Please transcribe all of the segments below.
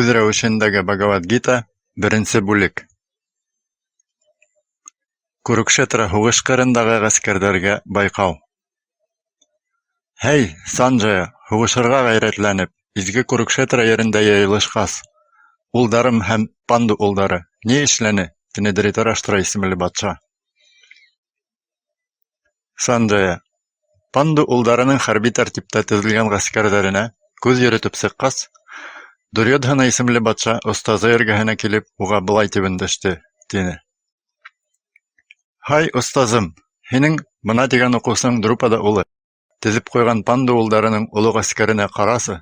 Үҙ рәүешендәге Бхагавад-гита, Беренсе бүлек. Курукшетра һуғыш ҡырындағы ғәскәрҙәргә байҡау. Һәй, Санджая, һуғышырға ғәйрәтләнеп, изге Курукшетра ерендә йыйылышҡас, улдарым һәм Панду улдары ни эшләне? — тине Дхритараштра исемле батша. Санджая, Панду улдарының хәрби тәртиптә теҙелгән ғәскәрҙәренә күҙ йөрөтөп сыҡҡас, Дурйодһана исемле батша остазы эргәһенә килеп, уға былай тип өндәште, тине: Һай, остазым, һинең бына тигән уҡыусың Друпада улы теҙеп ҡуйған Панду улдарының оло ғәскәренә ҡарасы!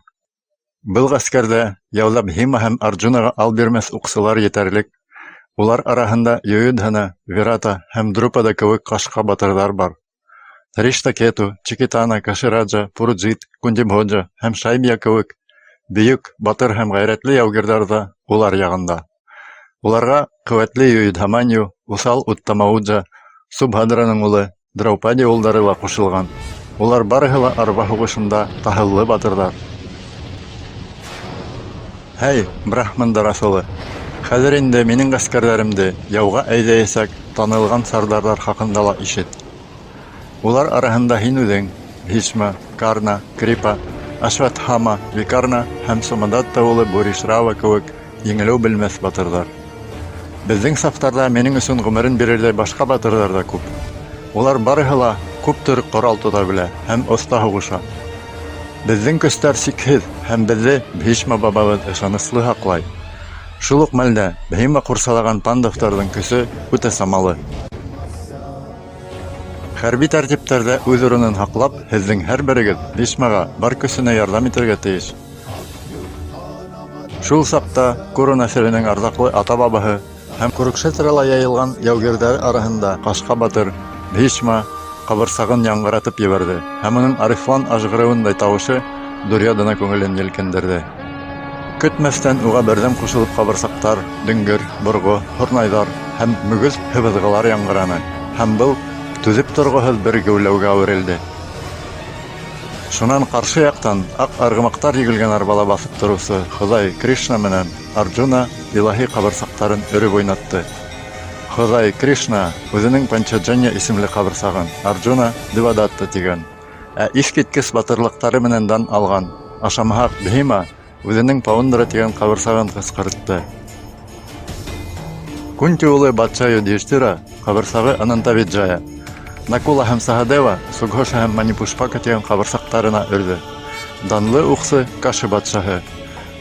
Был ғәскәрҙә яуҙа Бхима һәм Арджунаға ал бирмәҫ уҡсылар етәрлек, улар араһында Ююдһана, Вирата һәм Друпада кеүек ҡашҡа батырҙар бар. Дхриштакету, Чекитана, Кашираджа, Пуруджит, Кунтибходжа һәм Шайбья кеүек бөйөк, батыр һәм ғәйрәтле яугирҙар ҙа улар яғында. Уларға ҡеүәтле Юдһаманйу, уҫал Уттамауджа, Субһадраның улы, Драупади улдары ла ҡушылған. Улар барыһы ла арба һуғышында таһыллы батырҙар. Һәй, брахмандар аҫылы, хәҙер инде минең ғәскәрҙәремде яуға әйҙәйәсәк танылған сардарҙар хаҡында ла ишет. Улар араһында һин үҙең, Бхишма, Карна, Крипа, Ашватһама, Викарна һәм Сомадатта улы Буришрава кеүек еңелеү белмәҫ батырҙар. Беҙҙең сафтарҙа минең өсөн ғүмерен бирерҙәй башҡа батырҙар ҙа күп. Улар барыһы ла күп төр ҡорал тота белә һәм оҫта һуғыша. Беҙҙең көстәр сикһеҙ һәм беҙҙе Бхишма бабабыҙ ышаныслы һаҡлай. Шул уҡ мәлдә Бхима ҡурсалаған пандавтарҙың көсө үтә самалы. Хәрби тәртиптәрҙә үҙ урынын һаҡлап, һеҙҙең һәр берегеҙ Бхишмаға бар көсөнә ярҙам итергә тейеш. Шул саҡта Куру нәҫеленең арҙаҡлы ата-бабаһы һәм Курукшетрала йыйылған яугирҙәр араһында Ҡашҡа батыр Бхишма ҡабырсағын яңғыратып ебәрҙе һәм уның арыҫлан ажғырыуындай тауышы Дурйодана күңелен елкендерҙе. Көтмәҫтән уға берҙәм ҡушылып ҡабырсаҡтар, дөңгөр, борғо, һорнайҙар һәм мөгөҙ һыбыҙғылар яңғыраны һәм был түҙеп торғоһоҙ бер геүләүгә әүерелде. Шунан ҡаршы яҡтан аҡ арғымаҡтар егелгән арбала баҫып тороусы Хоҙай Кришна менән Арджуна илаһи ҡабырсаҡтарын өрөп уйнатты. Хоҙай Кришна үҙенең Панчаджанья исемле ҡабырсағын, Арджуна Девадатта тигән, ә иҫ киткес батырлыҡтары менән дан алған Ашамһаҡ Бхима үҙенең Паундра тигән ҡабырсағын ҡысҡыртты. Кунти улы батша Юдһиштира ҡабырсағы Анантавиджая, Накула һәм Саһадева Сугһоша һәм Манипушпака тигән ҡабырсаҡтарына өрҙө. Данлы уҡсы Каши батшаһы,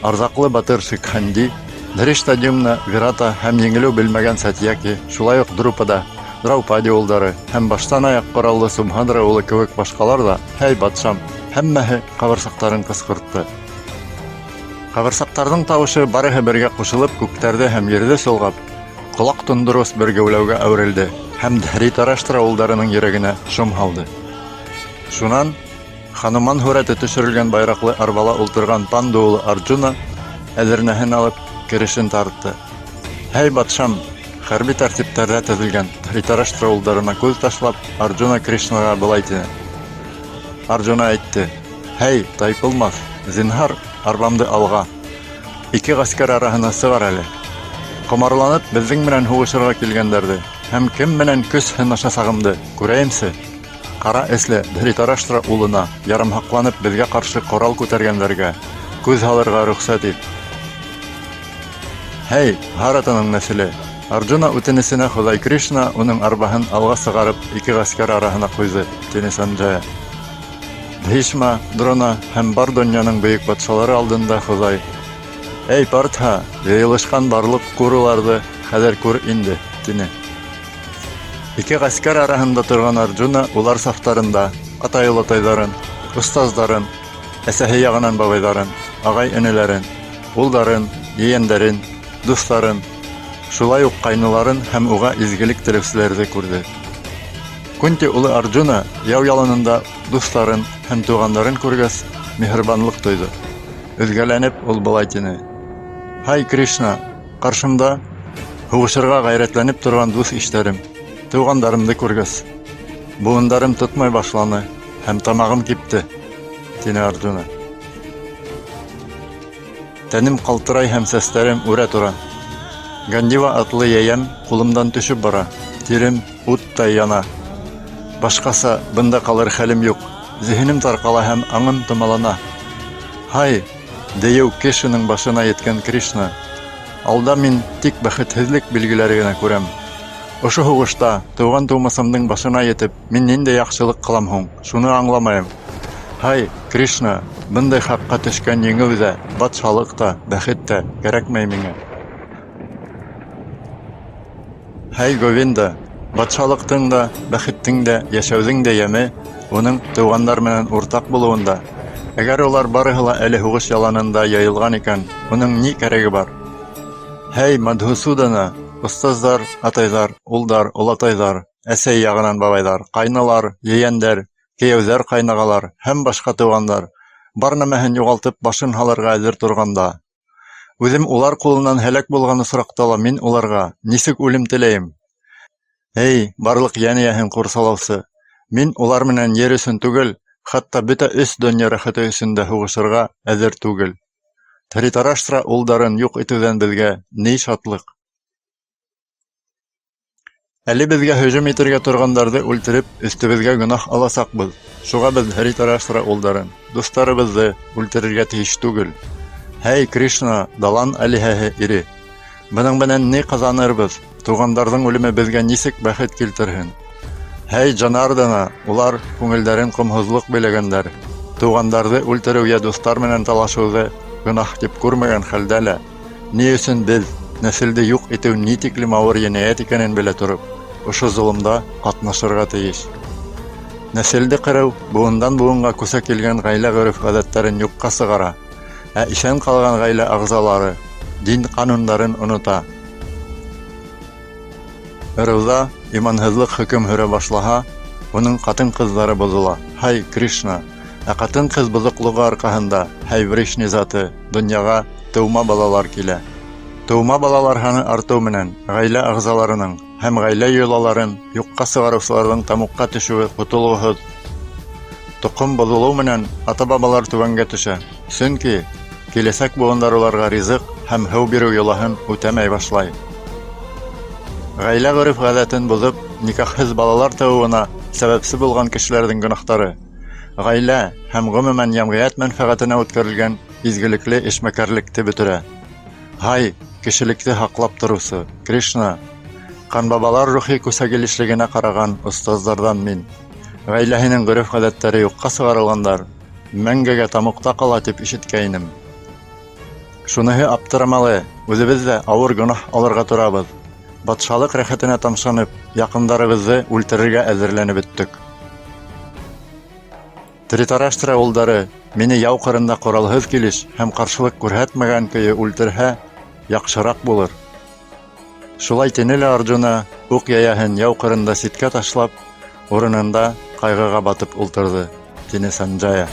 арҙаҡлы батыр Шикханди, Дһриштадьюмна, Вирата һәм еңелеү белмәгән Сатьяки, шулай уҡ Друпада, Драупади улдары һәм баштан-аяҡ ҡораллы Субһадра улы кеүек башҡалар ҙа, һәй, батшам, һәммәһе ҡабырсаҡтарын ҡысҡыртты. Ҡабырсаҡтарҙың тауышы барыһы бергә ҡушылып күктәрҙе һәм ерҙе солғап, ҡолаҡ тондорғос бер геүләүгә әүерелде һәм Дһритараштра улдарының йөрәгенә шом һалды. Шунан Хануман һүрәте төшөрөлгән байраҡлы арбала ултырған Панду улы Арджуна әҙернәһен алып, керешен тартты. Һәй, батшам, хәрби тәртиптәрҙә теҙелгән Дһритараштра улдарына күҙ ташлап, Арджуна Кришнаға былай тине. Арджуна әйтте: Һәй, тайпылмаҫ, зинһар, арбамды алға, ике ғәскәр араһына сығар әле. Ҡомарланып беҙҙең менән һуғышырға килгәндәрҙе һәм кем менән көс һынашасағымды күрәйемсе. Ҡара эсле Дһритараштра улына ярымһаҡланып беҙгә ҡаршы ҡорал күтәргәндәргә күҙ һалырға рөхсәт ит. Һәй, Бһаратаның нәҫеле! Арджуна үтенесенә Хоҙай Кришна уның арбаһын алға сығарып ике ғәскәр араһына ҡуйҙы, тине Санджая. Бхишма, Дрона һәм бар донъяның бөйөк батшалары алдында Хоҙай: Эй, Партһа, йыйылышҡан барлыҡ Куруларҙы хәҙер күр инде, тине. Ике ғәскәр араһында торған Арджуна улар сафтарында атай-олатайҙарын, остаздарын, әсәһе яғынан бабайҙарын, ағай-энеләрен, улдарын, ейәндәрен, дуҫтарын, шулай уҡ ҡайныларын һәм уға изгелек теләүселәрҙе күрҙе. Кунти улы Арджуна яу яланында дуҫтарын һәм туғандарын күргәс, миһырбанлыҡ тойҙо. Өҙгәләнеп, ул былай тине: Һай, Кришна, ҡаршымда һуғышырға ғәйрәтләнеп торған дуҫ-иштәрем, туғандарымды күргәс, быуындарым тотмай башланы һәм тамағым кипте, тине Арджуна. Тәнем ҡалтырай һәм сәстәрем үрә тора. Гандива атлы йәйәм ҡулымдан төшөп бара, тирем уттай яна. Башҡаса бында ҡалыр хәлем юҡ. Зиһенем тарҡала һәм аңым томалана. Һай, дейеү Кешиның башына еткән Кришна! Алда мин тик бәхетһеҙлек билгеләре генә күрәм. Ошо һуғышта, туған-тыумасамдың башына етеп, мин ниндәй яҡшылыҡ ҡылам һуң? Шуны аңламайым. Һай, Кришна, бындай хаҡҡа төшкән еңеү ҙә, батшалыҡ та, бәхет тә кәрәкмәй миңә. Һай, Говинда, батшалыҡтың да, бәхеттең дә, йәшәүҙең дә йәме уның туғандар менән уртаҡ булыуында. Әгәр улар барыһы ла әле һуғыш яланында йыйылған икән, уның ни кәрәге бар? Һәй, Мадһусудана, остаздар, атайҙар, улдар, олатайҙар, әсәй яғынан бабайҙар, ҡайнылар, ейәндәр, кейәүҙәр, ҡайнағалар һәм башҡа туғандар бар нәмәһен юғалтып башын һалырға әҙер торғанда, үҙем улар ҡулынан һәләк булған осраҡта ла мин уларға нисек үлем теләйем? Эй, барлыҡ йән эйәһен ҡурсалаусы, мин улар менән ер өсөн түгел, хатта бөтә өс донъя рәхәте өсөн дә һуғышырға әҙер түгел. Дһритараштра улдарын юҡ итеүҙән беҙгә ни шатлыҡ? Әле беҙгә һөжүм итергә торғандарҙы үлтереп, өҫтөбөҙгә гонаһ аласаҡбыҙ. Шуға беҙ Дһритараштра улдарын, дуҫтарыбыҙҙы үлтерергә тейеш түгел. Һәй, Кришна, Далан алиһәһе ире! Бының менән ни ҡаҙанырбыҙ? Туғандарҙың үлеме беҙгә нисек бәхет килтерһен? Һәй, Джанардана, улар күңелдәрен ҡомһоҙлоҡ биләгәндәр. Туғандарҙы үлтереү йә дуҫтар менән талашыуҙы гонаһ тип күрмәгән хәлдә лә, Ни өсөн беҙ, нәҫелде юҡ итеү ни тиклем ауыр енәйәт икәнен белә тороп, ошо золомда ҡатнашырға тейеш? Нәҫелде ҡырыу быуындан быуынға күсә килгән ғаилә ғөрөф-ғәҙәттәрен юҡҡа сығара, ә иҫән ҡалған ғаилә ағзалары дин ҡанундарын онота. Ырыуҙа иманһыҙлыҡ хөкөм һөрә башлаһа, уның ҡатын-ҡыҙҙары боҙола. Һай, Кришна! Ә ҡатын-ҡыҙ боҙоҡлоғо арҡаһында, һай, Вришни заты, донъяға тыума балалар килә. Тыума балалар һаны артыу менән ғаилә ағзаларының һәм ғаилә йолаларын юҡҡа сығарыусыларҙың тамуҡҡа төшөүе ҡотолғоһоҙ. Тоҡом боҙолоу менән ата-бабалар түбәнгә төшә, сөнки киләсәк быуындар уларға ризыҡ һәм һыу биреү йолаһын үтәмәй башлай. Ғаилә ғөрөф-ғәҙәтен боҙоп, никахһыҙ балалар тыуыуына сәбәпсе булған кешеләрҙең гонаһтары ғаилә һәм ғөмүмән йәмғиәт мәнфәғәтенә үткәрелгән изгелекле эшмәкәрлекте бөтөрә. Һай, кешелекте һаҡлап тороусы, Кришна! Ҡанбабалар рухи күсәгилешлегенә ҡараған остаздарҙан мин. Ғаиләһенең ғөрөф-ғәҙәттәре юҡҡа сығарылғандар, мәңгегә тамуҡта ҡала тип ишеткәйнем. Шуныһы аптырамалы, үҙебеҙ ҙә ауыр гонаһ алырға торабыҙ. Батшалыҡ рәхәтенә тамшанып, яҡындарыбыҙҙы үлтерергә әҙерләнеп бөттөк. Дһритараштра улдары мине яу ҡырында ҡоралһыҙ килеш һәм ҡаршылыҡ күрһәтмәгән көйө үлтерһә, яҡшыраҡ булыр. Шулай тине лә Арджуна, уҡ йәйәһен яу ҡырында ситкә ташлап, урынында ҡайғыға батып ултырҙы, тине Санджая.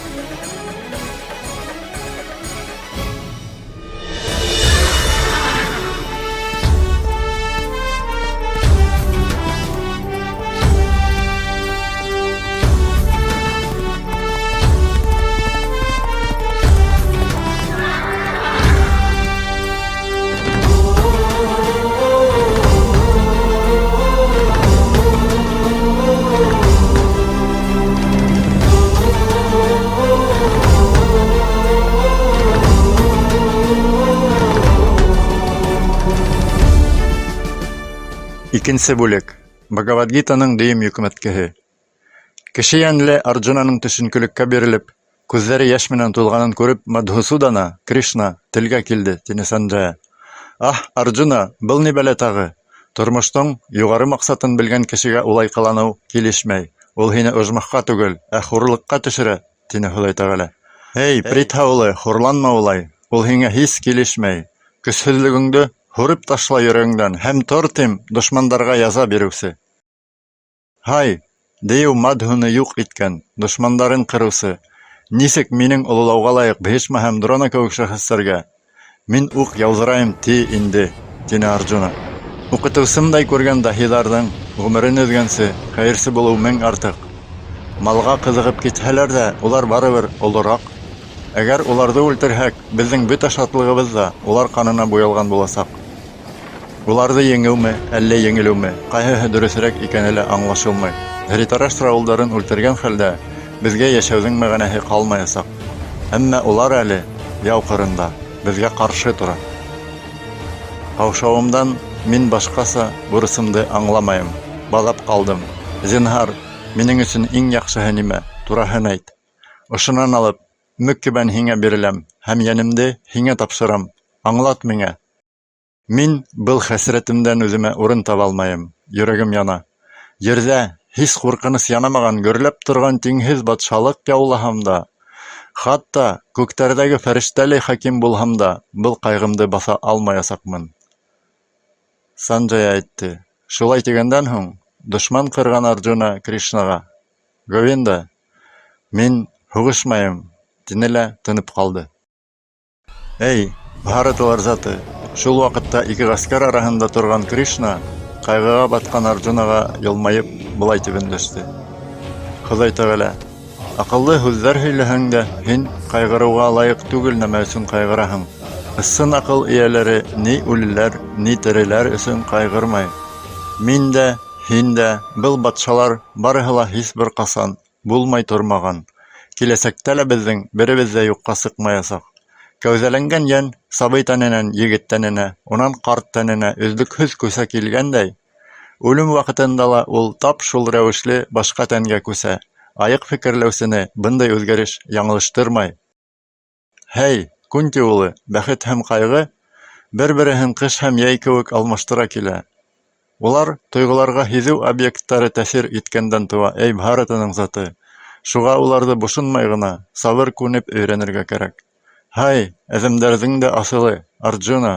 Икенсе бүлек. Бхагавадгитаның дөйөм йөкмәткеһе. Кеше йәнле Арджунаның төшөнкөлөккә бирелеп, күҙҙәре йәш менән тулғанын күреп, Мадһусудана, Кришна, телгә килде, тине Санджая. Аһ, Арджуна, был ни бәлә тағы? Тормоштоң юғары маҡсатын белгән кешегә улай ҡыланыу килешмәй. Ул һине ожмахҡа түгел, ә хурлыҡҡа төшөрә, тине Хоҙай Тәғәлә. Эй, Притха улы, хурланма улай, ул һиңә һис килешмәй. Көсһөҙлөгөңдө һурып ташла йөрәгеңдән һәм тор, тим, дошмандарға яза биреүсе. Һай, дейеү Мадһуны юҡ иткән, дошмандарын ҡырыусы, нисек минең ололауға лайыҡ Бхишма һәм Дрона кеүек шәхестәргә мин уҡ яуҙырайым ти инде, тине Арджуна. Уҡытыусымдай күргән даһиҙарҙың ғүмерен өҙгәнсе, хәйерсе булыу мең артыҡ. Малға ҡыҙығып китһәләр ҙә, улар барыбер олораҡ. Әгәр уларҙы үлтерһәк, беҙҙең бөтә шатлығыбыҙ ҙа улар ҡанына буялған буласаҡ. Уларҙы еңеүме, әллә еңелеүме, ҡайһыһы дөрөҫөрәк икәне лә аңлашылмай. Һритараштра улдарын үлтергән хәлдә беҙгә йәшәүҙең мәғәнәһе ҡалмаясаҡ. Әммә улар әле яу ҡырында, беҙгә ҡаршы тора. Ҡаушауымдан мин башҡаса бурысымды аңламайым, баҙап ҡалдым. Зинһар, минең өсөн иң яҡшыһы нимә, тураһын әйт. Ошонан алып, мөкиббән һиңә биреләм һәм йәнемде һиңә тапшырам. Аңлат миңә. Мин был хәсрәтемдән үҙемә урын таба алмайым, йөрәгем яна. Ерҙә һис ҡурҡыныс янамаған гөрләп торған тиңһеҙ батшалыҡ яулаһам да, хатта күктәрҙәге фәрештәләй хаким булһам да, был ҡайғымды баҫа алмаясаҡмын. Санджая әйтте. Шулай тигәндән һуң, дошман ҡырған Арджуна Кришнаға: "Говинда, мин һуғышмайым", — тине лә тынып ҡалды. Эй, Бхараталар заты! Шул ваҡытта ике ғәскәр араһында торған Кришна, ҡайғыға батҡан Арджунаға йылмайып, былай тип өндәште: Хоҙай Тәғәлә, аҡыллы һүҙҙәр һөйләһәң дә, һин ҡайғырыуға лайыҡ түгел нәмә өсөн ҡайғыраһың. Ысын аҡыл эйәләре ни үлеләр, ни тереләр өсөн ҡайғырмай. Мин дә, һин дә, был батшалар барыһы ла һис бер ҡасан булмай тормаған. Киләсәктә лә беҙҙең беребеҙ ҙә юҡҡа сыҡмаясаҡ. Кәүҙәләнгән йән сабый тәненән егет тәненә, унан ҡарт тәненә өҙлөкһөҙ күсә килгәндәй, үлем ваҡытында ла ул тап шул рәүешле башҡа тәнгә күсә. Айыҡ фекерләүсене бындай үҙгәреш яңылыштырмай. Һәй, Кунти улы, бәхет һәм ҡайғы бер-береһен ҡыш һәм йәй кеүек алмаштыра килә. Улар тойғоларға һиҙеү объекттары тәьҫир иткәндән тыуа, эй Бхаратаның заты. Шуға уларҙы бошонмай ғына, сабыр күнеп өйрәнергә кәрәк. Һай, әҙәмдәрҙең дә аҫылы, Арджуна!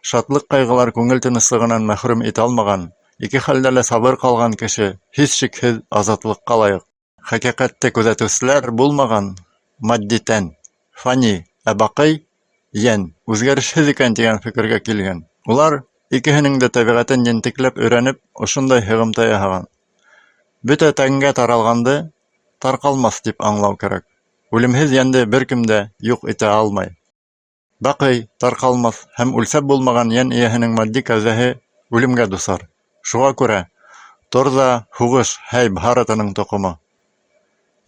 Шатлыҡ-ҡайғылар күңел тыныслығынан мәхрүм итә алмаған, ике хәлдә лә сабыр ҡалған кеше, һис шикһеҙ, азатлыҡҡа лайыҡ. Хәҡиҡәтте күҙәтеүселәр булмаған матди тән — фани, ә баҡый йән үҙгәрешһеҙ икән тигән фекергә килгән. Улар, икеһенең дә тәбиғәтен ентекләп өйрәнеп, ошондай һығымта яһаған: Бөтә тәнгә таралғанды тарҡалмаҫ тип аңлау кәрәк. Үлемһеҙ йәнде бер кем дә юҡ итә алмай. Баҡый, тарҡалмаҫ һәм үлсәп булмаған йән эйәһенең матди кәүҙәһе үлемгә дусар. Шуға күрә, тор ҙа һуғыш, һәй Бхаратаның тоҡомо!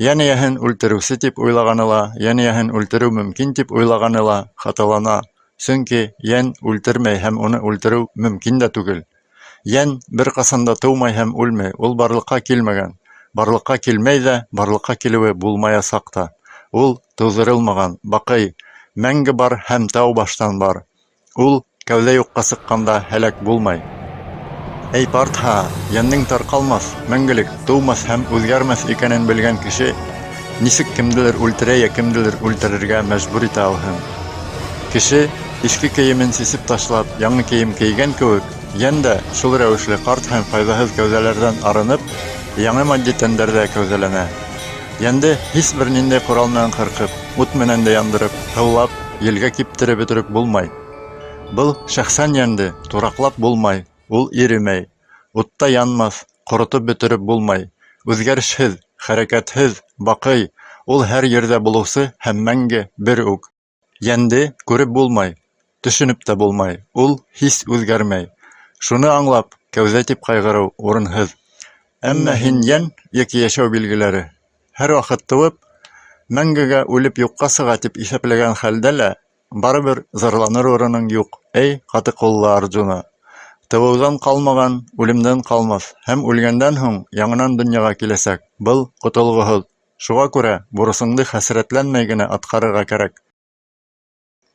Йән эйәһен үлтереүсе тип уйлағаны ла, йән эйәһен үлтереү мөмкин тип уйлағаны ла хаталана, сөнки йән үлтермәй һәм уны үлтереү мөмкин дә түгел. Йән бер ҡасан да тыумай һәм үлмәй, ул барлыҡҡа килмәгән, барлыҡҡа килмәй ҙә, барлыҡҡа килеүе булмаясаҡ та. Ул тыуҙырылмаған, баҡый, мәңге бар һәм тәү баштан бар. Ул кәүҙә юҡҡа сыҡҡанда һәләк булмай. Эй Партһа, йәндең тарҡалмаҫ, мәңгелек, тыумаҫ һәм үҙгәрмәҫ икәнен белгән кеше нисек кемделер үлтерә йә кемделер үлтерергә мәжбүр итә алһын? Кеше, иҫке кейемен сисеп ташлап, яңы кейем кейгән кеүек, йән дә шул рәүешле ҡарт һәм файҙаһыҙ кәүҙәләрҙән арынып, яңы матди тәндәрҙә кәүҙәләнә. Йәнде һис бер ниндәй ҡорал менән ҡырҡып, ут менән дә яндырып, һыулап, елгә киптереп бөтөрөп булмай. Был шәхсән йәнде тураҡлап булмай, ул иремәй. Утта янмаҫ, ҡоротоп бөтөрөп булмай. Үҙгәрешһеҙ, хәрәкәтһеҙ, баҡый, ул һәр ерҙә булыусы һәм мәңге бер үк. Йәнде күреп булмай, төшөнөп тә булмай, ул һис үҙгәрмәй. Шуны аңлап, кәүҙә тип ҡайғырыу урынһыҙ. Әммә һин йән йәки йәшәү билгеләре һәр ваҡыт тыуып, мәңгегә үлеп юҡҡа сыға тип иҫәпләгән хәлдә лә, барыбер зарланыр урының юҡ, эй, ҡаты ҡуллы Арджуна. Тыуыуҙан ҡалмаған, үлемдән ҡалмаҫ һәм үлгәндән һуң яңынан донъяға киләсәк, был ҡотолғоһоҙ. Шуға күрә бурысыңды хәсрәтләнмәй генә атҡарырға кәрәк.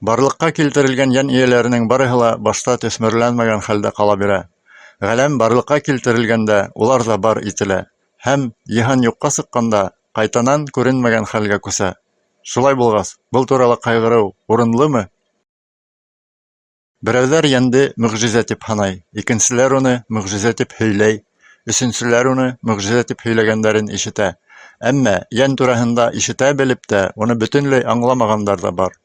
Барлыҡҡа килтерелгән йән эйәләренең барыһы ла башта төҫмөрләнмәгән хәлдә ҡала бирә. Ғаләм барлыҡҡа килтерелгәндә улар ҙа бар ителә һәм, йыһан юҡҡа сыҡҡанда, ҡайтанан күренмәгән хәлгә күсә. Шулай булғас, был турала ҡайғырыу урынлымы? Берәүҙәр йәнде мөғжизә тип һанай, икенселәр уны мөғжизә тип һөйләй, өсөнсөләр уны мөғжизә тип һөйләгәндәрен ишетә. Әммә йән тураһында ишетә белеп тә, уны бөтөнләй аңламағандар ҙа бар.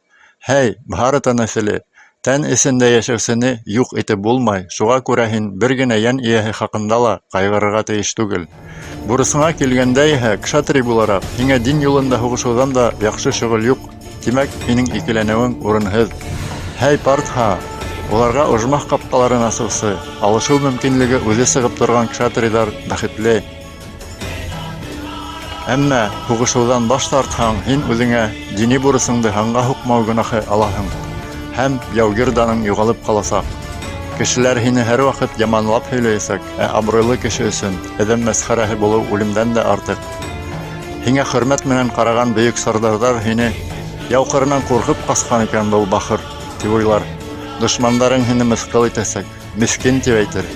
Һәй, Бхарата нәҫеле, тән эсендә йәшәүсене юҡ итеп булмай, шуға күрә һин бер генә йән эйәһе хаҡында ла ҡайғырырға тейеш түгел. Бурысыңа килгәндә иһә, кшатрий булараҡ, һиңә дин юлында һуғышыуҙан да яҡшы шөғөл юҡ. Тимәк, һинең икеләнеүең урынһыҙ. Һәй, Партһа! Уларға ожмах ҡапҡаларын асыусы, алышыу мөмкинлеге үҙе сығып торған кшатрийҙар бәхетле. Әммә һуғышыуҙан баш тартһаң, һин үҙеңә дини бурысыңды һанға һуҡмау гонаһы алаһың һәм яугир даның юғалып ҡаласаҡ. Кешеләр һине һәр ваҡыт яманлап һөйләйәсәк, ә абруйлы кеше өсөн әҙәм мәсхәрәһе булыу үлемдән дә артыҡ. Һиңә хөрмәт менән ҡараған бөйөк сардарҙар һине яу ҡырынан ҡурҡып ҡасҡан икән был бахыр, тип уйлар. Дошмандарың һине мыҫҡыл итәсәк, меҫкен тип әйтер.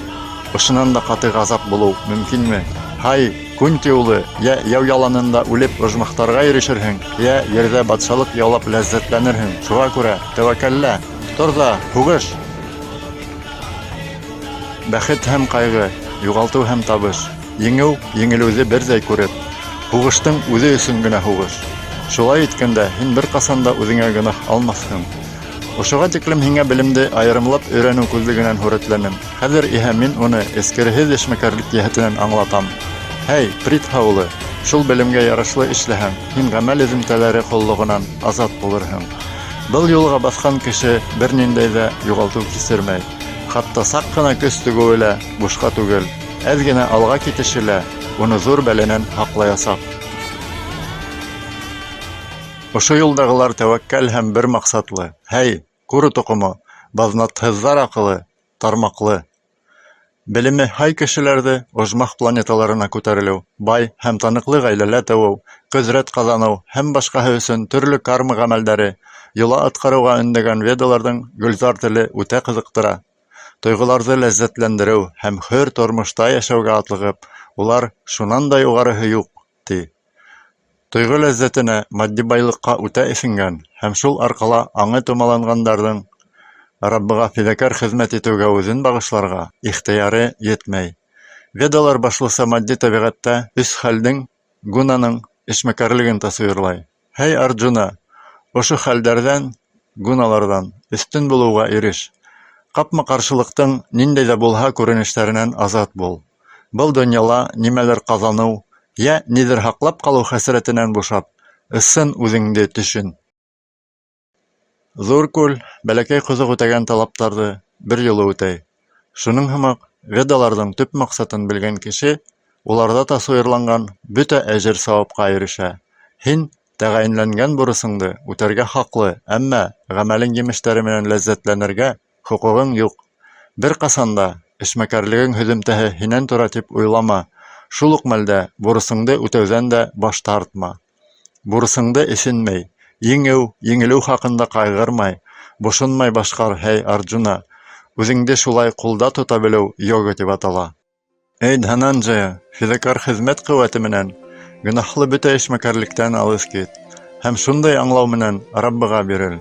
Ошонан да ҡаты ғазап булыу мөмкинме? Һай, Кунти улы, йә яу яланында үлеп ожмахтарға ирешерһең, йә ерҙә батшалыҡ яулап ләззәтләнерһең. Шуға күрә тәүәккәллә, тор ҙа һуғыш! Бәхет һәм ҡайғы, юғалтыу һәм табыш, еңеү, еңелеүҙе берҙәй күреп, һуғыштың үҙе өсөн генә һуғыш. Шулай иткәндә, һин бер ҡасан да үҙеңә гонаһ алмаҫһың. Ошоға тиклем һиңә белемде айырымлап өйрәнеү күҙлегенән һүрәтләнем. Хәҙер иһә мин уны эскерһеҙ эшмәкәрлек йәһәтенән аңлатам. Һәй, Притха улы, шул белемгә ярашлы эшләһәң, һин ғәмәл эҙемтәләре ҡоллоғонан азат булырһың. Был юлға баҫҡан кеше бер ниндәй ҙә юғалтыу кисермәй. Хатта саҡ ҡына көс түгеүе лә бушҡа түгел, әҙ генә алға китеше лә уны ҙур бәләнән һаҡлаясаҡ. Ошо юлдағылар тәүәккәл һәм бер маҡсатлы. Һәй, Куру тоҡомо, баҙнатһыҙҙар аҡылы, тармаҡлы. Белеме һай кешеләрҙе ожмах планеталарына күтәрелеү, бай һәм таныҡлы ғаиләлә тыуыу, ҡөҙрәт ҡаҙаныу һәм башҡаһы өсөн төрлө карма ғәмәлдәре, йола атҡарыуға өндәгән ведаларҙың гөлзар теле үтә ҡыҙыҡтыра. Тойғоларҙы ләззәтләндереү һәм хөр тормошта йәшәүгә атлығып, улар шунан да юғарыһы юҡ, ти. Тойғо ләззәтенә, матди байлыҡҡа үтә эҫенгән һәм шул арҡала аңы томаланғандарҙың Раббыға фиҙакәр хеҙмәт итеүгә үҙен бағышларға ихтыяры етмәй. Ведалар башлыса матди тәбиғәттә өс хәлдең, гунаның, эшмәкәрлеген тасуирлай. Һәй, Арджуна, ошо хәлдәрҙән, гуналарҙан, өҫтөн булыуға иреш. Ҡапма-ҡаршылыҡтың ниндәй ҙә булһа күренештәренән азат бул. Был донъяла нимәлер ҡаҙаныу, йә ниҙер һаҡлап ҡалыу хәсрәтенән бушап, ысын үҙеңде төшөн. Ҙур күл бәләкәй ҡоҙоҡ үтәгән талаптарҙы бер юлы үтәй. Шуның һымаҡ, Ведаларҙың төп маҡсатын белгән кеше уларҙа тасуирланған бөтә әжер-сауапҡа ирешә. Һин тәғәйенләнгән бурысыңды үтәргә хаҡлы, әммә ғәмәлең емештәре менән ләззәтләнергә хоҡуғың юҡ. Бер ҡасан да эшмәкәрлегең һөҙөмтәһе һинән тора тип уйлама, шул уҡ мәлдә бурысыңды үтәүҙән дә баш тартма. Бурысыңды эсенмәй, еңеү, еңелеү хаҡында ҡайғырмай, бошонмай башҡар, һәй, Арджуна! Үҙеңде шулай ҡулда тота белеү йога тип атала. Эй, Дһананджая, фиҙакәр хеҙмәт ҡеүәте менән гонаһлы бөтә эшмәкәрлектән алыҫ кит һәм шундай аңлау менән Раббыға бирел.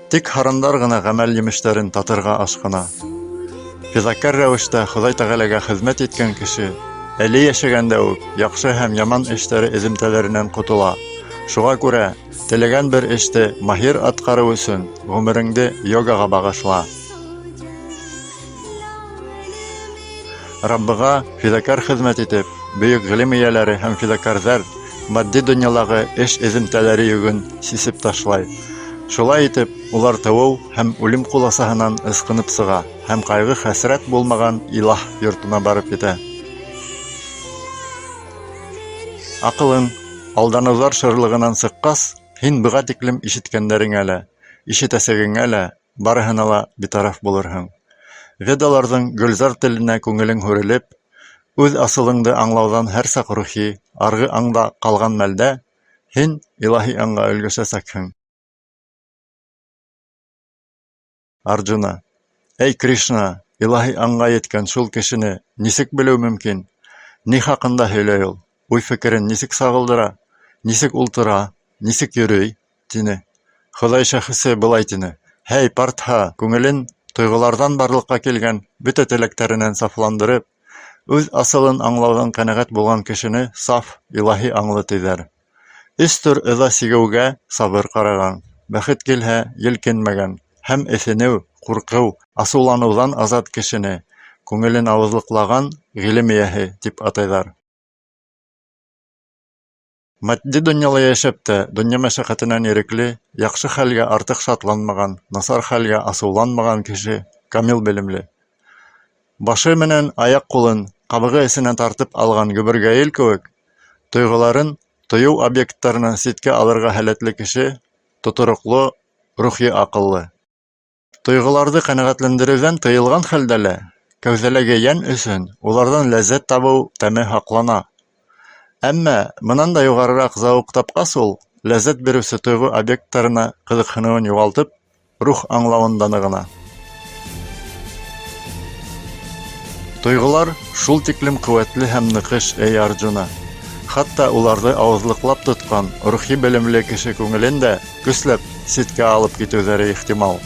Тик һарандар ғына ғәмәл емештәрен татырға ашҡына. Фиҙакәр рәүештә Хоҙай Тәғәләгә хеҙмәт иткән кеше әле йәшәгәндә үк яҡшы һәм яман эштәре эҙемтәләренән ҡотола. Шуға күрә теләгән бер эште маһир атҡарыу өсөн ғүмереңде йогаға бағышла. Раббыға фиҙакәр хеҙмәт итеп, бөйөк ғилем эйәләре һәм фиҙакәрҙәр матди донъялағы эш эҙемтәләре йөгөн сисеп ташлай. Шулай итеп, улар тыуыу һәм үлем ҡуласаһынан ысҡынып сыға һәм ҡайғы-хәсрәт булмаған илаһ йортона барып етә. Аҡылың алданыуҙар шырлығынан сыҡҡас, һин быға тиклем ишеткәндәреңә лә, ишетәсәгеңә лә барыһына ла битараф булырһың. Ведаларҙың гөлзар теленә күңелең һүрелеп, үҙ асылыңды аңлауҙан һәр саҡ рухи, арғы аңда ҡалған мәлдә, һин илаһи аңға өлгәшәсәкһең. Арджуна: Эй, Кришна, илаһи аңға еткән шул кешене нисек белеү мөмкин? Ни хаҡында һөйләй ул? Уй-фекерен нисек сағылдыра? Нисек ултыра? Нисек йөрөй? Тине. Хоҙай шәхесе былай тине: Һәй, Партһа, күңелен тойғоларҙан барлыҡҡа килгән бөтә теләктәренән сафландырып, үҙ асылын аңлауҙан ҡәнәғәт булған кешене саф, илаһи аңлы тиҙәр. Өс төр ыҙа сигеүгә сабыр ҡараған, бәхет килһә, елкенмәгән һәм эҫенеү, ҡурҡыу, асыуланыуҙан азат кешене күңелен ауыҙлыҡлаған ғилем эйәһе тип атайҙар. Матди донъяла йәшәп тә, донъя мәшәҡәтенән ирекле, яҡшы хәлгә артыҡ шатланмаған, насар хәлгә асыуланмаған кеше камил белемле. Башы менән аяҡ-ҡулын ҡабығы эсенә тартып алған гөбөргәйел кеүек, тойғоларын тойоу объекттарынан ситкә алырға һәләтле кеше тотороҡло, рухи аҡыллы. Тойғоларҙы ҡәнәғәтләндереүҙән тыйылған хәлдә лә, кәүҙәләге йән өсөн уларҙан ләззәт табыу тәме һаҡлана. Әммә бынан да юғарыраҡ зауыҡ тапҡас ул, ләззәт биреүсе тойғо объекттарына ҡыҙыҡһыныуын юғалтып, рух аңлауында нығына. Тойғолар шул тиклем ҡеүәтле һәм ныҡыш, эй Арджуна. Хатта уларҙы ауыҙлыҡлап тотҡан рухи белемле кеше күңелен дә көсләп ситкә алып китеүҙәре ихтимал.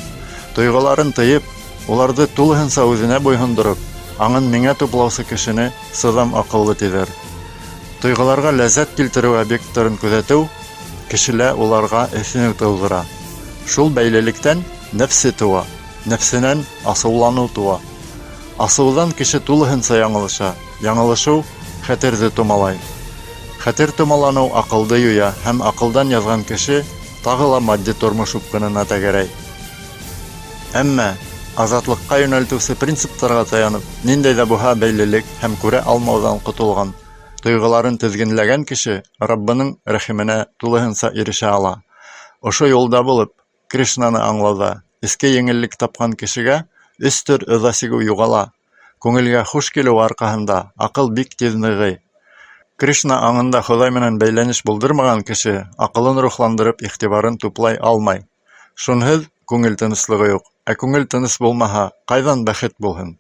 Тойғоларын тыйып, уларҙы тулыһынса үҙенә буйһондороп, аңын миңә туплаусы кешене сыҙам аҡыллы тиҙәр. Тойғоларға ләззәт килтереү объекттарын күҙәтеү кешелә уларға эҫенеү тыуҙыра. Шул бәйлелектән нәфсе тыуа, нәфсенән асыуланыу тыуа. Асыуҙан кеше тулыһынса яңылыша, яңылышыу хәтерҙе томалай. Хәтер томаланыу аҡылды юя һәм аҡылдан яҙған кеше тағы ла матди тормош упҡынына тәгәрәй. Әммә азатлыҡҡа йүнәлтеүсе принциптарға таянып, ниндәй ҙә булһа бәйлелек һәм күрә алмауҙан ҡотолған, тойғоларын теҙгенләгән кеше Раббының рәхименә тулыһынса ирешә ала. Ошо юлда булып, Кришнаны аңлауҙа эске еңеллек тапҡан кешегә өс төр ыҙа сигеү юғала. Күңелгә хуш килеү арҡаһында аҡыл бик тиҙ нығый. Кришна аңында Хоҙай менән бәйләнеш булдырмаған кеше аҡылын рухландырып иғтибарын туплай алмай. Шунһыҙ күңел тыныслығы юҡ, ә күңел тыныс булмаһа, ҡайҙан бәхет булһын?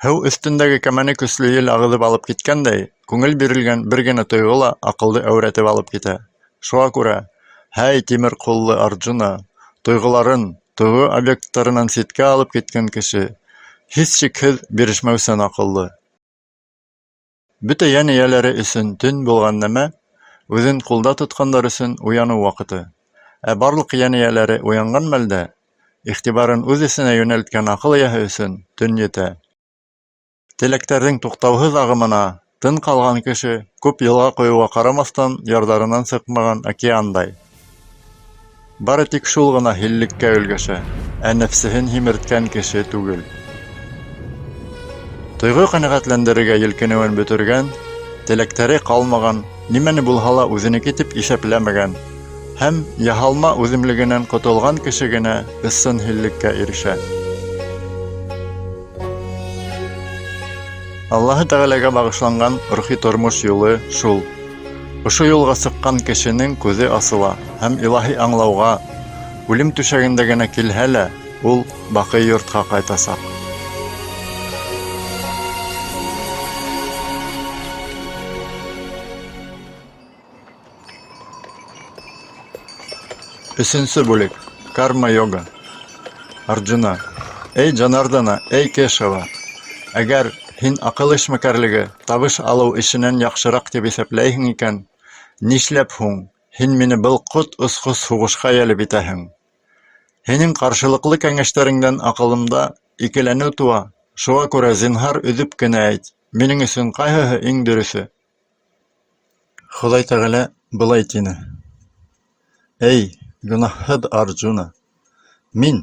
Һыу өҫтөндәге кәмәне көслө ел ағыҙып алып киткәндәй, күңел бирелгән бер генә тойғо ла аҡылды әүрәтеп алып китә. Шуға күрә, һәй, тимер ҡуллы Арджуна, тойғоларын тойғо объекттарынан ситкә алып киткән кеше, һис шикһеҙ бирешмәүсән аҡыллы. Бөтә йән эйәләре өсөн төн булған нәмә, үҙен ҡулда тотҡандар өсөн уяныу ваҡыты. Ә барлыҡ йән эйәләре уянған мәлдә, иғтибарын үҙ эсенә йүнәлткән аҡыл эйәһе өсөн төн етә. Теләктәрҙең туҡтауһыҙ ағымына тын ҡалған кеше, күп йылға ҡойоуға ҡарамаҫтан, ярҙарынан сыҡмаған океандай. Бары тик шул ғына һиллеккә өлгәшә, ә нәфсеһен һимерткән кеше түгел. Тойғо ҡәнәғәтләндерергә елкенеүен бөтөргән, теләктәре ҡалмаған, нимәне булһа ла үҙенеке тип иҫәпләмәгән һәм яһалма үҙемлегенән ҡотолған кеше генә ысын һиллеккә ирешә. Аллаһы Тәғәләгә бағышланған рухи тормош юлы шул. Ошо юлға сыҡҡан кешенең күҙе асыла һәм илаһи аңлауға, үлем түшәгендә генә килһә лә, ул баҡый йортҡа ҡайтасаҡ. Өсөнсө бүлек. Карма-йога. Арджуна. Эй, Джанардана, эй, Кешава! Әгәр һин аҡыл эшмәкәрлеге табыш алыу эшенән яҡшыраҡ тип иҫәпләйһең икән, нишләп һуң һин мине был ҡот осҡос һуғышҡа йәлеп итәһең? Һинең ҡаршылыҡлы кәңәштәреңдән аҡылымда икеләнеү тыуа, шуға күрә зинһар өҙөп кенә әйт, минең өсөн ҡайһыһы иң дөрөҫө? Хоҙай Тәғәлә былай тине: Эй, гонаһһыҙ Арджуна! Мин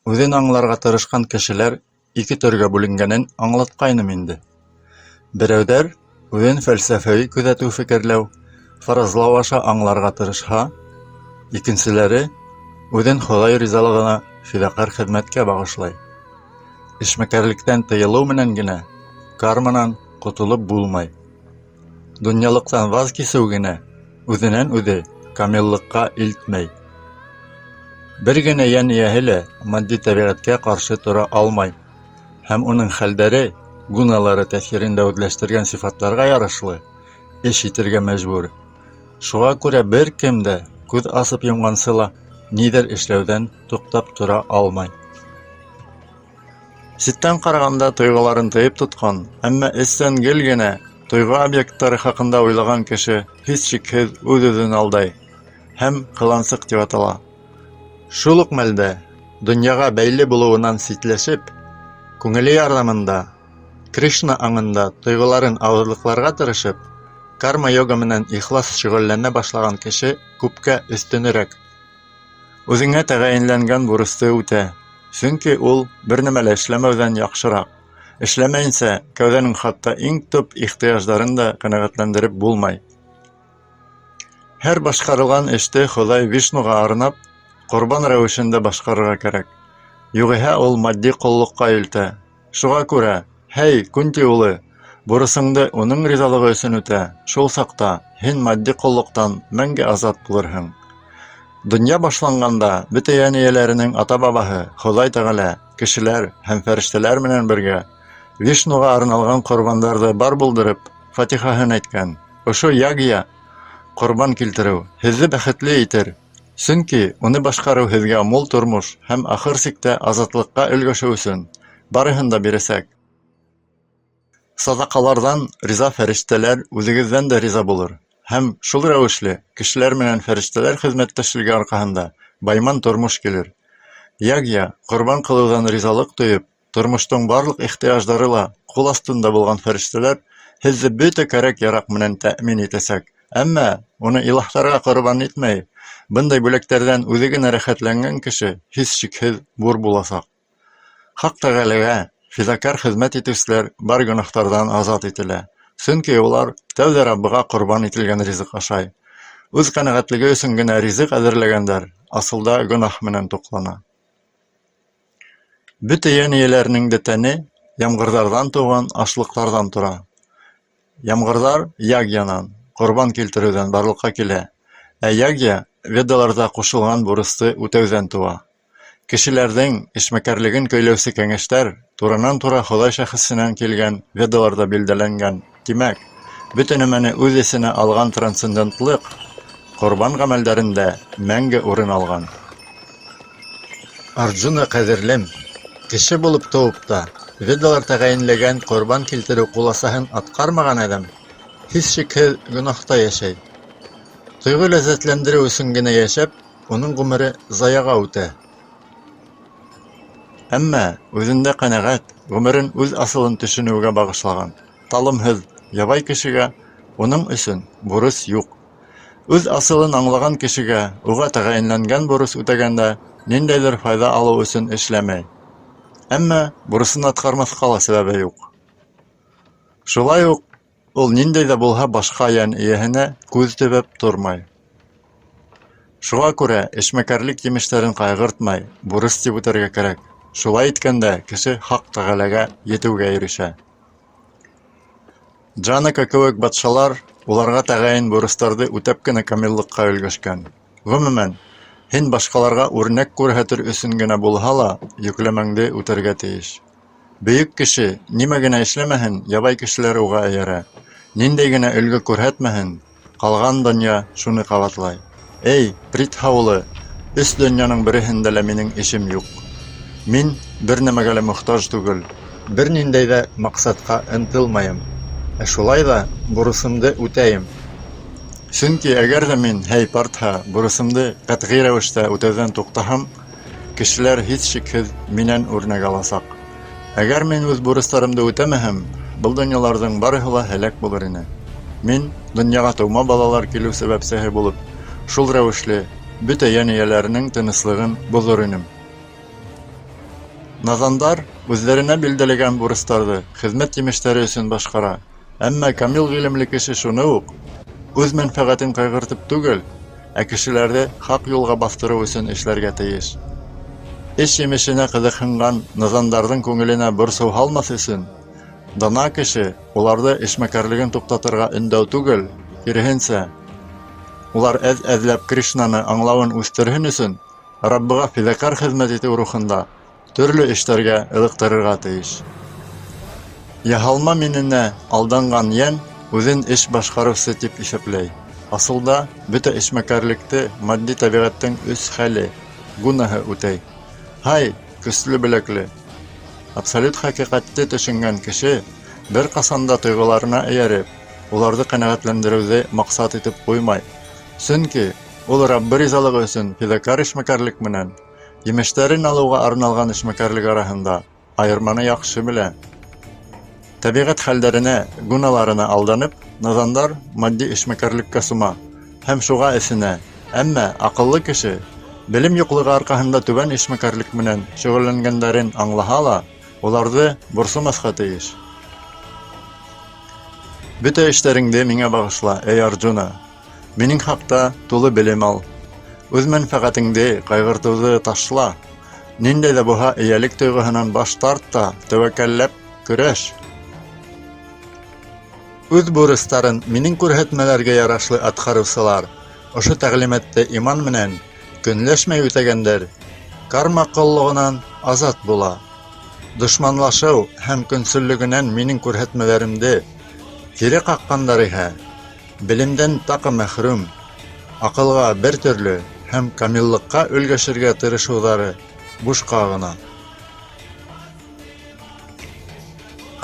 үҙен аңларға тырышҡан кешеләр ике төргә бүленгәнен аңлатҡайным инде. Берәүҙәр үҙен фәлсәфәүи күҙәтеү-фекерләү, фаразлау аша аңларға тырышһа, икенселәре үҙен Хоҙай ризалығына фиҙаҡәр хеҙмәткә бағышлай. Эшмәкәрлектән тыйылыу менән генә карманан ҡотолоп булмай. Донъялыҡтан ваз кисеү генә үҙенән-үҙе камиллыҡҡа илтмәй. Бер генә йән эйәһе лә матди тәбиғәткә ҡаршы тора алмай һәм уның хәлдәре, гуналары тәьҫирендә үҙләштергән сифаттарға ярашлы эш итергә мәжбүр. Шуға күрә бер кем дә күҙ асып йомғансы ла ниҙер эшләүҙән туҡтап тора алмай. Ситтән ҡарағанда тойғоларын тыйып тотҡан, әммә эстән гел генә тойғо объекттары хаҡында уйлаған кеше һис шикһеҙ үҙ-үҙен алдай һәм ҡылансыҡ тип атала. Шул уҡ мәлдә донъяға бәйле булыуынан ситләшеп, күңеле ярҙамында, Кришна аңында тойғоларын ауыҙлыҡларға тырышып, Карма-йога менән ихлас шөғөлләнә башлаған кеше күпкә өҫтөнөрәк. Үҙеңә тәғәйенләнгән бурысты үтә, сөнки ул бер нәмә лә эшләмәүҙән яҡшыраҡ. Эшләмәйенсә, кәүҙәнең хатта иң төп ихтыяждарын да ҡәнәғәтләндереп булмай. Һәр башҡарылған эште Хоҙай Вишнуға арнап, ҡорбан рәүешендә башҡарырға кәрәк. Юғиһә ул матди ҡоллоҡҡа илтә. Шуға күрә, һәй, Кунти улы, бурысыңды уның ризалығы өсөн үтә, шул саҡта һин матди ҡоллоҡтан мәңге азат булырһың. Донъя башланғанда бөтә йән эйәләренең ата-бабаһы Хоҙай Тәғәлә кешеләр һәм фәрештәләр менән бергә Вишнуға арналған ҡорбандарҙы бар булдырып, фатихаһын әйткән. Ошо ягья, ҡорбан килтереү, һеҙҙе бәхетле итер, сөнки уны башҡарыу һеҙгә мул тормош һәм ахыр сиктә азатлыҡҡа өлгәшеү өсөн барыһын да бирәсәк. Саҙаҡаларҙан риза фәрештәләр үҙегеҙҙән дә риза булыр һәм шул рәүешле кешеләр менән фәрештәләр хеҙмәттәшлеге арҡаһында байман тормош килер. Ягья, ҡорбан ҡылыуҙан ризалыҡ тойоп, Тормоштоң барлыҡ ихтыяждары ла ҡул аҫтында булған фәрештәләр һеҙҙе бөтә кәрәк-яраҡ менән тәьмин итәсәк. Әммә уны илаһтарға ҡорбан итмәй, бындай бүләктәрҙән үҙе генә рәхәтләнгән кеше һис шикһеҙ бур буласаҡ. Хаҡ Тәғәләгә фиҙакәр хеҙмәт итеүселәр бар гонаһтарҙан азат ителә, сөнки улар тәүҙә Раббыға ҡорбан ителгән ризыҡ ашай. Үҙ ҡәнәғәтлеге өсөн генә ризыҡ әҙерләгәндәр асылда гонаһ менән туҡлана. Бөтә йән эйәләренең дә тәне ямғырҙарҙан тыуған ашлыҡтарҙан тора. Ямғырҙар ягьянан, ҡорбан килтереүҙән барлыҡҡа килә, ә ягья ведаларҙа ҡушылған бурысты үтәүҙән тыуа. Кешеләрҙең эшмәкәрлеген көйләүсе кәңәштәр туранан-тура Хоҙай шәхесенән килгән ведаларҙа билдәләнгән. Тимәк, бөтә нәмәне үҙ эсенә алған трансцендентлыҡ ҡорбан ғәмәлдәрендә мәңге урын алған. Арджуна ҡәҙерлем, кеше булып тыуып та, Ведалар тәғәйенләгән ҡорбан килтереү ҡуласаһын атҡармаған әҙәм, һис шикһеҙ, гонаһта йәшәй. Тойғо ләззәтләндереү өсөн генә йәшәп, уның ғүмере заяға үтә. Әммә үҙендә ҡәнәғәт, ғүмерен үҙ асылын төшөнөүгә бағышлаған, талымһыҙ, ябай кешегә уның өсөн бурыс юҡ. Үҙ асылын аңлаған кешегә уға тәғәйенләнгән бурыс үтәгәндә ниндәйҙер файҙа алыу өсөн эшләмәй. Әммә бурысын атҡармаҫҡа ла сәбәбе юҡ. Шулай уҡ ул ниндәй ҙә булһа башҡа йән эйәһенә күҙ төбәп тормай. Шуға күрә эшмәкәрлек емештәрен ҡайғыртмай, бурыс тип үтәргә кәрәк. Шулай иткәндә кеше Хаҡ Тәғәләгә етеүгә ирешә. Джанака кеүек батшалар уларға тәғәйен бурыстарҙы үтәп кенә камиллыҡҡа өлгәшкән. Ғөмүмән, һин башҡаларға үрнәк күрһәтер өсөн генә булһа ла йөкләмәңде үтәргә тейеш. Бөйөк кеше нимә генә эшләмәһен, ябай кешеләр уға эйәрә. Ниндәй генә өлгө күрһәтмәһен, Ҡалған донъя шуны ҡабатлай. Эй, Притха улы, өс донъяның береһендә лә минең эшем юҡ. Мин бер нәмәгә лә мохтаж түгел, бер ниндәй ҙә маҡсатҡа ынтылмайым. Ә шулай ҙа бурысымды үтәйем. Сөнки әгәр ҙә мин, һәй, Партһа, бурысымды ҡәтғи рәүештә үтәүҙән туҡтаһам, кешеләр һис шикһеҙ минән үрнәк аласаҡ. Әгәр мин үҙ бурыстарымды үтәмәһәм, был донъяларҙың барыһы ла һәләк булыр ине. Мин, донъяға тыума балалар килеү сәбәпсеһе булып, шул рәүешле бөтә йән эйәләренең тыныслығын боҙор инем. Наҙандар үҙҙәренә билдәләгән бурыстарҙы хеҙмәт емештәре өсөн башҡара. Әммә камил ғилемле кеше шуны уҡ үҙ мәнфәғәтен ҡайғыртып түгел, ә кешеләрҙе хаҡ юлға баҫтырыу өсөн эшләргә тейеш. Эш емешенә ҡыҙыҡһынған наҙандарҙың күңеленә борсоу һалмаҫ өсөн, дана кеше уларҙы эшмәкәрлеген туҡтатырға өндәү түгел, киреһенсә, улар әҙ-әҙләп Кришнаны аңлауын үҫтерһен өсөн Раббыға фиҙакәр хеҙмәт итеү рухында төрлө эштәргә ылыҡтырырға тейеш. Яһалма миненә алданған йән үҙен эш башҡарыусы тип иҫәпләй. Асылда, бөтә эшмәкәрлекте матди тәбиғәттең өс хәле, гунаһы үтәй. Һай, көслө беләкле! Абсолют хәҡиҡәтте төшөнгән кеше бер ҡасан да тойғоларына эйәреп, уларҙы ҡәнәғәтләндереүҙе маҡсат итеп ҡуймай. Сөнки ул Раббы ризалығы өсөн фиҙакәр эшмәкәрлек менән Емештәрен алыуға арналған эшмәкәрлек араһында айырманы яҡшы белә. Тәбиғәт хәлдәренә, гуналарына алданып, Наҙандар матди эшмәкәрлеккә сума һәм шуға эҫенә, әммә аҡыллы кеше, белем юҡлығы арҡаһында түбән эшмәкәрлек менән шөғөлләнгәндәрен аңлаһа ла, уларҙы борсомаҫҡа тейеш. Бөтә эштәреңде миңә бағышла, эй Арджуна! Минең хаҡта тулы белем ал. Үҙ мәнфәғәтеңде ҡайғыртыуҙы ташла. Ниндәй ҙә булһа эйәлек тойғоһонан баш тарт та тәүәккәлләп көрәш. Үҙ бурыстарын минең күрһәтмәләргә ярашлы атҡарыусылар, ошо тәғлимәтте иман менән, көнләшмәй үтәгәндәр, карма ҡоллоғонан азат була. Дошманлашыу һәм көнсөллөгөнән минең күрһәтмәләремде кире ҡаҡҡандар иһә, белемдән тағы мәхрүм, аҡылға бер төрлө һәм камиллыҡҡа өлгәшергә тырышыуҙары бушҡа ғына.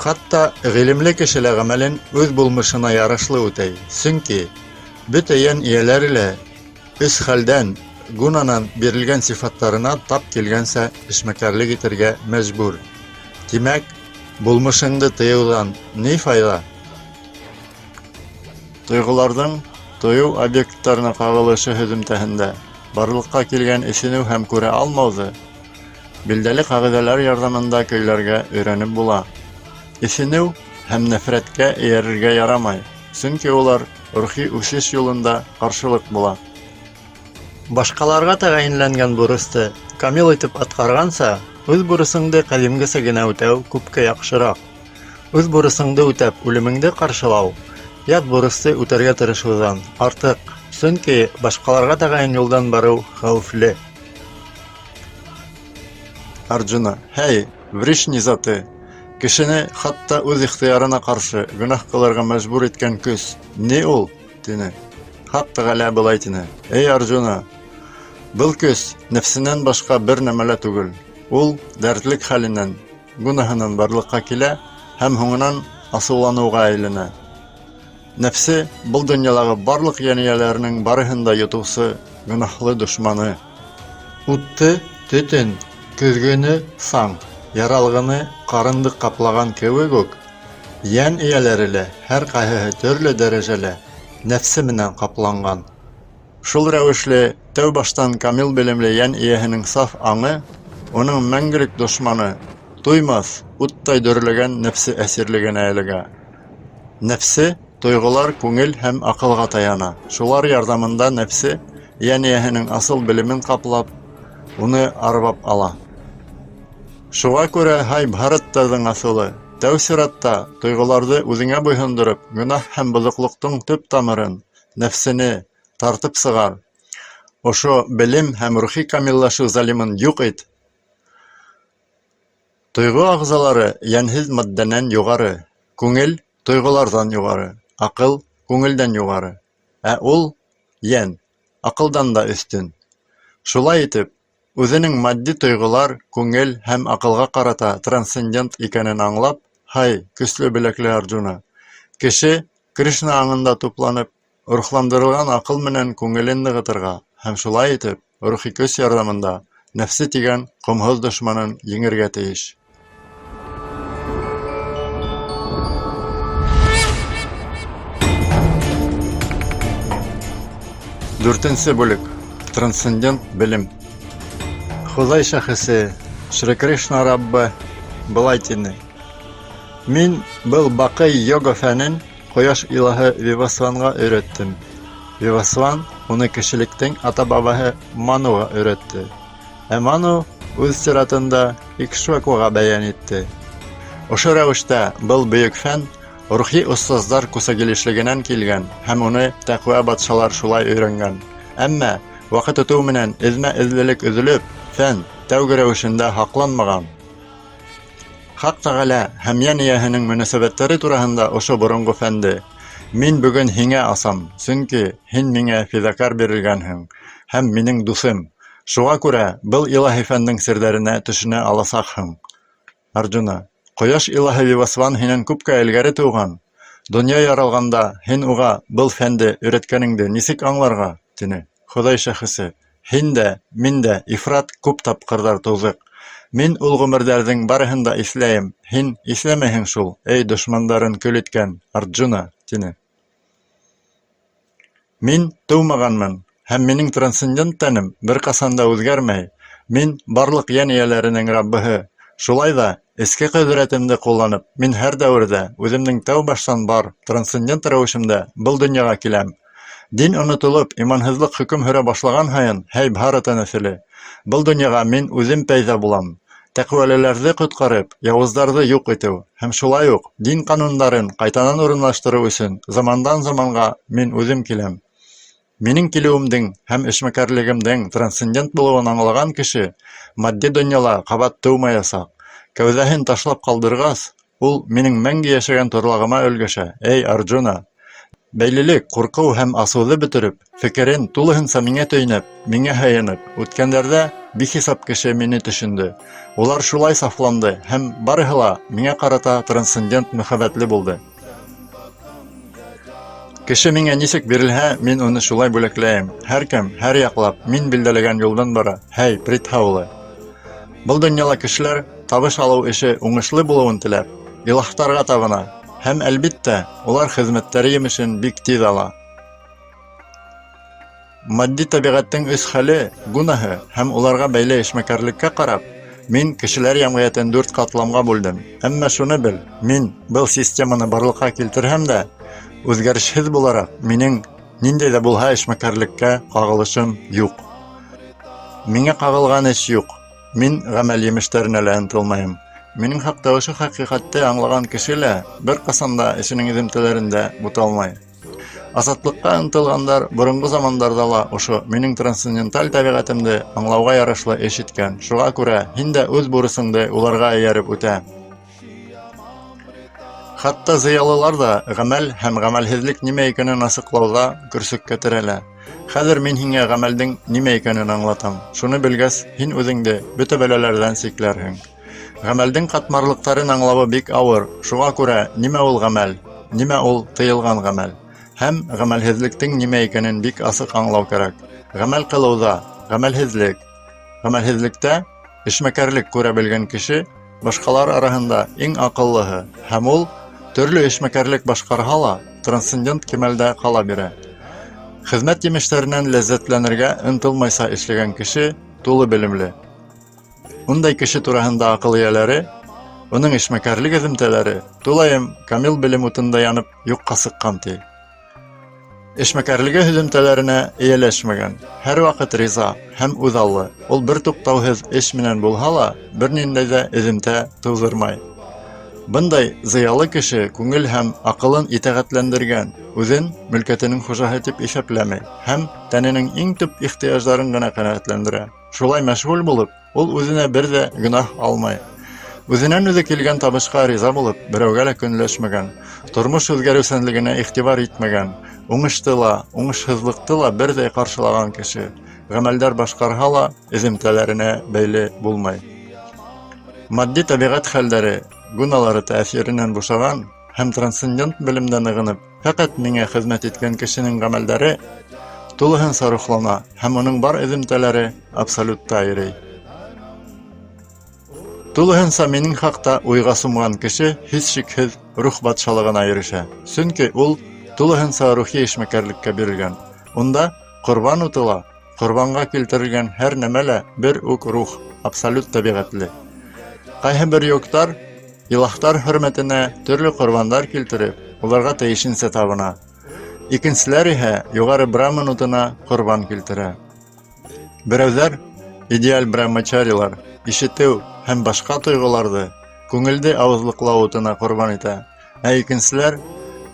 Хатта ғилемле кеше лә ғәмәлен үҙ булмышына ярашлы үтәй, сөнки бөтә йән эйәләре лә өс хәлдән, гунанан бирелгән сифаттарына тап килгәнсә эшмәкәрлек итергә мәжбүр. Тимәк, булмышыңды тыйыуҙан ни файҙа? Тойғоларҙың тойоу объекттарына ҡағылышы һөҙөмтәһендә барлыҡҡа килгән эҫенеү һәм күрә алмауҙы билдәле ҡағиҙәләр ярҙамында көйләргә өйрәнеп була. Эҫенеү һәм нәфрәткә эйәрергә ярамай, сөнки улар рухи үҫеш юлында ҡаршылыҡ була. Башҡаларға тәғәйенләнгән бурысты камил итеп атҡарғанса, үҙ бурысыңды ҡәҙимгесә генә үтәү күпкә яҡшыраҡ. Үҙ бурысыңды үтәп үлемеңде ҡаршылау ят бурысты үтәргә тырышыуҙан артыҡ, сөнки башҡаларға тәғәйен юлдан барыу хәүефле. Арджуна, һәй, Вришни заты, кешене хатта үҙ ихтыярына ҡаршы гөнаһ ҡылырға мәжбүр иткән көс ни ул? тине. Хаҡ Тәғәлә былай тине: Эй Арджуна, был көс нәфсенән башҡа бер нәмә лә түгел. Ул дәртлек хәленән, гунаһынан барлыҡҡа килә һәм һуңынан асыуланыуға әйләнә. Нәфсе был донъялағы барлыҡ йән эйәләренең барыһын да йотоусы гөнаһлы дошманы. Утты төтөн, көҙгөнө саң, яралғыны ҡарындыҡ ҡаплаған кеүек үк, йән эйәләре лә һәр ҡайһыһы төрлө дәрәжәлә нәфсе менән ҡапланған. Шул рәүешле, тәү баштан камил белемле йән эйәһенең саф аңы, уның мәңгелек дошманы, туймаҫ, уттай дөрләгән нәфсе әсирлегенә эләгә. Нәфсе, тойғолар күңел һәм аҡылға таяна. Шулар ярҙамында нәфсе йән эйәһенең асыл белемен ҡаплап, уны арбап ала. Шуға күрә, һай бһараттарҙың аҫылы, тәү сиратта, тойғоларҙы үҙеңә буйһондороп, гөнаһ һәм боҙоҡлоҡтоң төп тамырын, нәфсене, тартып сығар. Ошо белем һәм рухи камиллашыу залимын юҡ ит! Тойғо ағзалары йәнһеҙ матдәнән юғары, күңел тойғоларҙан юғары, аҡыл күңелдән юғары, ә ул, йән, аҡылдан да өҫтөн. Шулай итеп, үҙенең матди тойғолар, күңел һәм аҡылға ҡарата трансцендент икәнен аңлап, һай, көслө беләкле Арджуна, кеше, Кришна аңында тупланып, рухландырылған аҡыл менән күңелен нығытырға һәм шулай итеп, рухи көс ярҙамында нәфсе тигән ҡомһоҙ дошманын еңергә тейеш. Дүртенсе бүлек. Трансцендент белем. Хоҙай шәхесе Шри Кришна Раббы былай тине: Мин был баҡый йога фәнен Ҡояш илаһы Вивасванға өйрәттем. Вивасван уны кешелектең ата-бабаһы Мануға өйрәтте. Ә Ману үҙ сиратында Икшвакуға бәйән итте. Ошо рәүештә был бөйөк фән рухи остаздар күсәгилешлегенән килгән һәм уны тәҡүә батшалар шулай өйрәнгән. Әммә ваҡыт үтеү менән эҙмә-эҙлелек өҙөлөп, фән тәүге рәүешендә һаҡланмаған. Хаҡ Тәғәлә һәм йән эйәһенең мөнәсәбәттәре тураһында ошо боронғо фәнде мин бөгөн һиңә асам, сөнки һин миңә фиҙакәр бирелгәнһең һәм минең дуҫым. Шуға күрә был илаһи фәндең серҙәренә төшөнә аласаҡһың. Арджуна, ҡояш илаһы Вивасван һинән күпкә элгәре тыуған. Донъя яралғанда һин уға был фәнде өйрәткәнеңде нисек аңларға? тине. Хоҙай шәхесе, һин дә, мин дә ифрат күп тапҡырҙар тыуҙыҡ. Мин ул ғүмерҙәрҙең барыһын да иҫләйем, һин иҫләмәйһең шул, эй дошмандарын көл иткән Арджуна, тине. Мин тыумағанмын, һәм минең трансцендент тәнем бер ҡасан да үҙгәрмәй. Мин барлыҡ йән эйәләренең Раббыһы. Шулай ҙа, эске ҡөҙрәтемде ҡулланып, мин һәр дәүерҙә үҙемдең тәү баштан бар трансцендент рәүешемдә был донъяға киләм. Дин онотолоп, иманһыҙлыҡ хөкөм һөрә башлаған һайын, һәй Бһарата нәҫеле, был донъяға мин үҙем пәйҙә булам, тәҡүәлеләрҙе ҡотҡарып, яуыздарҙы юҡ итеү һәм шулай уҡ дин ҡанундарын ҡайтанан урынлаштырыу өсөн замандан заманға мин үҙем киләм. Минең килеүемдең һәм эшмәкәрлегемдең трансцендент булыуын аңлаған кеше матди донъяла ҡабат тыумаясаҡ. Кәүҙәһен ташлап ҡалдырғас, ул минең мәңге йәшәгән торлағыма өлгәшә, эй Арджуна! Бәйлелек, ҡурҡыу һәм асыуҙы бөтөрөп, фекерен тулыһынса миңә төйнәп, миңә һыйынып, үткәндәрҙә бихисап кеше мине төшөндө. Улар шулай сафланды һәм барыһы ла миңә ҡарата трансцендент мөхәббәтле булды. Кеше миңә нисек бирелһә, мин уны шулай бүләкләйем. Һәр кем, һәр яҡлап, мин билдәләгән юлдан бара. Һәй, Притха улы! Был донъяла кешеләр табыш алыу эше уңышлы булыуын теләп, илаһтарға табына һәм, әлбиттә, улар хеҙмәттәре емешен бик тиҙ ала. Матди тәбиғәттең өс хәле, гунаһы һәм уларға бәйле эшмәкәрлеккә ҡарап, мин кешеләр йәмғиәтен дүрт ҡатламға бүлдем. Әммә шуны бел, мин был системаны барлыҡҡа килтерһәм дә, үҙгәрешһеҙ булараҡ, минең ниндәй ҙә булһа эшмәкәрлеккә ҡағылышым юҡ. Миңә ҡағылған эш юҡ. Мин ғәмәл емештәренә лә ынтылмайым. Минең хаҡта ошо хәҡиҡәтте аңлаған кеше лә бер ҡасан да эшенең эҙемтәләрендә буталмай. Азатлыҡҡа ынтылғандар боронғо замандарҙа ла ошо минең трансценденталь тәбиғәтемде аңлауға ярашлы эш иткән. Шуға күрә һин дә үҙ бурысыңды уларға эйәреп үтә. Хатта зыялылар ҙа ғәмәл һәм ғәмәлһеҙлек нимә икәнен асыҡлауҙа көрсөккә терәлә. Хәҙер мин һиңә ғәмәлдең нимә икәнен аңлатам. Шуны белгәс, һин үҙеңде бөтә бәләләрҙән сикләрһең. Ғәмәлдең ҡатмарлыҡтарын аңлауы бик ауыр. Шуға күрә нимә ул ғәмәл, нимә ул тыйылған ғәмәл һәм ғәмәлһеҙлектең нимә икәнен бик асыҡ аңлау кәрәк. Ғәмәл ҡылыуҙа ғәмәлһеҙлек, ғәмәлһеҙлектә эшмәкәрлек күрә белгән кеше башҡалар араһында иң аҡыллыһы һәм ул төрлө эшмәкәрлек башҡарһа ла трансцендент кимәлдә ҡала бирә. Хеҙмәт емештәренән ләззәтләнергә ынтылмайса эшләгән кеше тулы белемле. Ундай кеше тураһында аҡыл эйәләре, уның эшмәкәрлек эҙемтәләре тулайым камил белем утында янып юҡҡа сыҡҡан ти. Эшмәкәрлеге һөҙөмтәләренә эйәләшмәгән, һәр ваҡыт риза һәм үҙаллы. Ул бер туҡтауһыҙ эш менән булһа ла, бер ниндәй ҙә эҙемтә тыуҙырмай. Бындай зыялы кеше күңел һәм аҡылын итәғәтләндергән, үҙен мөлкәтенең хужаһы тип иҫәпләмәй һәм тәненең иң төп ихтыяждарын ғына ҡәнәғәтләндерә. Шулай мәшғүл булып, ул үҙенә бер ҙә гөнаһ алмай. Үҙенән үҙе килгән табышҡа риза булып, берәүгә лә көнләшмәгән, тормош үҙгәреүсәнлегенә иғтибар итмәгән, уңышты ла, уңышһыҙлыҡты ла берҙәй ҡаршылаған кеше, ғәмәлдәр башҡарһа ла, эҙемтәләренә бәйле булмай. Матди тәбиғәт хәлдәре, гуналары тәэҫиренән бушаған һәм трансцендент белемдә нығынып, Фәҡәт миңә хеҙмәт иткән кешенең ғәмәлдәре тулыһынса рухлана һәм уның бар эҙемтәләре абсолютта ирей. Тулыһынса минең хаҡта уйға сумған кеше һис шикһеҙ рух батшалығына ирешә. Сөнки ул тулыһынса рухи эшмәкәрлеккә бирелгән. Унда ҡорбан уты ла, ҡорбанға килтерелгән һәр нәмә лә бер үк рух, абсолют тәбиғәтле. Ҡайһы бер йогтар Илаһтар хөрмәтенә төрлө ҡорбандар килтереп, уларға тейешенсә табына. Икенселәр иһә юғары браман утына ҡорбан килтерә. Берәүҙәр, идеаль брахмачарилар, ишетеү һәм башҡа тойғоларҙы күңелде ауыҙлыҡлау утына ҡорбан итә. Ә икенселәр,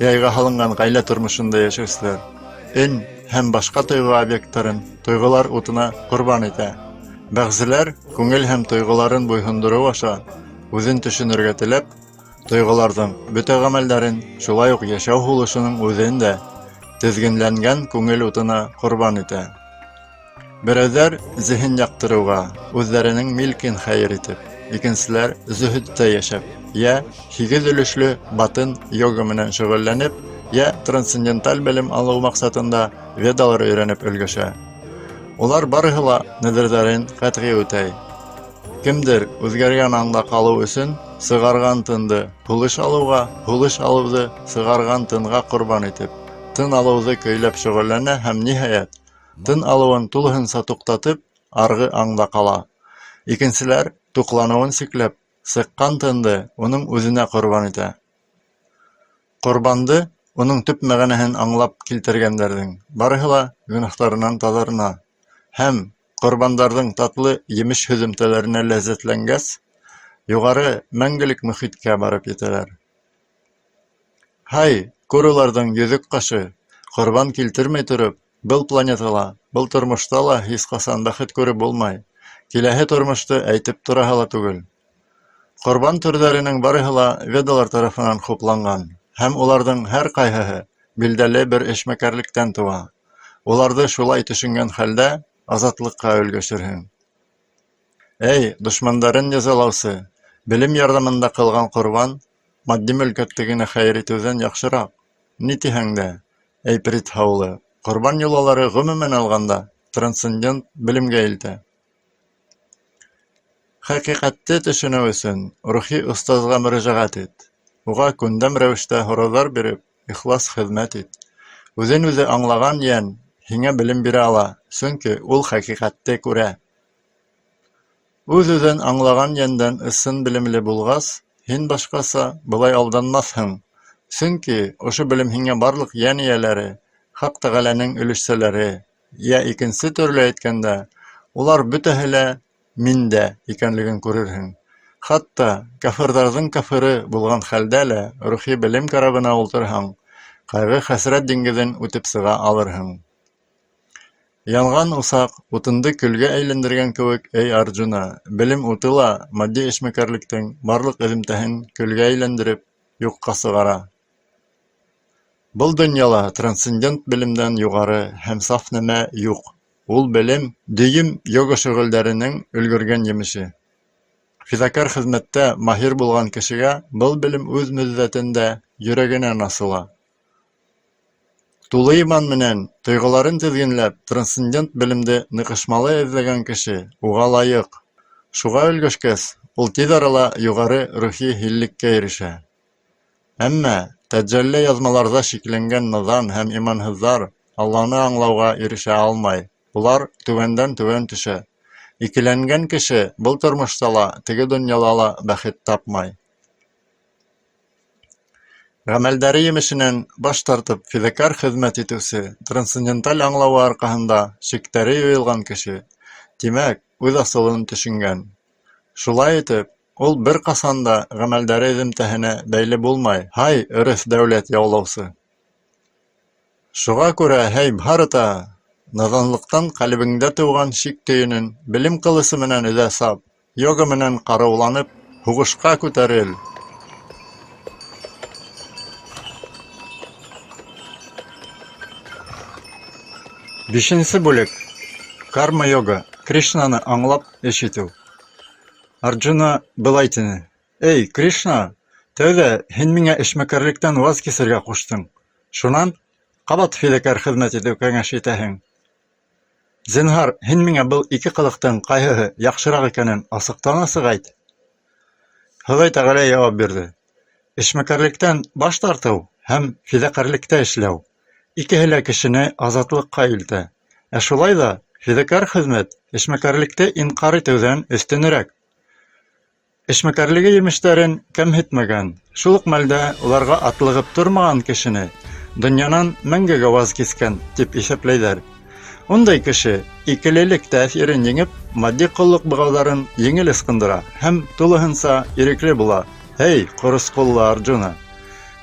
яйға һалынған ғаилә тормошонда йәшәүселәр, өн һәм башҡа тойғо объекттарын тойғолар утына ҡорбан итә. Бәғзеләр күңел һәм тойғоларын буйһондороу аша үҙен төшөнөргә теләп, тойғоларҙың бөтә ғәмәлдәрен, шулай уҡ йәшәү һулышының үҙен дә теҙгенләнгән күңел утына ҡорбан итә. Берәүҙәр зеһен яҡтырыуға үҙҙәренең милкен хәйер итеп, икенселәр зөһөттә йәшәп, йә һигеҙ өлөшлө батын йога менән шөғөлләнеп, йә трансценденталь белем алыу маҡсатында ведалар өйрәнеп өлгәшә. Улар барыһы ла нәҙерҙәрен ҡәтғи үтәй. Кемдер үҙгәргән аңда ҡалыу өсөн сығарған тынды һулыш алыуға, һулыш алыуҙы сығарған тынға ҡорбан итеп, тын алыуҙы көйләп шөғөлләнә һәм, ниһайәт, тын алыуын тулыһынса туҡтатып, арғы аңда ҡала. Икенселәр, туҡланыуын сикләп, сыҡҡан тынды уның үҙенә ҡорбан итә. Ҡорбанды, уның төп мәғәнәһен аңлап килтергәндәрҙең барыһы ла гонаһтарынан таҙарына һәм, ҡорбандарҙың татлы емеш-һөҙөмтәләренә ләззәтләнгәс, юғары мәңгелек мөхиткә барып етәләр. Һай, Куруларҙың йөҙөк ҡашы, ҡорбан килтермәй тороп, был планетала, был тормошта ла һис ҡасан бәхет күреп булмай, киләһе тормошто әйтеп тораһы ла түгел. Ҡорбан төрҙәренең барыһы ла Ведалар тарафынан хупланған, һәм уларҙың һәр ҡайһыһы билдәле бер эшмәкәрлектән тыуа. Уларҙы шулай төшөнгән хәлдә азатлыҡҡа өлгәшерһең. Эй, дошмандарын язалаусы, белем ярҙамында ҡылған ҡорбан матди мөлкәтте генә хәйер итеүҙән яҡшыраҡ. Ни тиһәң дә, эй Притха улы, ҡорбан йолалары ғөмүмән алғанда трансцендент белемгә илтә. Хәҡиҡәтте төшөнөү өсөн рухи остазға мөрәжәғәт ит. Уға күндәм рәүештә һорауҙар биреп, ихлас хеҙмәт ит. Үҙен-үҙе аңлаған йән һиңә белем бирә ала, сөнки ул хәҡиҡәтте күрә. Үҙ-үҙен аңлаған йәндән ысын белемле булғас, һин башҡаса былай алданмаҫһың, сөнки ошо белем һиңә барлыҡ йән эйәләре, Хаҡ Тәғәләнең өлөшсәләре, йә икенсе төрлө әйткәндә, улар бөтәһе лә Миндә икәнлеген күрерһең. Хатта кафырҙарҙың кафыры булған хәлдә лә рухи белем карабына ултырһаң, ҡайғы-хәсрәт диңгеҙен үтеп сыға алырһың. Янған усаҡ утынды көлгә әйләндергән кеүек, эй Арджуна, белем уты ла матди эшмәкәрлектең барлыҡ эҙемтәһен көлгә әйләндереп, юҡҡа сығара. Был донъяла трансцендент белемдән юғары һәм саф нәмә юҡ. Ул белем — дөйөм йога шөғөлдәренең өлгөргән емеше. Фиҙакәр хеҙмәттә маһир булған кешегә был белем үҙ мөҙҙәтендә йөрәгенән асыла. Тулы иман менән, тойғоларын теҙгенләп, трансцендент белемде ныҡышмалы эҙләгән кеше уға лайыҡ. Шуға өлгәшкәс, ул тиҙ арала юғары рухи һиллеккә ирешә. Әммә тәджәлле яҙмаларҙа шикләнгән наҙан һәм иманһыҙҙар Алланы аңлауға ирешә алмай, улар түбәндән түбән төшә. Икеләнгән кеше был тормошта ла, теге донъяла ла бәхет тапмай. Ғәмәлдәре емешенән баш тартып фиҙакәр хеҙмәт итеүсе, трансценденталь аңлауы арҡаһында шиктәре юйылған кеше, тимәк, үҙ асылын төшөнгән. Шулай итеп, ул бер ҡасан да ғәмәлдәре эҙемтәһенә бәйле булмай, һай, ырыҫ дәүләт яулаусы! Шуға күрә, һей Бһарата, наҙанлыҡтан ҡәлбеңдә тыуған шик төйөнөн белем ҡылысы менән өҙә сап, йога менән ҡарыуланып, һуғышҡа күтәрел! Бишенсе бүлек. Карма-йога. Кришнаны аңлап эш итеү. Арджуна былай тине: Эй, Кришна, тәүҙә һин миңә эшмәкәрлектән ваз кисергә ҡуштың, шунан ҡабат фиҙакәр хеҙмәт итеү кәңәш итәһең. Зинһар, һин миңә был ике ҡылыҡтың ҡайһыһы яҡшыраҡ икәнен асыҡтан-асыҡ әйт. Хоҙай Тәғәлә яуап бирҙе: Эшмәкәрлектән баш тартыу һәм фиҙакәрлектә эшләү икеһе лә кешене азатлыҡҡа илтә. Ә шулай ҙа фиҙакәр хеҙмәт эшмәкәрлекте инҡар итеүҙән өҫтөнөрәк. Эшмәкәрлеге емештәрен кәмһетмәгән, шул уҡ мәлдә уларға атлығып тормаған кешене донъянан мәңгегә ваз кискән тип иҫәпләйҙәр. Ундай кеше икелелек тәьҫирен еңеп, матди ҡоллоҡ бығауҙарын еңел ысҡындыра һәм тулыһынса ирекле була. Һей, ҡорос ҡуллы Арджуна!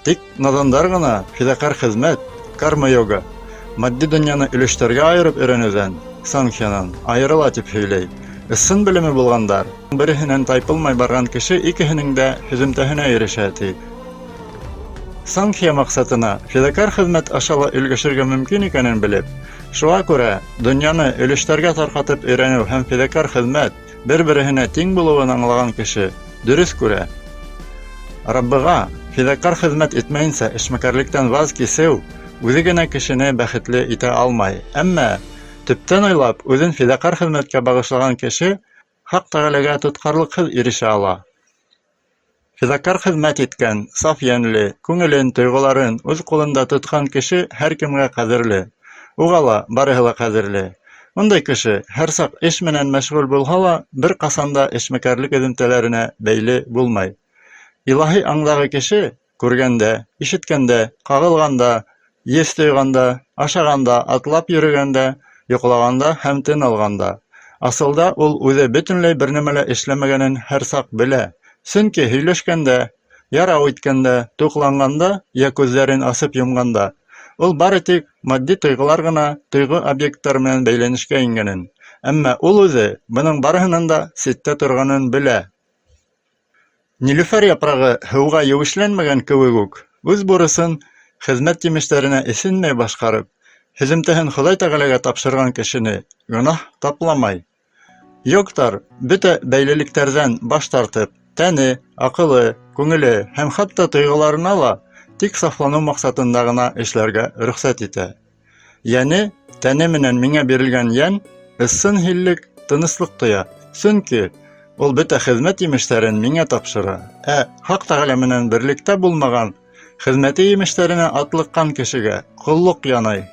Тик наҙандар ғына фиҙакәр хеҙмәт, карма-йога, матди донъяны өлөштәргә айырып өйрәнеүҙән, санхьянан, айырыла тип һөйләй. Ысын белеме булғандар, береһенән тайпылмай барған кеше икеһенең дә һөҙөмтәһенә ирешә, ти. Санхья маҡсатына фиҙакәр хеҙмәт аша ла өлгәшергә мөмкин икәнен белеп, шуға күрә донъяны өлөштәргә тарҡатып өйрәнеү һәм фиҙакәр хеҙмәт бер-береһенә тиң булыуын аңлаған кеше дөрөҫ күрә. Раббыға фиҙакәр хеҙмәт итмәйенсә эшмәкәрлектән ваз кисеү үҙе генә кешене бәхетле итә алмай. Әммә төптән уйлап үҙен фиҙакәр хеҙмәткә бағышлаған кеше Хаҡ Тәғәләгә тотҡарлыҡһыҙ ирешә ала. Фиҙакәр хеҙмәт иткән, саф йәнле, күңелен, тойғоларын үҙ ҡулында тотҡан кеше һәр кемгә ҡәҙерле. Уға ла барыһы ла ҡәҙерле. Ундай кеше һәр саҡ эш менән мәшғүл булһа ла, бер ҡасан да эшмәкәрлек эҙемтәләренә бәйле булмай. Илаһи аңдағы кеше күргәндә, ишеткәндә, ҡағылғанда, еҫ тойғанда, ашағанда, атлап йөрөгәндә, йоҡлағанда һәм тын алғанда. Асылда ул үҙе бөтөнләй бер нәмә лә эшләмәгәнен һәр саҡ белә. Сөнки һөйләшкәндә, ярау иткәндә, туҡланғанда йә күҙҙәрен асып йомғанда, ул бары тик матди тойғолар ғына тойғо объекттары менән бәйләнешкә ингәнен, әммә ул үҙе бының барыһынан да ситтә торғанын белә. Нилүфәр япрағы һыуға еүешләнмәгән кеүек үк, үҙ бурысын хеҙмәт емештәренә эҫенмәй башҡарып, һөҙөмтәһен Хоҙай Тәғәләгә тапшырған кешене гонаһ тапламай. Йогтар бөтә бәйлелектәрҙән баш тартып, тәне, аҡылы, күңеле һәм хатта тойғоларына ла тик сафланыу маҡсатында ғына эшләргә рөхсәт итә. Йәне, тәне менән миңә бирелгән йән ысын һиллек, тыныслыҡ тоя. Сөнки ул бөтә хеҙмәт емештәрен миңә тапшыра. Ә Хаҡ Тәғәлә менән берлектә булмаған хеҙмәте емештәренә атлыҡҡан кешегә ҡоллоҡ янай.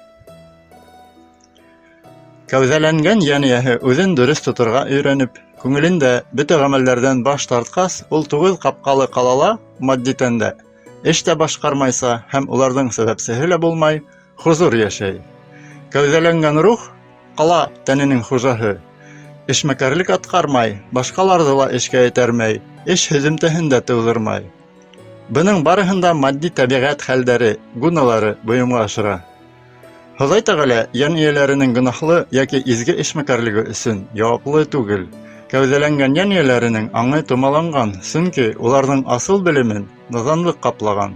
Кәүҙәләнгән йән эйәһе үҙен дөрөҫ тоторға өйрәнеп, күңелендә бөтә ғәмәлдәрҙән баш тартҡас, ул туғыҙ ҡапҡалы ҡалала, матди тәндә, эш тә башҡармайса һәм уларҙың сәбәпсеһе лә булмай, хозур йәшәй. Кәүҙәләнгән рух ҡала тәненең хужаһы. Эшмәкәрлек атҡармай, башҡаларҙы ла эшкә этәрмәй, эш һөҙөмтәһен дә тыуҙырмай. Бының барыһын да матди тәбиғәт хәлдәре, гуналары бойомға ашыра. Хоҙай Тәғәлә йән эйәләренең гонаһлы йәки изге эшмәкәрлеге өсөн яуаплы түгел. Кәүҙәләнгән йән эйәләренең аңы томаланған, сөнки уларҙың асыл белемен наҙанлыҡ ҡаплаған.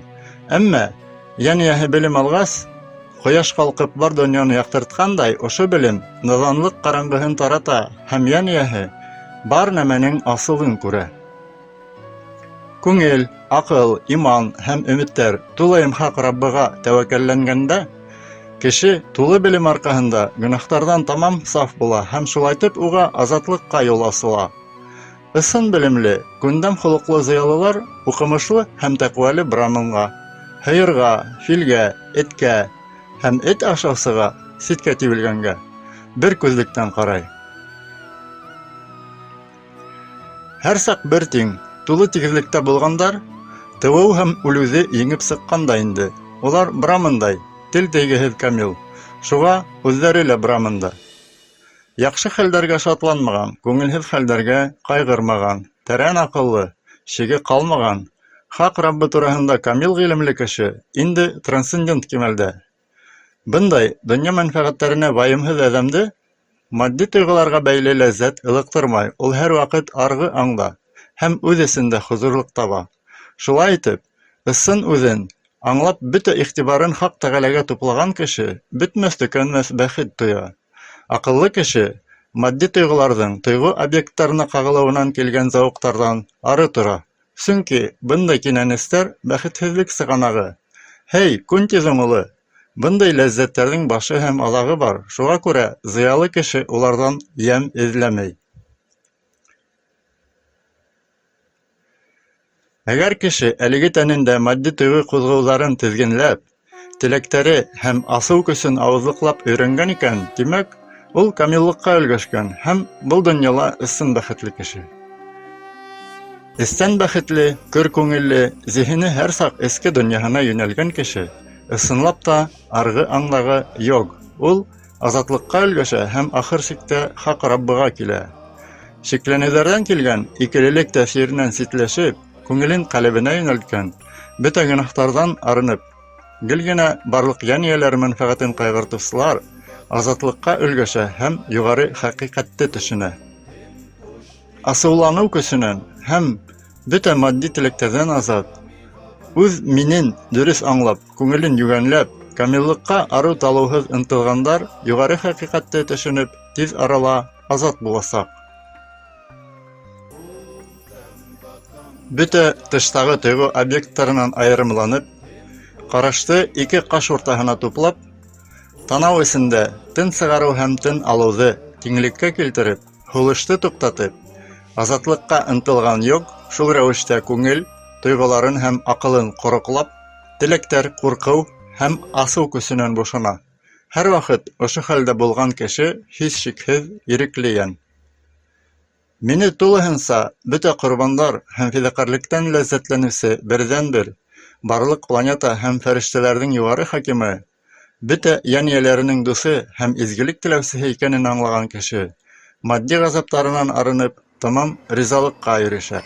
Әммә йән эйәһе белем алғас, ҡояш ҡалҡып бар донъяны яҡтыртҡандай, ошо белем наҙанлыҡ ҡараңғыһын тарата һәм йән эйәһе бар нәмәнең асылын күрә. Күңел, аҡыл, иман һәм өмөттәр тулайым хаҡ Раббыға тәүәккәлләнгәндә, кеше тулы белем арҡаһында гөнаһтарҙан тамам саф була һәм шулайтып уға азатлыҡҡа юл асыла. Ысын белемле, күндәм холоҡло зыялылар уҡымышлы һәм тәҡүәле брамынға, һыйырға, филгә, эткә һәм эт ашаусыға, ситкә тибелгәнгә, бер күҙлектән ҡарай. Һәр саҡ бер тиң, тулы тигеҙлектә булғандар тыуыу һәм үлеүҙе еңеп сыҡҡан да инде. Улар брамындай, тел тейгеһеҙ камил. Шуға үҙҙәре лә брамында. Яҡшы хәлдәргә шатланмаған, күңелһеҙ хәлдәргә ҡайғырмаған, тәрән аҡыллы, шиге ҡалмаған, хаҡ Раббы тураһында камил ғилемле кеше инде трансцендент кимәлдә. Бындай донъя мәнфәғәттәренә вайымһыҙ әҙәмде матди тойғоларға бәйле ләззәт ылыҡтырмай, ул һәр ваҡыт арғы аңда һәм үҙ эсендә хозурлыҡ таба. Шулай итеп, ысын үҙен аңлап бөтә иғтибарын Хаҡ Тәғәләгә туплаған кеше бөтмәҫ-төкәнмәҫ бәхет тоя. Аҡыллы кеше матди тойғоларҙың тойғо объекттарына ҡағылыуынан килгән зауыҡтарҙан ары тора. Сөнки бындай кинәнестәр бәхетһеҙлек сығанағы. Һей, Кунтиҙың улы, бындай ләззәттәрҙең башы һәм аҙағы бар, шуға күрә зыялы кеше уларҙан йәм эҙләмәй. Әгәр кеше әлеге тәнендә матди тойғо ҡуҙғыуҙарын теҙгенләп, теләктәре һәм асыу көсөн ауыҙлыҡлап өйрәнгән икән, тимәк, ул камиллыҡҡа өлгәшкән һәм был донъяла ысын бәхетле кеше. Эстән бәхетле, көр күңелле, зиһене һәр саҡ эске донъяһына йүнәлгән кеше ысынлап та арғы аңдағы йог. Ул азатлыҡҡа өлгәшә һәм ахыр сиктә хаҡ Раббыға килә. Шикләнеүҙәрҙән килгән икелелек тәьҫиренән ситләшеп, күңелен ҡәлебенә йүнәлткән, бөтә гөнаһтарҙан арынып, гел генә барлыҡ йән эйәләре мәнфәғәтен ҡайғыртыусылар азатлыҡҡа өлгәшә һәм юғары хәҡиҡәтте төшөнә. Асыуланыу көсөнән һәм бөтә матди теләктәрҙән азат, үҙ минен дөрөҫ аңлап, күңелен йүгәнләп, камиллыҡҡа арыу-талыуһыҙ ынтылғандар юғары хәҡиҡәтте төшөнөп, тиҙ арала азат буласаҡ. Бөтә тыштағы тойғо объекттарынан айырымланып, ҡарашты ике ҡаш уртаһына туплап, танау эсендә тын сығарыу һәм тын алыуҙы тиңлеккә килтереп, һулышты туҡтатып, азатлыҡҡа ынтылған йог шул рәүештә күңел, тойғоларын һәм аҡылын ҡороҡлап, теләктәр, ҡурҡыу һәм асыу көсөнән бушана. Һәр ваҡыт ошо хәлдә булған кеше, һис шикһеҙ, ирекле йән. Мине тулыһынса бөтә ҡорбандар һәм фиҙаҡәрлектән ләззәтләнеүсе берҙән-бер, барлыҡ планета һәм фәрештәләрҙең юғары хакимы, бөтә йән эйәләренең дуҫы һәм изгелек теләүсеһе икәнен аңлаған кеше, матди ғазаптарынан арынып, тамам ризалыҡҡа ирешә.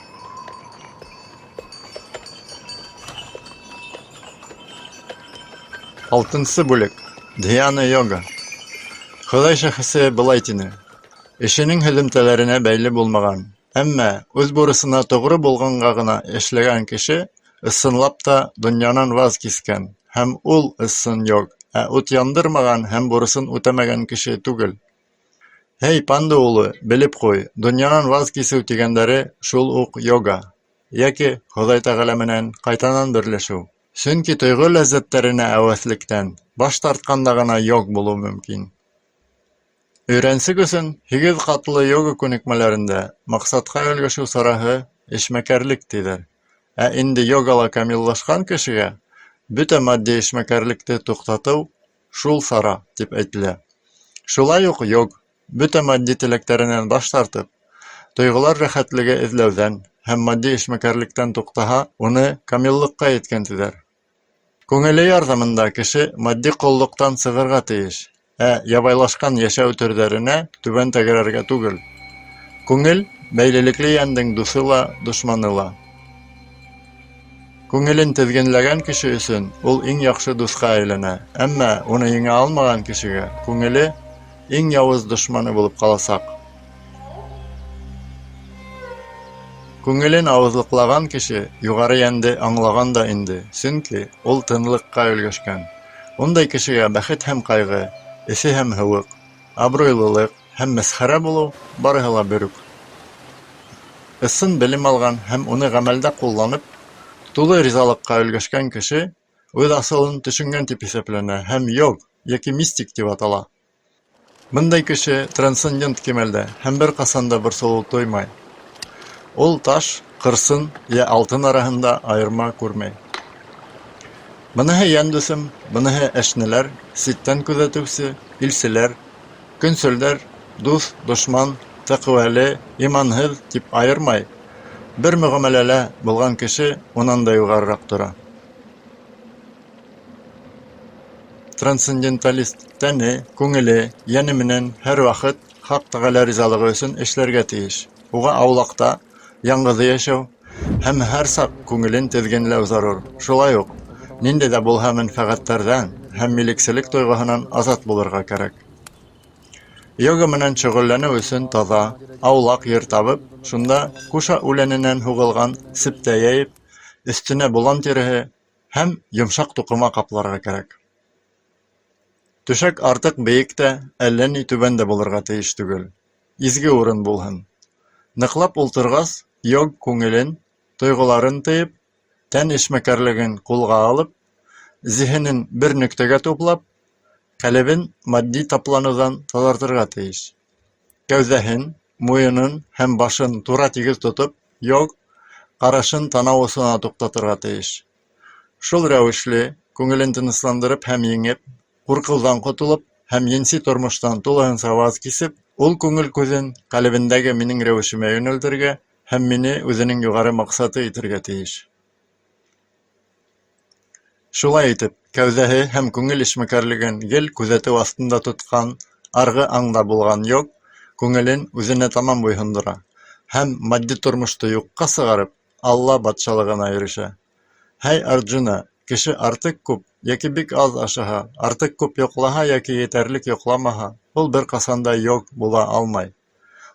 Алтынсы бүлек. Дхьяна-йога. Хоҙай шәхесе былай тине: Эшенең һөҙөмтәләренә бәйле булмаған, әммә үҙ бурысына тоғро булғанға ғына эшләгән кеше ысынлап та донъянан ваз кискән, һәм ул ысын йог, ә ут яндырмаған һәм бурысын үтәмәгән кеше түгел. Һей, Панду улы, белеп ҡуй, донъянан ваз кисеү тигәндәре шул уҡ йога, йәки Хоҙай Тәғәлә менән ҡайтанан берләшеү. Сөнки тойғо ләззәттәренә әүәҫлектән баш тартҡанда ғына йог булыу мөмкин. Өйрәнсек өсөн һигеҙ ҡатлы йога күнекмәләрендә маҡсатҡа өлгәшеү сараһы — эшмәкәрлек, тиҙәр. Ә инде йогала камиллашҡан кешегә бөтә матди эшмәкәрлекте туҡтатыу шул сара, тип әйтелә. Шулай уҡ йог, бөтә матди теләктәренән баш тартып, тойғолар рәхәтлеге эҙләүҙән һәм матди эшмәкәрлектән туҡтаһа, уны камиллыҡҡа еткән тиҙәр. Күңеле ярҙамында кеше матди ҡоллоҡтан сығырға тейеш, ә ябайлашҡан йәшәү төрҙәренә түбән тәгәрәргә түгел. Күңел бәйлелекле йәндең дуҫы ла, дошманы ла. Күңелен теҙгенләгән кеше өсөн ул иң яҡшы дуҫҡа әйләнә, әммә уны еңә алмаған кешегә күңеле иң яуыз дошманы булып ҡаласаҡ. Күңелен ауыҙлыҡлаған кеше юғары йәнде аңлаған да инде, сөнки ул тынлыҡҡа өлгәшкән. Ундай кешегә бәхет һәм ҡайғы, эҫе һәм һыуыҡ, абруйлылыҡ һәм мәсхәрә булыу барыһы ла бер үк. Ысын белем алған һәм уны ғәмәлдә ҡулланып, тулы ризалыҡҡа өлгәшкән кеше үҙ асылын төшөнгән тип иҫәпләнә һәм йог йәки мистик тип атала. Бындай кеше трансцендент кимәлдә һәм бер ҡасан да борсолоу тоймай. Ул таш, ҡырсын йә алтын араһында айырма күрмәй. Быныһы йән дуҫым, быныһы әшнәләр, ситтән күҙәтеүсе, илселәр, көнсөлдәр, дуҫ, дошман, тәҡүәле, иманһыҙ тип айырмай, бер мөғәмәләлә булған кеше унан да юғарыраҡ тора. Трансценденталист тәне, күңеле, йәне менән һәр ваҡыт Хаҡ Тәғәлә ризалығы өсөн эшләргә тейеш. Уға аулаҡта, яңғыҙы йәшәү һәм һәр саҡ күңелен теҙгенләү зарур. Шулай уҡ ниндәй ҙә булһа мәнфәғәттәрҙән һәм милекселек тойғоһонан азат булырға кәрәк. Йога менән шөғөлләнеү өсөн таҙа, аулаҡ ер табып, шунда куша үләненән һуғылған септә йәйеп, өҫтөнә болан тиреһе һәм йомшаҡ туҡыма ҡапларға кәрәк. Түшәк артыҡ бейек тә, әллә ни түбән дә булырға тейеш түгел. Изге урын булһын. Ныҡлап ултырғас, йог күңелен, тойғоларын тыйып, тән эшмәкәрлеген ҡулға алып, зиһенен бер нөктәгә туплап, ҡәлебен матди тапланыуҙан таҙартырға тейеш. Кәүҙәһен, муйынын һәм башын тура тигеҙ тотоп, йог ҡарашын танау осона туҡтатырға тейеш. Шул рәүешле, күңелен тынысландырып һәм еңеп, ҡурҡыуҙан ҡотолоп һәм енси тормоштан тулыһынса ваз кисеп, ул күңел күҙен ҡәлебендәге минең рәүешемә йүнәлтергә һәм мине үҙенең юғары маҡсаты итергә тейеш. Шулай итеп, кәүҙәһе һәм күңел эшмәкәрлеген гел күҙәтеү аҫтында тотҡан арғы аңда булған йог күңелен үҙенә тамам буйһондора һәм матди тормошто юҡҡа сығарып, Алла батшалығына ирешә. Һәй, Арджуна, кеше артыҡ күп йәки бик аҙ ашаһа, артыҡ күп йоҡлаһа йәки етәрлек йоҡламаһа, ул бер ҡасан да йог була алмай.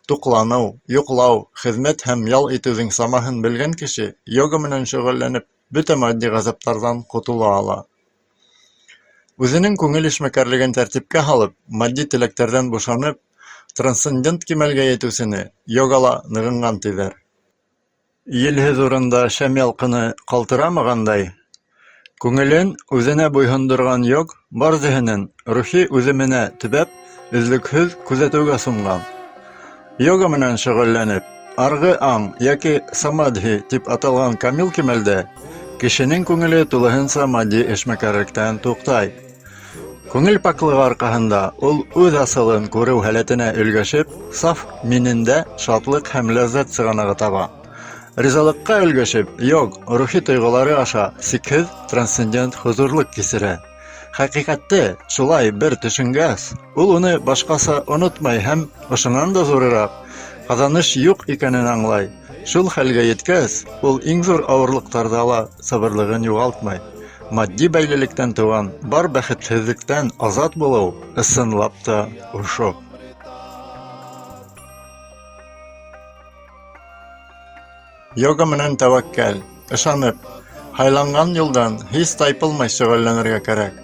Туҡланыу, йоҡлау, хеҙмәт һәм ял итеүҙең самаһын белгән кеше йога менән шөғөлләнеп, бөтә матди ғазаптарҙан ҡотола ала. Үҙенең күңел эшмәкәрлеген тәртипкә һалып, матди теләктәрҙән бушанып, трансцендент кимәлгә етеүсене йогала нығынған тиҙәр. Елһеҙ урында шәм ялҡыны ҡалтырамағандай, күңелен үҙенә буйһондорған йог бар зиһенен рухи үҙеменә төбәп, өҙлөкһөҙ күҙәтеүгә сумған. Йога менән шөғөлләнеп, Арғы аң йәки самадхи тип аталған камил кимәлдә кешенең күңеле тулыһынса матди эшмәкәрлектән туҡтай. Күңел паклығы арҡаһында ул үҙ асылын күреү һәләтенә өлгәшеп, саф минендә шатлыҡ һәм ләззәт сығанағы таба. Ризалыҡҡа өлгәшеп, йог рухи тойғолары аша сикһеҙ трансцендент хозурлыҡ кисерә. Хәҡиҡәтте шулай бер төшөнгәс, ул уны башҡаса онотмай һәм ошонан да ҙурыраҡ ҡаҙаныш юҡ икәнен аңлай. Шул хәлгә еткәс, ул иң ҙур ауырлыҡтарҙа ла сабырлығын юғалтмай. Матди бәйлелектән тыуған бар бәхетһеҙлектән азат булыу ысынлап та ошо. Йога менән тәүәккәл, ышанып, һайланған юлдан һис тайпылмай шөғөлләнергә кәрәк.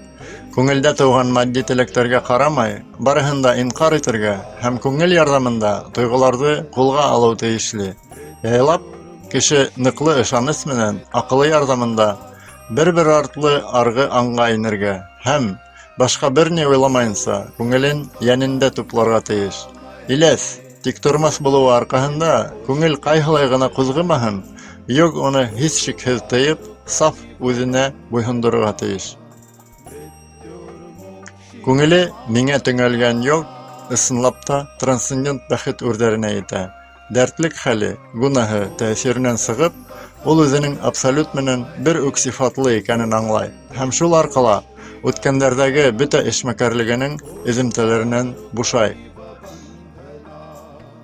Күңелдә тыуған матди теләктәргә ҡарамай, барыһын да инҡар итергә һәм күңел ярҙамында тойғоларҙы ҡулға алыу тейешле. Яйлап, кеше ныҡлы ышаныс менән аҡылы ярҙамында бер-бер артлы арғы аңға инергә һәм, башҡа бер ни уйламайынса, күңелен йәнендә тупларға тейеш. Иләҫ, тиктормаҫ булыуы арҡаһында күңел ҡайһылай ғына ҡуҙғымаһын, йог уны һис шикһеҙ тыйып, саф үҙенә буйһондорорға тейеш. Күңеле миңә төңәлгән йог, ысынлап та, трансцендент бәхет үрҙәренә етә. Дәртлек хәле, гунаһы тәьҫиренән сығып, ул үҙенең абсолют менән бер үк сифатлы икәнен аңлай һәм шул арҡала үткәндәрҙәге бөтә эшмәкәрлегенең эҙемтәләренән бушай.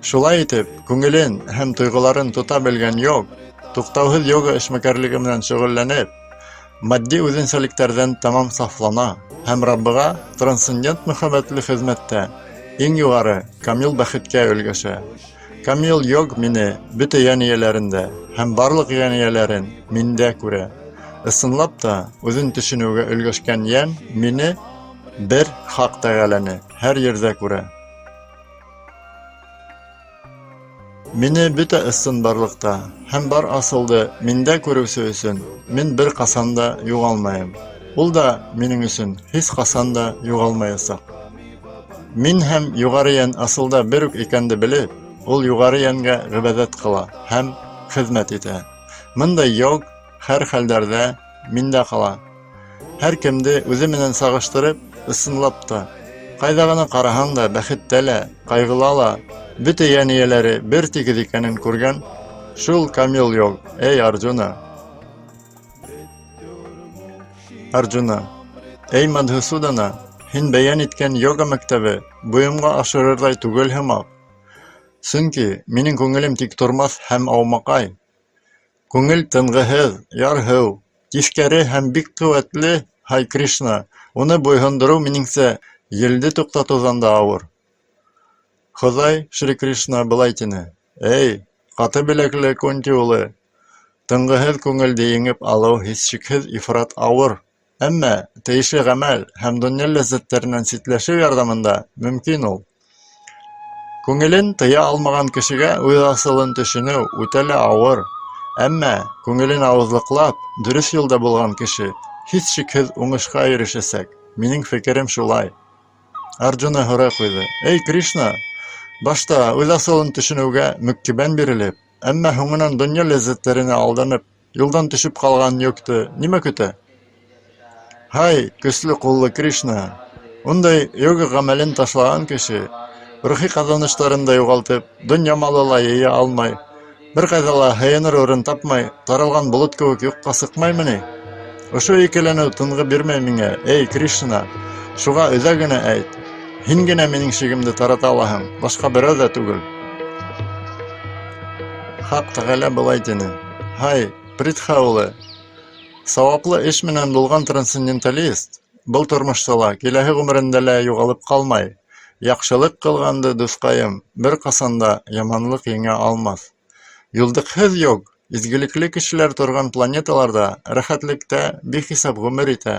Шулай итеп, күңелен һәм тойғоларын тота белгән йог, туҡтауһыҙ йога эшмәкәрлеге менән шөғөлләнеп, матди үҙенсәлектәрҙән тамам сафлана һәм Раббыға трансцендент мөхәббәтле хеҙмәттә иң юғары камил бәхеткә өлгәшә. Камил йог мине бөтә йән эйәләрендә һәм барлыҡ йән эйәләрен миндә күрә. Ысынлап та, үҙен төшөнөүгә өлгәшкән йән мине, бер Хаҡ Тәғәләне, һәр ерҙә күрә. Мине бөтә ысынбарлыҡта һәм бар асылды миндә күреүсе өсөн мин бер ҡасан да юғалмайым. Ул да минең өсөн һис ҡасан да юғалмаясаҡ. Мин һәм юғары йән асылда бер үк икәнде белеп, ул юғары йәнгә ғибәҙәт ҡыла һәм хеҙмәт итә. Мындай йог һәр хәлдәрҙә миндә ҡала. Һәр кемде үҙе менән сағыштырып, ысынлап та, ҡайҙа ғына ҡараһаң да, бәхеттә лә, ҡайғыла ла, бөтә йән эйәләре бер тигеҙ икәнен күргән шул камил йог, эй Арджуна. Арджуна, эй Мадхусудана, һин бәйән иткән йога мәктәбе буйымға ашырырҙай түгел һымаҡ. Сөнки минең күңелем тиктормаҫ һәм аумаҡай. Күңел тынғыһыҙ, ярһыу, тиҫкәре һәм бик ҡеүәтле, һай Кришна, уны буйһондороу, минеңсә, елде туҡтатыуҙан да ауыр. Хоҙай Шри Кришна былай тине: Эй, ҡаты беләкле Кунти улы, тынғыһыҙ күңелде еңеп алыу һис шикһеҙ ифрат ауыр. Әммә тейешле ғәмәл һәм донъя ләззәттәренән ситләшеү ярҙамында мөмкин ул. Күңелен тыя алмаған кешегә үҙ асылын төшөнөү үтә лә ауыр. Әммә күңелен ауыҙлыҡлап, дөрөҫ юлда булған кеше һис шикһеҙ уңышҡа ирешәсәк. Минең фекерем шулай. Арджуна һорай ҡуйҙы: "Эй Кришна, башта үҙ асылын төшөнөүгә мөккибән бирелеп, әммә һуңынан донъя ләззәттәренә алданып, Юлдан төшөп ҡалған йөктө нимә көтә? Һай, көслө ҡуллы Кришна! Ундай йога ғәмәлен ташлаған кеше, рухи ҡаҙаныштарын да юғалтып, донъя малы ла йыя алмай, бер ҡайҙа ла һыйыныр урын тапмай, таралған болот кеүек юҡҡа сыҡмаймы ни? Ошо икеләнеү тынғы бирмәй миңә, эй, Кришна! Шуға өҙә генә әйт. Һин генә минең шигемде тарата алаһың, башҡа берәү ҙә түгел. Хаҡ Тәғәлә былай тине: Һай, Притха улы, сауаплы эш менән булған трансценденталист был тормошта ла, киләһе ғүмерендә лә юғалып ҡалмай. Яҡшылыҡ ҡылғанды, дуҫҡайым, бер ҡасан да яманлыҡ еңә алмаҫ. Юлдыҡһыҙ йог изгелекле кешеләр торған планеталарда рәхәтлектә бихисап ғүмер итә.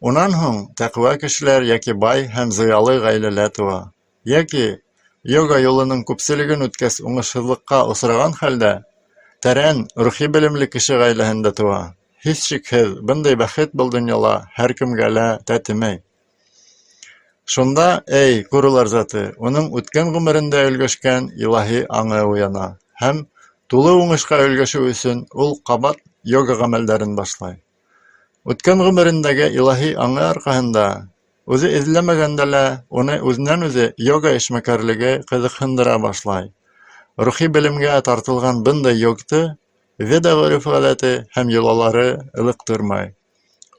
Унан һуң тәҡүә кешеләр йәки бай һәм зыялы ғаиләлә тыуа. Йәки, йога юлының күпселеген үткәс уңышһыҙлыҡҡа осраған хәлдә, тәрән рухи белемле кеше ғаиләһендә тыуа. Һис шикһеҙ, бындай бәхет был донъяла һәр кемгә лә тәтемәй. Шунда, эй, Курулар заты, уның үткән ғүмерендә өлгәшкән илаһи аңы уяна. һәм тулы уңышҡа өлгәшеү өсөн ул ҡабат йога ғәмәлдәрен башлай. Үткән ғүмерендәге илаһи аңы арҡаһында, үҙе эҙләмәгәндә лә, уны үҙенән-үҙе йога эшмәкәрлеге ҡыҙыҡһындыра башлай. Рухи белемгә тартылған бындай йогты Веда ғөрөф-ғәҙәте һәм йолалары ылыҡтырмай.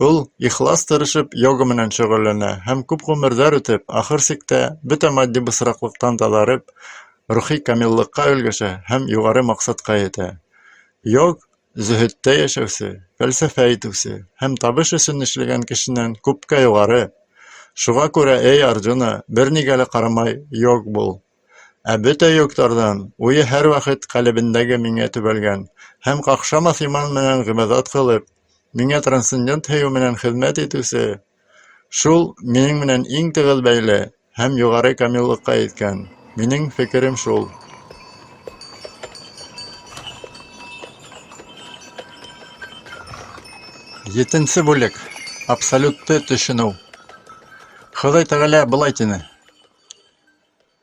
Ул ихлас тырышып йога менән шөғөлләнә һәм күп ғүмерҙәр үтеп, ахыр сиктә, бөтә матди бысраҡлыҡтан таҙарып, рухи камиллыҡҡа өлгәшә һәм юғары маҡсатҡа етә. Йог зөһөттә йәшәүсе, фәлсәфә итеүсе һәм табыш өсөн эшләгән кешенән күпкә юғары. Шуға күрә, эй Арджуна, бер нигә лә ҡарамай йог бул. Ә бөтә йогтарҙан уйы һәр ваҡыт ҡәлебендәге миңә төбәлгән һәм ҡаҡшамаҫ иман менән ғибәҙәт ҡылып, миңә трансцендент һөйөү менән хеҙмәт итеүсе, шул минең менән иң тығыҙ бәйле һәм юғары камиллыҡҡа еткән. Минең фекерем шул. Етенсе бүлек. Абсолютты төшөнөү. Хоҙай Тәғәлә былай тине: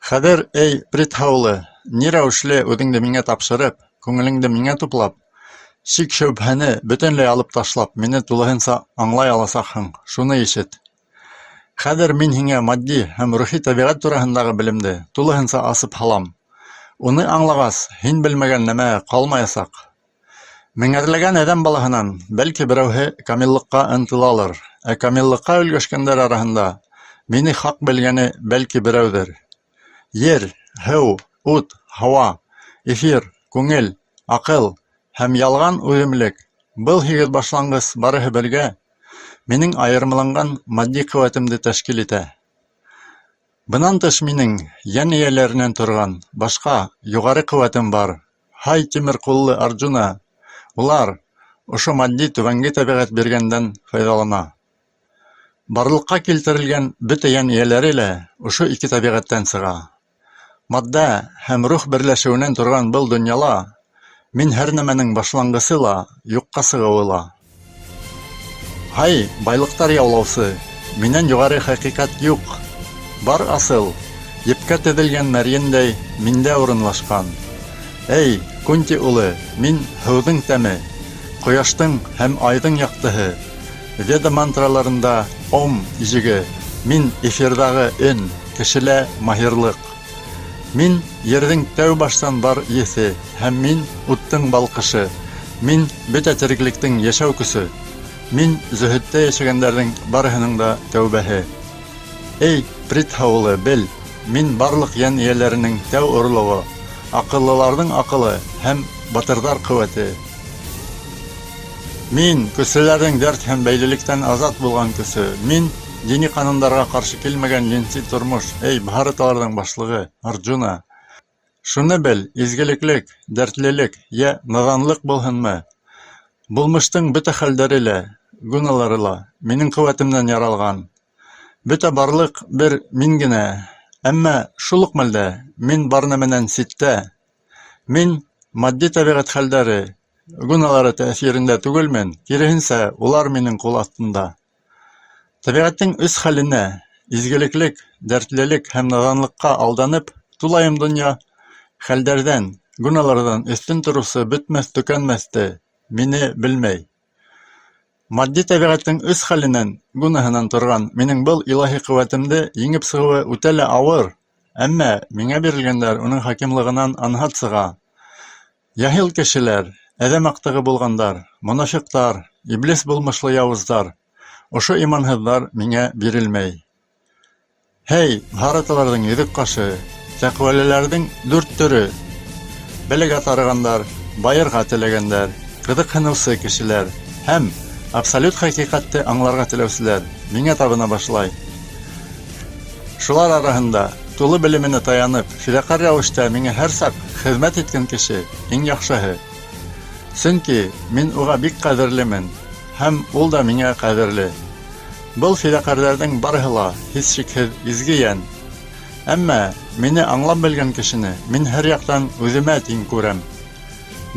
Хәҙер, эй, Притха улы, ни рәүешле үҙеңде миңә тапшырып, күңелеңде миңә туплап, шик-шөбһәне бөтөнләй алып ташлап, мине тулыһынса аңлай аласаҡһың, шуны ишет. Хәҙер мин һиңә матди һәм рухи тәбиғәт тураһындағы белемде тулыһынса асып һалам. Уны аңлағас, һин белмәгән нәмә ҡалмаясаҡ. Меңәрләгән әҙәм балаһынан, бәлки, берәүһе камиллыҡҡа ынтылалыр, ә камиллыҡҡа өлгәшкәндәр араһында мине хаҡ белгәне, бәлки, берәүҙер. Ер, һыу, ут, һауа, эфир, күңел, аҡыл һәм ялған үҙемлек — был һигеҙ башланғыс барыһы бергә минең айырмаланған матди ҡеүәтемде тәшкил итә. Бынан тыш минең йән эйәләренән торған башҡа юғары ҡеүәтем бар. Һай, тимер ҡуллы Арджуна, улар ошо матди түбәнге тәбиғәт биргәндән файҙалана. Барлыҡҡа килтерелгән бөтә йән эйәләре лә ошо ике тәбиғәттән сыға. Матдә һәм рух берләшеүенән торған был донъяла мин һәр нәмәнең башланғысы ла, юҡҡа сығыуы ла. Һай, байлыҡтар яулаусы, минән юғары хәҡиҡәт юҡ. Бар асыл, епкә теҙелгән мәрйендәй миндә урынлашҡан. Эй, Кунти улы, мин һыуҙың тәме, ҡояштың һәм айҙың яҡтыһы. Веда мантраларында Ом ижеге, мин эфирҙағы өн, кешелә маһирлыҡ. Мин ерҙең тәү баштан бар еҫе һәм мин уттың балҡышы. Мин бөтә тереклектең йәшәү көсө. Мин зөһөттә йәшәгәндәрҙең барыһының да тәүбәһе. Эй, Притха улы, бел, мин барлыҡ йән эйәләренең тәү орлоғо, аҡыллыларҙың аҡылы һәм батырҙар ҡеүәте. Мин, көслөләрҙең дәрт һәм бәйлелектән азат булған көсө. Мин, дини ҡанундарға ҡаршы килмәгән енси тормош, эй, бһараталарҙың башлығы, Арджуна. Шуны бел, изгелеклек, дәртлелек йә наҙанлыҡ булһынмы, булмыштың бөтә хәлдәре лә, гуналары ла минең ҡеүәтемдән яралған. Бөтә барлыҡ бер мин генә, әммә шул уҡ мәлдә мин бар нәмәнән ситтә. Мин матди тәбиғәт хәлдәре, гуналары тәьҫирендә түгелмен, киреһенсә, улар минең ҡул аҫтында. Тәбиғәттең өс хәленә — изгелеклек, дәртлелек һәм наҙанлыҡҡа алданып, тулайым донъя хәлдәрҙән, гуналарҙан өҫтөн тороусы бөтмәҫ-төкәнмәҫте, мине белмәй. Матди тәбиғәттең өс хәленән, гунаһынан торған минең был илаһи ҡеүәтемде еңеп сығыуы үтә лә ауыр, әммә миңә бирелгәндәр уның хакимлығынан анһат сыға. Яһил кешеләр, әҙәм аҡтығы булғандар, монафиҡтар, иблис булмышлы яуыздар, ошо иманһыҙҙар миңә бирелмәй. Һей, бһараталарҙың йөҙөк ҡашы, тәҡүәлеләрҙең дүрт төрө, бәләгә тарығандар, байырға теләгәндәр, ҡыҙыҡһыныусы кешеләр һәм абсолют хәҡиҡәтте аңларға теләүселәр миңә табына башлай. Шулар араһында тулы белеменә таянып, фиҙаҡәр рәүештә миңә һәр саҡ хеҙмәт иткән кеше иң яҡшыһы. Сөнки мин уға бик ҡәҙерлемен, һәм ул да миңә ҡәҙерле. Был фиҙаҡәрҙәрҙең барыһы ла, һис шикһеҙ, изге йән. Әммә мине аңлап белгән кешене мин һәр яҡтан үҙемә тиң күрәм.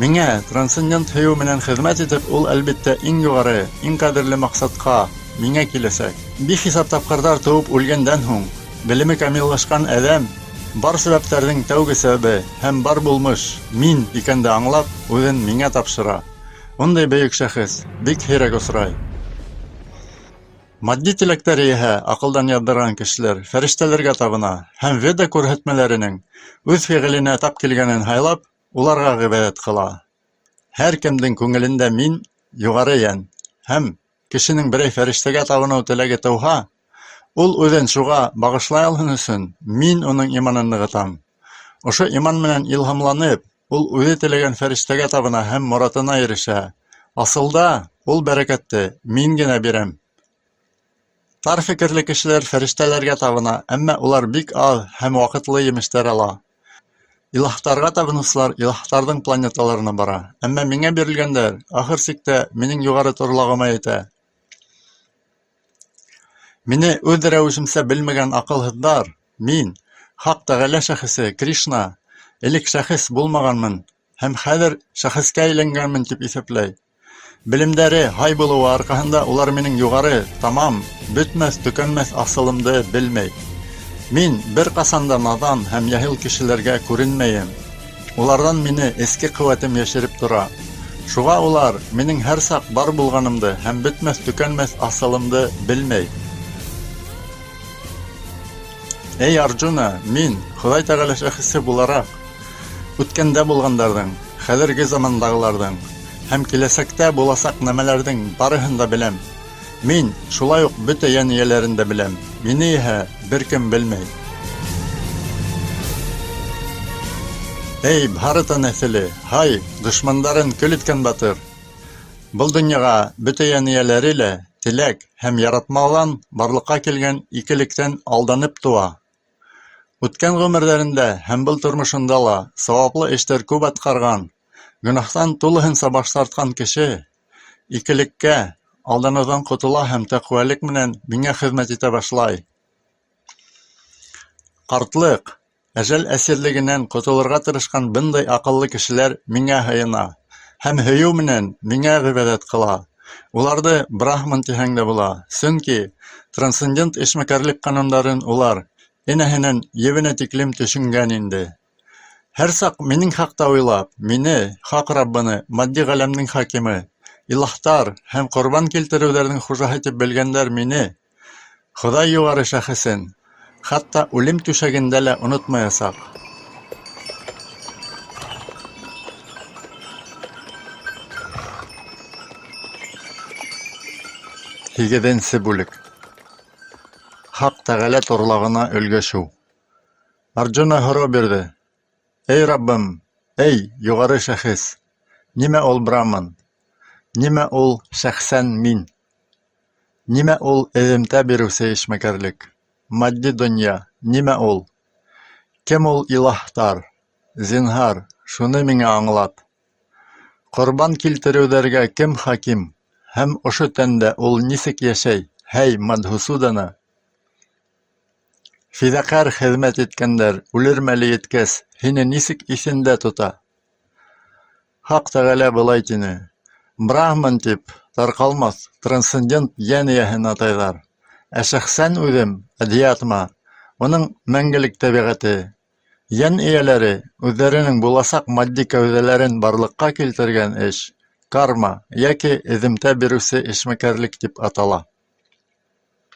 Миңә трансцендент һөйөү менән хеҙмәт итеп, ул, әлбиттә, иң юғары, иң ҡәҙерле маҡсатҡа, миңә киләсәк. Бихисап тапҡырҙар тыуып үлгәндән һуң, белеме камиллашҡан әҙәм Бар сәбәптәрҙең тәүге сәбәбе һәм бар булмыш Мин икәнде аңлап, үҙен Миңә тапшыра. Ундай бөйөк шәхес бик һирәк осрай. Матди теләктәр иһә аҡылдан яҙҙырған кешеләр фәрештәләргә табына һәм Веда күрһәтмәләренең үҙ фиғеленә тап килгәнен һайлап, уларға ғибәҙәт ҡыла. Һәр кемдең күңелендә мин юғары йән һәм кешенең берәй фәрештәгә табыныу теләге тыуһа, ул үҙен шуға бағышлай алһын өсөн мин уның иманын нығытам. Ошо иман менән илһамланып, ул үҙе теләгән фәрештәгә табына һәм моратына ирешә. Асылда ул бәрәкәтте мин генә бирәм. Тар фекерле кешеләр фәрештәләргә табына, әммә улар бик аҙ һәм ваҡытлы емештәр ала. Илаһтарға табыныусылар илаһтарҙың планеталарына бара, әммә миңә бирелгәндәр ахыр сиктә минең юғары торлағыма етә. Мине үҙ рәүешемсә белмәгән аҡылһыҙҙар, мин, Хаҡ Тәғәлә шәхесе Кришна, элек шәхес булмағанмын һәм хәҙер шәхескә әйләнгәнмен тип иҫәпләй. Белемдәре һай булыуы арҡаһында улар минең юғары, тамам, бөтмәҫ-төкәнмәҫ асылымды белмәй. Мин бер ҡасан да наҙан һәм яһил кешеләргә күренмәйем. Уларҙан мине эске ҡеүәтем йәшереп тора. Шуға улар минең һәр саҡ бар булғанымды һәм бөтмәҫ-төкәнмәҫ асылымды белмәй. Эй, Арджуна, мин, Хоҙай Тәғәлә шәхесе булараҡ, үткәндә булғандарҙың, хәҙерге замандағыларҙың һәм киләсәктә буласаҡ нәмәләрҙең барыһын да беләм. Мин шулай уҡ бөтә йән эйәләрен дә беләм, мине иһә бер кем белмәй. Эй, Бһарата нәҫеле, һай, дошмандарын көл иткән батыр! Был донъяға бөтә йән эйәләре лә теләк һәм яратмауҙан барлыҡҡа килгән икелектән алданып тыуа. Үткән ғүмерҙәрендә һәм был тормошонда ла сауаплы эштәр күп атҡарған, гонаһтан тулыһынса баш тартҡан кеше икелеккә алданыуҙан ҡотола һәм тәҡүәлек менән миңә хеҙмәт итә башлай. Ҡартлыҡ, әжәл әсирлегенән ҡотолорға тырышҡан бындай аҡыллы кешеләр миңә һыйына һәм һөйөү менән миңә ғибәҙәт ҡыла. Уларҙы брахман тиһәң дә була, сөнки трансцендент эшмәкәрлек ҡанундарын улар энәһенән ебенә тиклем төшөнгән инде. Һәр саҡ минең хаҡта уйлап, мине, Хаҡ Раббыны, матди ғаләмдең хакимы, илаһтар һәм ҡорбан килтереүҙәрҙең хужаһы тип белгәндәр мине, Хоҙай юғары шәхесен, хатта үлем түшәгендә лә онотмаясаҡ. Һигеҙенсе бүлек. Хаҡ Тәғәлә торлағына өлгәшеү. Арджуна һорау бирҙе: Эй Раббым, эй юғары шәхес, нимә ул Браман? Нимә ул шәхсән мин? Нимә ул эҙемтә биреүсе эшмәкәрлек? Матди донъя, нимә ул? Кем ул илаһтар? Зинһар, шуны миңә аңлат. Ҡорбан килтереүҙәргә кем хаким һәм ошо тәндә ул нисек йәшәй, һәй Мадһусудана? Фиҙаҡәр хеҙмәт иткәндәр үлер мәле еткәс һине нисек иҫендә тота? Хаҡ Тәғәлә былай тине: Брахман тип тарҡалмаҫ трансцендент йән эйәһен атайҙар, ә шәхсән үҙем Адһиатма, уның мәңгелек тәбиғәте. Йән эйәләре үҙҙәренең буласаҡ матди кәүҙәләрен барлыҡҡа килтергән эш карма йәки эҙемтә биреүсе эшмәкәрлек тип атала.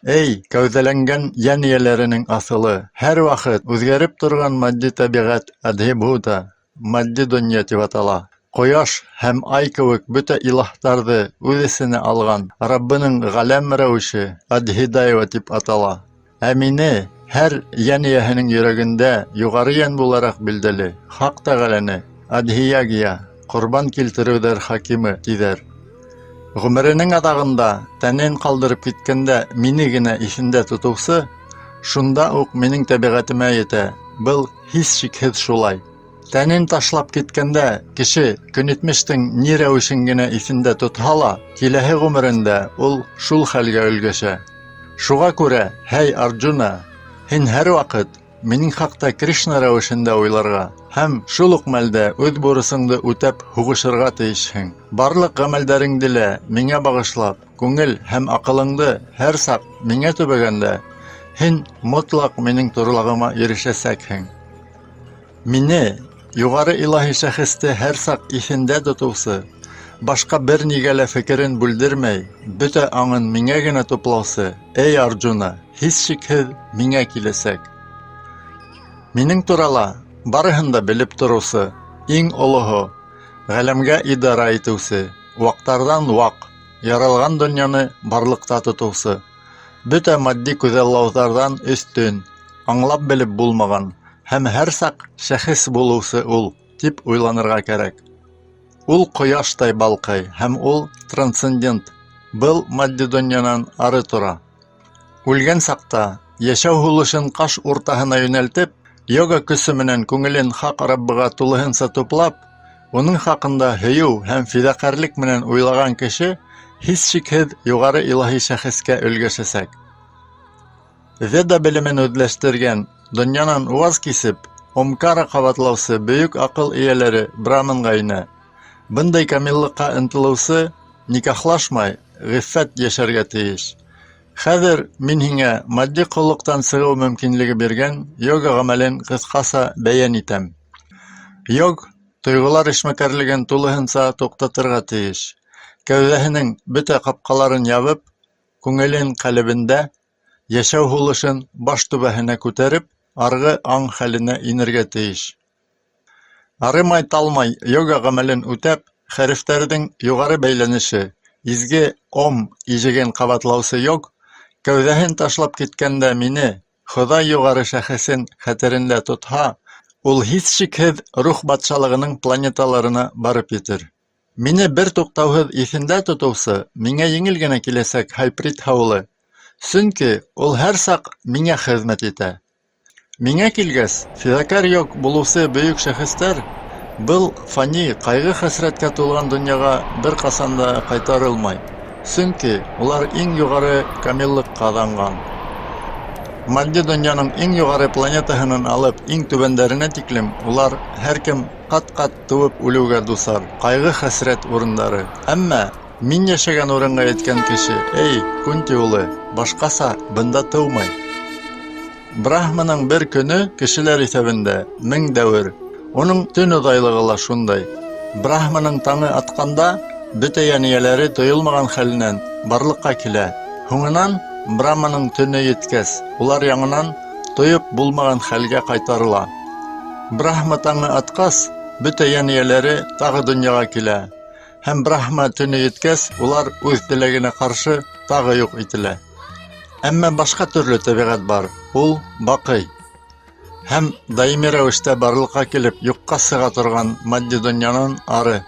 Эй, кәүҙәләнгән йән эйәләренең аҫылы, һәр ваҡыт үҙгәреп торған матди тәбиғәт Адһибһута, матди донъя тип атала. Ҡояш һәм ай кеүек бөтә илаһтарҙы үҙ эсенә алған Раббының ғаләм рәүеше Адһидаева тип атала. Ә мине һәр йән эйәһенең йөрәгендә юғары йән булараҡ билдәле Хаҡ Тәғәләне Адһиягия, ҡорбан килтереүҙәр хакимы, тиҙәр. Ғүмеренең аҙағында тәнен ҡалдырып киткәндә мине генә иҫендә тотоусы шунда уҡ минең тәбиғәтемә етә. Был һис шикһеҙ шулай. Тәнен ташлап киткәндә кеше көнитмештең ни рәүешен генә иҫендә тотһа ла, киләһе ғүмерендә ул шул хәлгә өлгәшә. Шуға күрә, һәй Арджуна, һин һәр ваҡыт минең хаҡта Кришна рәүешендә уйларға һәм шул уҡ мәлдә үҙ бурысыңды үтәп һуғышырға тейешһең. Барлыҡ ғәмәлдәреңде лә миңә бағышлап, күңел һәм аҡылыңды һәр саҡ миңә төбәгәндә, һин мотлаҡ минең торлағыма ирешәсәкһең. Мине, юғары илаһи шәхесте һәр саҡ иҫендә тотоусы, башҡа бер нигә лә фекерен бүлдермәй, бөтә аңын миңә генә туплаусы, эй Арджуна, һис шикһеҙ миңә киләсәк. Минең турала барыһын да белеп тороусы, иң олоһо, ғаләмгә идара итеүсе, ваҡтарҙан ваҡ, яралған донъяны барлыҡта тотоусы, бөтә матди күҙаллауҙарҙан өҫтөн, аңлап белеп булмаған һәм һәр саҡ шәхес булыусы ул, тип уйланырға кәрәк. Ул ҡояштай балҡый һәм ул трансцендент, был матди донъянан ары тора. Үлгән саҡта, йәшәү һулышын ҡаш уртаһына йүнәлтеп, йога көсө менән күңелен хаҡ Раббыға тулыһынса туплап, уның хаҡында һөйөү һәм фиҙаҡәрлек менән уйлаған кеше һис шикһеҙ юғары илаһи шәхескә өлгәшәсәк. Веда белемен үҙләштергән, донъянан ваз кисеп, Омкара ҡабатлаусы бөйөк аҡыл эйәләре Браманға инә. Бындай камиллыҡҡа ынтылыусы никахлашмай, ғиффәт йәшәргә тейеш. Хәҙер мин һиңә матди ҡоллоҡтан сығыу мөмкинлеге биргән йога ғәмәлен ҡыҫҡаса бәйән итәм. Йог тойғолар эшмәкәрлеген тулыһынса туҡтатырға тейеш. Кәүҙәһенең бөтә ҡапҡаларын ябып, күңелен ҡәлебендә, йәшәү һулышын баш түбәһенә күтәреп, арғы аң хәленә инергә тейеш. Арымай-талмай йога ғәмәлен үтәп, хәрефтәрҙең юғары бәйләнеше, изге Ом ижеген ҡабатлаусы йог, кәүҙәһен ташлап киткәндә мине, Хоҙай юғары шәхесен хәтерендә тотһа, ул һис шикһеҙ рух батшалығының планеталарына барып етер. Мине бер туҡтауһыҙ иҫендә тотоусы миңә еңел генә киләсәк, Һайприт улы, сөнки ул һәр саҡ миңә хеҙмәт итә. Миңә килгәс, фиҙакәр йог булыусы бөйөк шәхестәр был фани ҡайғы-хәсрәткә тулған донъяға бер ҡасан да ҡайтарылмай, сөнки улар иң юғары камиллыҡ ҡаҙанған. Матди донъяның иң юғары планетаһынан алып иң түбәндәренә тиклем улар һәр кем ҡат-ҡат тыуып үлеүгә дусар, ҡайғы-хәсрәт урындары. Әммә мин йәшәгән урынға еткән кеше, эй, Кунти улы, башҡаса бында тыумай. Брахманың бер көнө кешеләр иҫәбендә 1000 дәүер. Уның төн оҙайлығы ла шундай. Брахманың таңы атҡанда бөтә йән эйәләре тойолмаған хәленән барлыҡҡа килә. Һуңынан Брахманың төнө еткәс, улар яңынан тойоп булмаған хәлгә ҡайтарыла. Брахма таңы атҡас, бөтә йән эйәләре тағы донъяға килә. Һәм Брахма төнө еткәс, улар үҙ теләгенә ҡаршы тағы юҡ ителә. Әммә башҡа төрлө тәбиғәт бар, ул баҡый. Һәм даими рәүештә барлыҡҡа килеп юҡҡа сыға торған матди донъянан ары.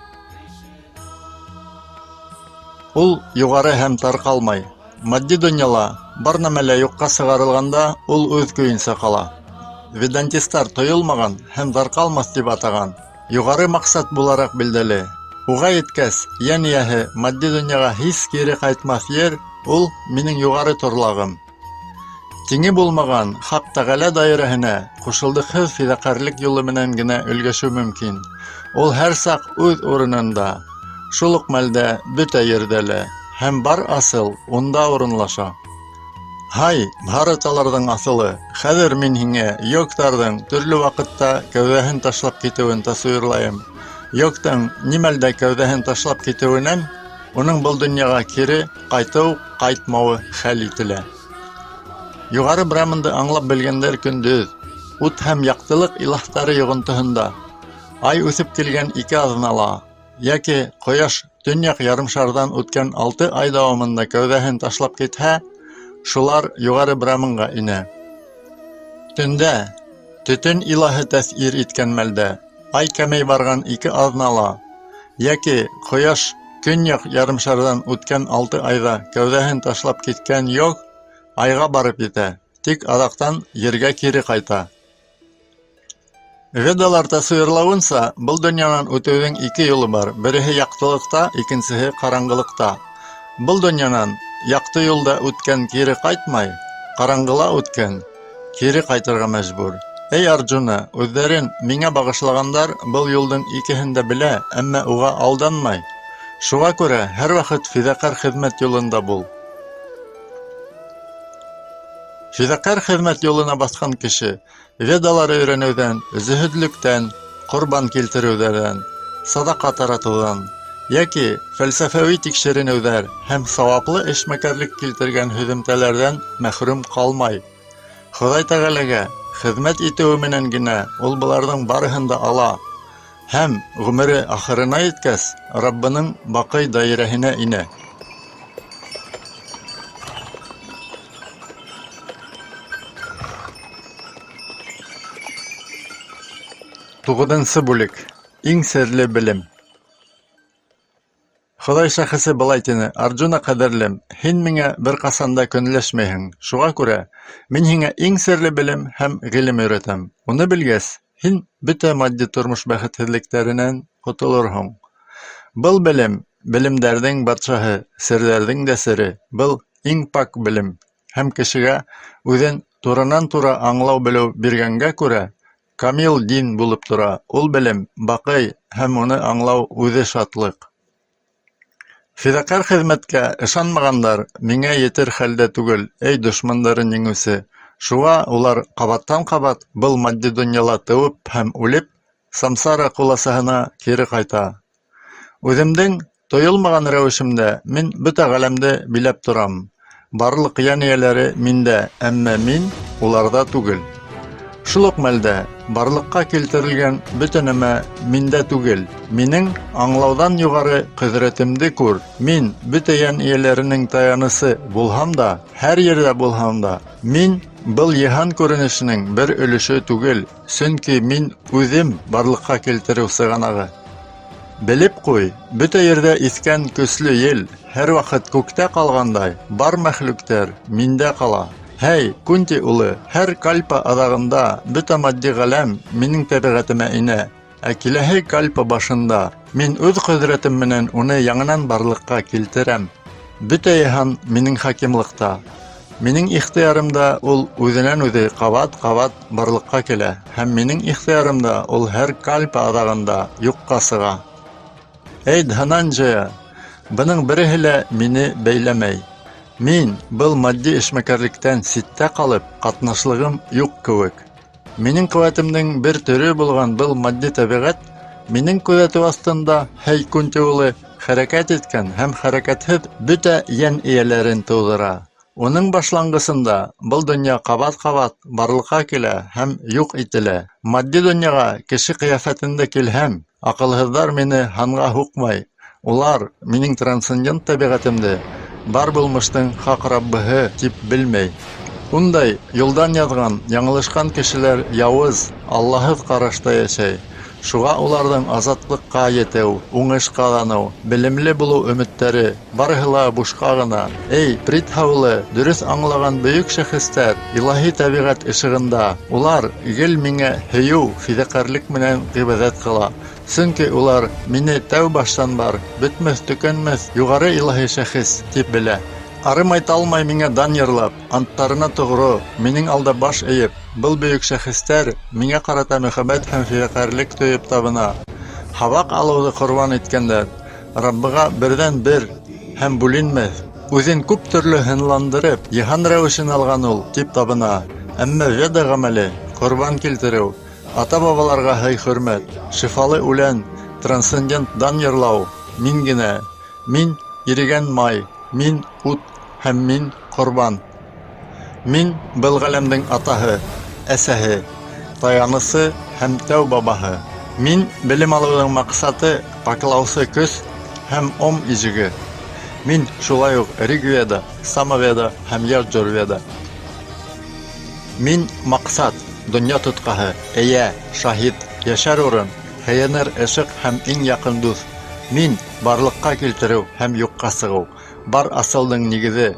Ул юғары һәм тарҡалмай. Матди донъяла бар нәмә лә юҡҡа сығарылғанда ул үҙ көйөнсә ҡала. Ведантистар тойолмаған һәм тарҡалмаҫ тип атаған. Юғары маҡсат булараҡ билдәле. Уға еткәс, йән эйәһе матди донъяға һис кире ҡайтмаҫ ер, ул минең юғары торлағым. Тиңе булмаған Хаҡ Тәғәлә даирәһенә ҡушылдыҡһыҙ фиҙаҡәрлек юлы менән генә өлгәшеү мөмкин. Ул һәр саҡ үҙ урынында, шул уҡ мәлдә бөтә ерҙә лә, һәм бар асыл унда урынлаша. Һай, бхараталарҙың аҫылы, хәҙер мин һиңә йогтарҙың төрлө ваҡытта кәүҙәһен ташлап китеүен тасуирлайым. Йогтың ни мәлдә кәүҙәһен ташлап китеүенән уның был донъяға кире ҡайтыу-ҡайтмауы хәл ителә. Юғары Браманды аңлап белгәндәр көндөҙ, ут һәм яҡтылыҡ илаһтары йоғонтоһонда, ай үҫеп килгән 2 аҙнала, йәки ҡояш төньяҡ ярымшарҙан үткән 6 ай дауамында кәүҙәһен ташлап китһә, шулар юғары Браманға инә. Төндә, төтөн илаһы тәьҫир иткән мәлдә, ай кәмей барған 2 аҙнала, йәки ҡояш көньяҡ ярымшарҙан үткән 6 айҙа кәүҙәһен ташлап киткән йог айға барып етә, тик аҙаҡтан ергә кире ҡайта. Ведалар тасуирлауынса, был донъянан үтеүҙең 2 юлы бар, береһе яҡтылыҡта, икенсеһе ҡараңғылыҡта. Был донъянан яҡты юлда үткән кире ҡайтмай, ҡараңғыла үткән кире ҡайтырға мәжбүр. Эй Арджуна, үҙҙәрен миңә бағышлағандар был юлдың икеһен дә белә, әммә уға алданмай. Шуға күрә һәр ваҡыт фиҙаҡәр хеҙмәт юлында бул. Фиҙакәр хеҙмәт юлына баҫҡан кеше Ведалар өйрәнеүҙән, зөһөдлөктән, ҡорбан килтереүҙәрҙән, саҙаҡа таратыуҙан йәки фәлсәфәүи тикшеренеүҙәр һәм сауаплы эшмәкәрлек килтергән һөҙөмтәләрҙән мәхрүм ҡалмай. Хоҙай Тәғәләгә хеҙмәт итеүе менән генә ул быларҙың барыһын да ала һәм ғүмере ахырына еткәс, Раббының баҡый даирәһенә инә. Туғыҙынсы бүлек. Иң серле белем. Хоҙай шәхесе былай тине: Арджуна ҡәҙерлем, һин миңә бер ҡасан да көнләшмәйһең. Шуға күрә мин һиңә иң серле белем һәм ғилем өйрәтәм. Уны белгәс, һин бөтә матди тормош бәхетһеҙлектәренән ҡотолорһоң. Был белем белемдәрҙең батшаһы, серҙәрҙең дә сере. Был иң пак белем һәм кешегә үҙен туранан-тура аңлау белеү биргәнгә күрә, камил дин булып тора. Ул белем баҡый һәм уны аңлау үҙе шатлыҡ. Фиҙаҡәр хеҙмәткә ышанмағандар миңә етер хәлдә түгел, эй дошмандарын еңеүсе. Шуға улар ҡабаттан-ҡабат был матди донъяла тыуып һәм үлеп, самсара ҡуласаһына кире ҡайта. Үҙемдең тойолмаған рәүешемдә мин бөтә ғаләмде биләп торам. Барлыҡ йән эйәләре миндә, әммә мин уларҙа түгел. Шул уҡ мәлдә барлыҡҡа килтерелгән бөтә нәмә миндә түгел. Минең аңлауҙан юғары ҡөҙрәтемде күр. Мин бөтә йән эйәләренең таянысы булһам да, һәр ерҙә булһам да, мин был йыһан күренешенең бер өлөшө түгел, сөнки мин үҙем барлыҡҡа килтереү сығанағы. Белеп ҡуй, бөтә ерҙә иҫкән көслө ел, һәр ваҡыт күктә ҡалғандай, бар мәхлүктәр миндә ҡала. Һәй, Кунти улы, һәр кальпа аҙағында бөтә матди ғаләм минең тәбиғәтемә инә, ә киләһе кальпа башында мин үҙ ҡөҙрәтем менән уны яңынан барлыҡҡа килтерәм. Бөтә йыһан минең хакимлыҡта. Минең ихтыярымда ул үҙенән-үҙе ҡабат-ҡабат барлыҡҡа килә, һәм минең ихтыярымда ул һәр кальпа аҙағында юҡҡа сыға. Эй, Дһананджая, бының береһе лә мине бәйләмәй. Мин, был матди эшмәкәрлектән ситтә ҡалып, ҡатнашлығым юҡ кеүек. Минең ҡеүәтемдең бер төрө булған был матди тәбиғәт минең күҙәтеү аҫтында һәй Кунти улы хәрәкәт иткән һәм хәрәкәтһеҙ бөтә йән эйәләрен тыуҙыра. Уның башланғысында был донъя ҡабат-ҡабат барлыҡҡа килә һәм юҡ ителә. Матди донъяға кеше ҡиәфәтендә килһәм, аҡылһыҙҙар мине һанға һуҡмай. Улар минең трансцендент тәбиғәтемде бар булмыштың хаҡ раббыһы тип белмәй. Ундай юлдан яҙған, яңылышҡан кешеләр яуыз, аллаһыҙ ҡарашта йәшәй. Шуға уларҙың азатлыҡҡа етеү, уңыш ҡаҙаныу, белемле булыу өмөттәре барыһы ла бушҡа ғына. Эй, Притха улы, дөрөҫ аңлаған бөйөк шәхестәр илаһи тәбиғәт ышығында, улар гел миңә һөйөү, фиҙаҡәрлек менән ғибәҙәт ҡыла. Сөнки улар мине тәү баштан бар, бөтмәҫ-төкәнмәҫ юғары илаһи шәхес тип белә. Арымай-талмай миңә дан йырлап, анттарына тоғро, минең алда баш эйеп, был бөйөк шәхестәр миңә ҡарата мөхәббәт һәм фиҙаҡәрлек тойоп табына. Һабаҡ алыуҙы ҡорбан иткәндәр, Раббыға берҙән-бер һәм бүленмәҫ, үҙен күп төрлө һынландырып, йыһан рәүешен алған ул, тип табына. Әммә Веда ғәмәле, ҡорбан килтереү, Ата-бабаларға һый-хөрмәт, шифалы үлән, трансцендент дан йырлау, мин генә, мин, ирегән май, мин, ут һәм мин, корбан. Мин, был ғаләмдең атаһы, әсәһе, таянысы һәм тәү бабаһы. Мин, белем алыуҙың маҡсаты, паклаусы көс һәм Ом ижеге. Мин, шулай уҡ Ригведа, Самаведа һәм Яджурведа. Мин, маҡсат, донъя тотҡаһы, эйә, шаһит, йәшәр урын, һыйыныр ышыҡ һәм иң яҡын дуҫ. Мин, барлыҡҡа килтереү һәм юҡҡа сығыу, бар асылдың нигеҙе,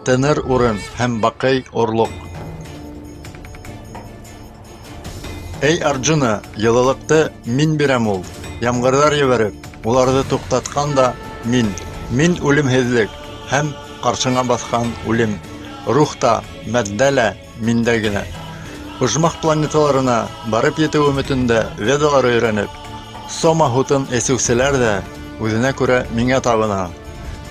тыныр урын һәм баҡый орлоҡ. Эй, Арджуна, йылылыҡты мин бирәм ул, ямғырҙар ебәреп, уларҙы туҡтатҡан да мин. Мин үлемһеҙлек һәм ҡаршыңа баҫҡан үлем. Рух та, матдә лә миндә генә. Ожмах планеталарына барып етеү өмөтөндә ведалар өйрәнеп, сома һутын эсеүселәр ҙә үҙенә күрә миңә табына.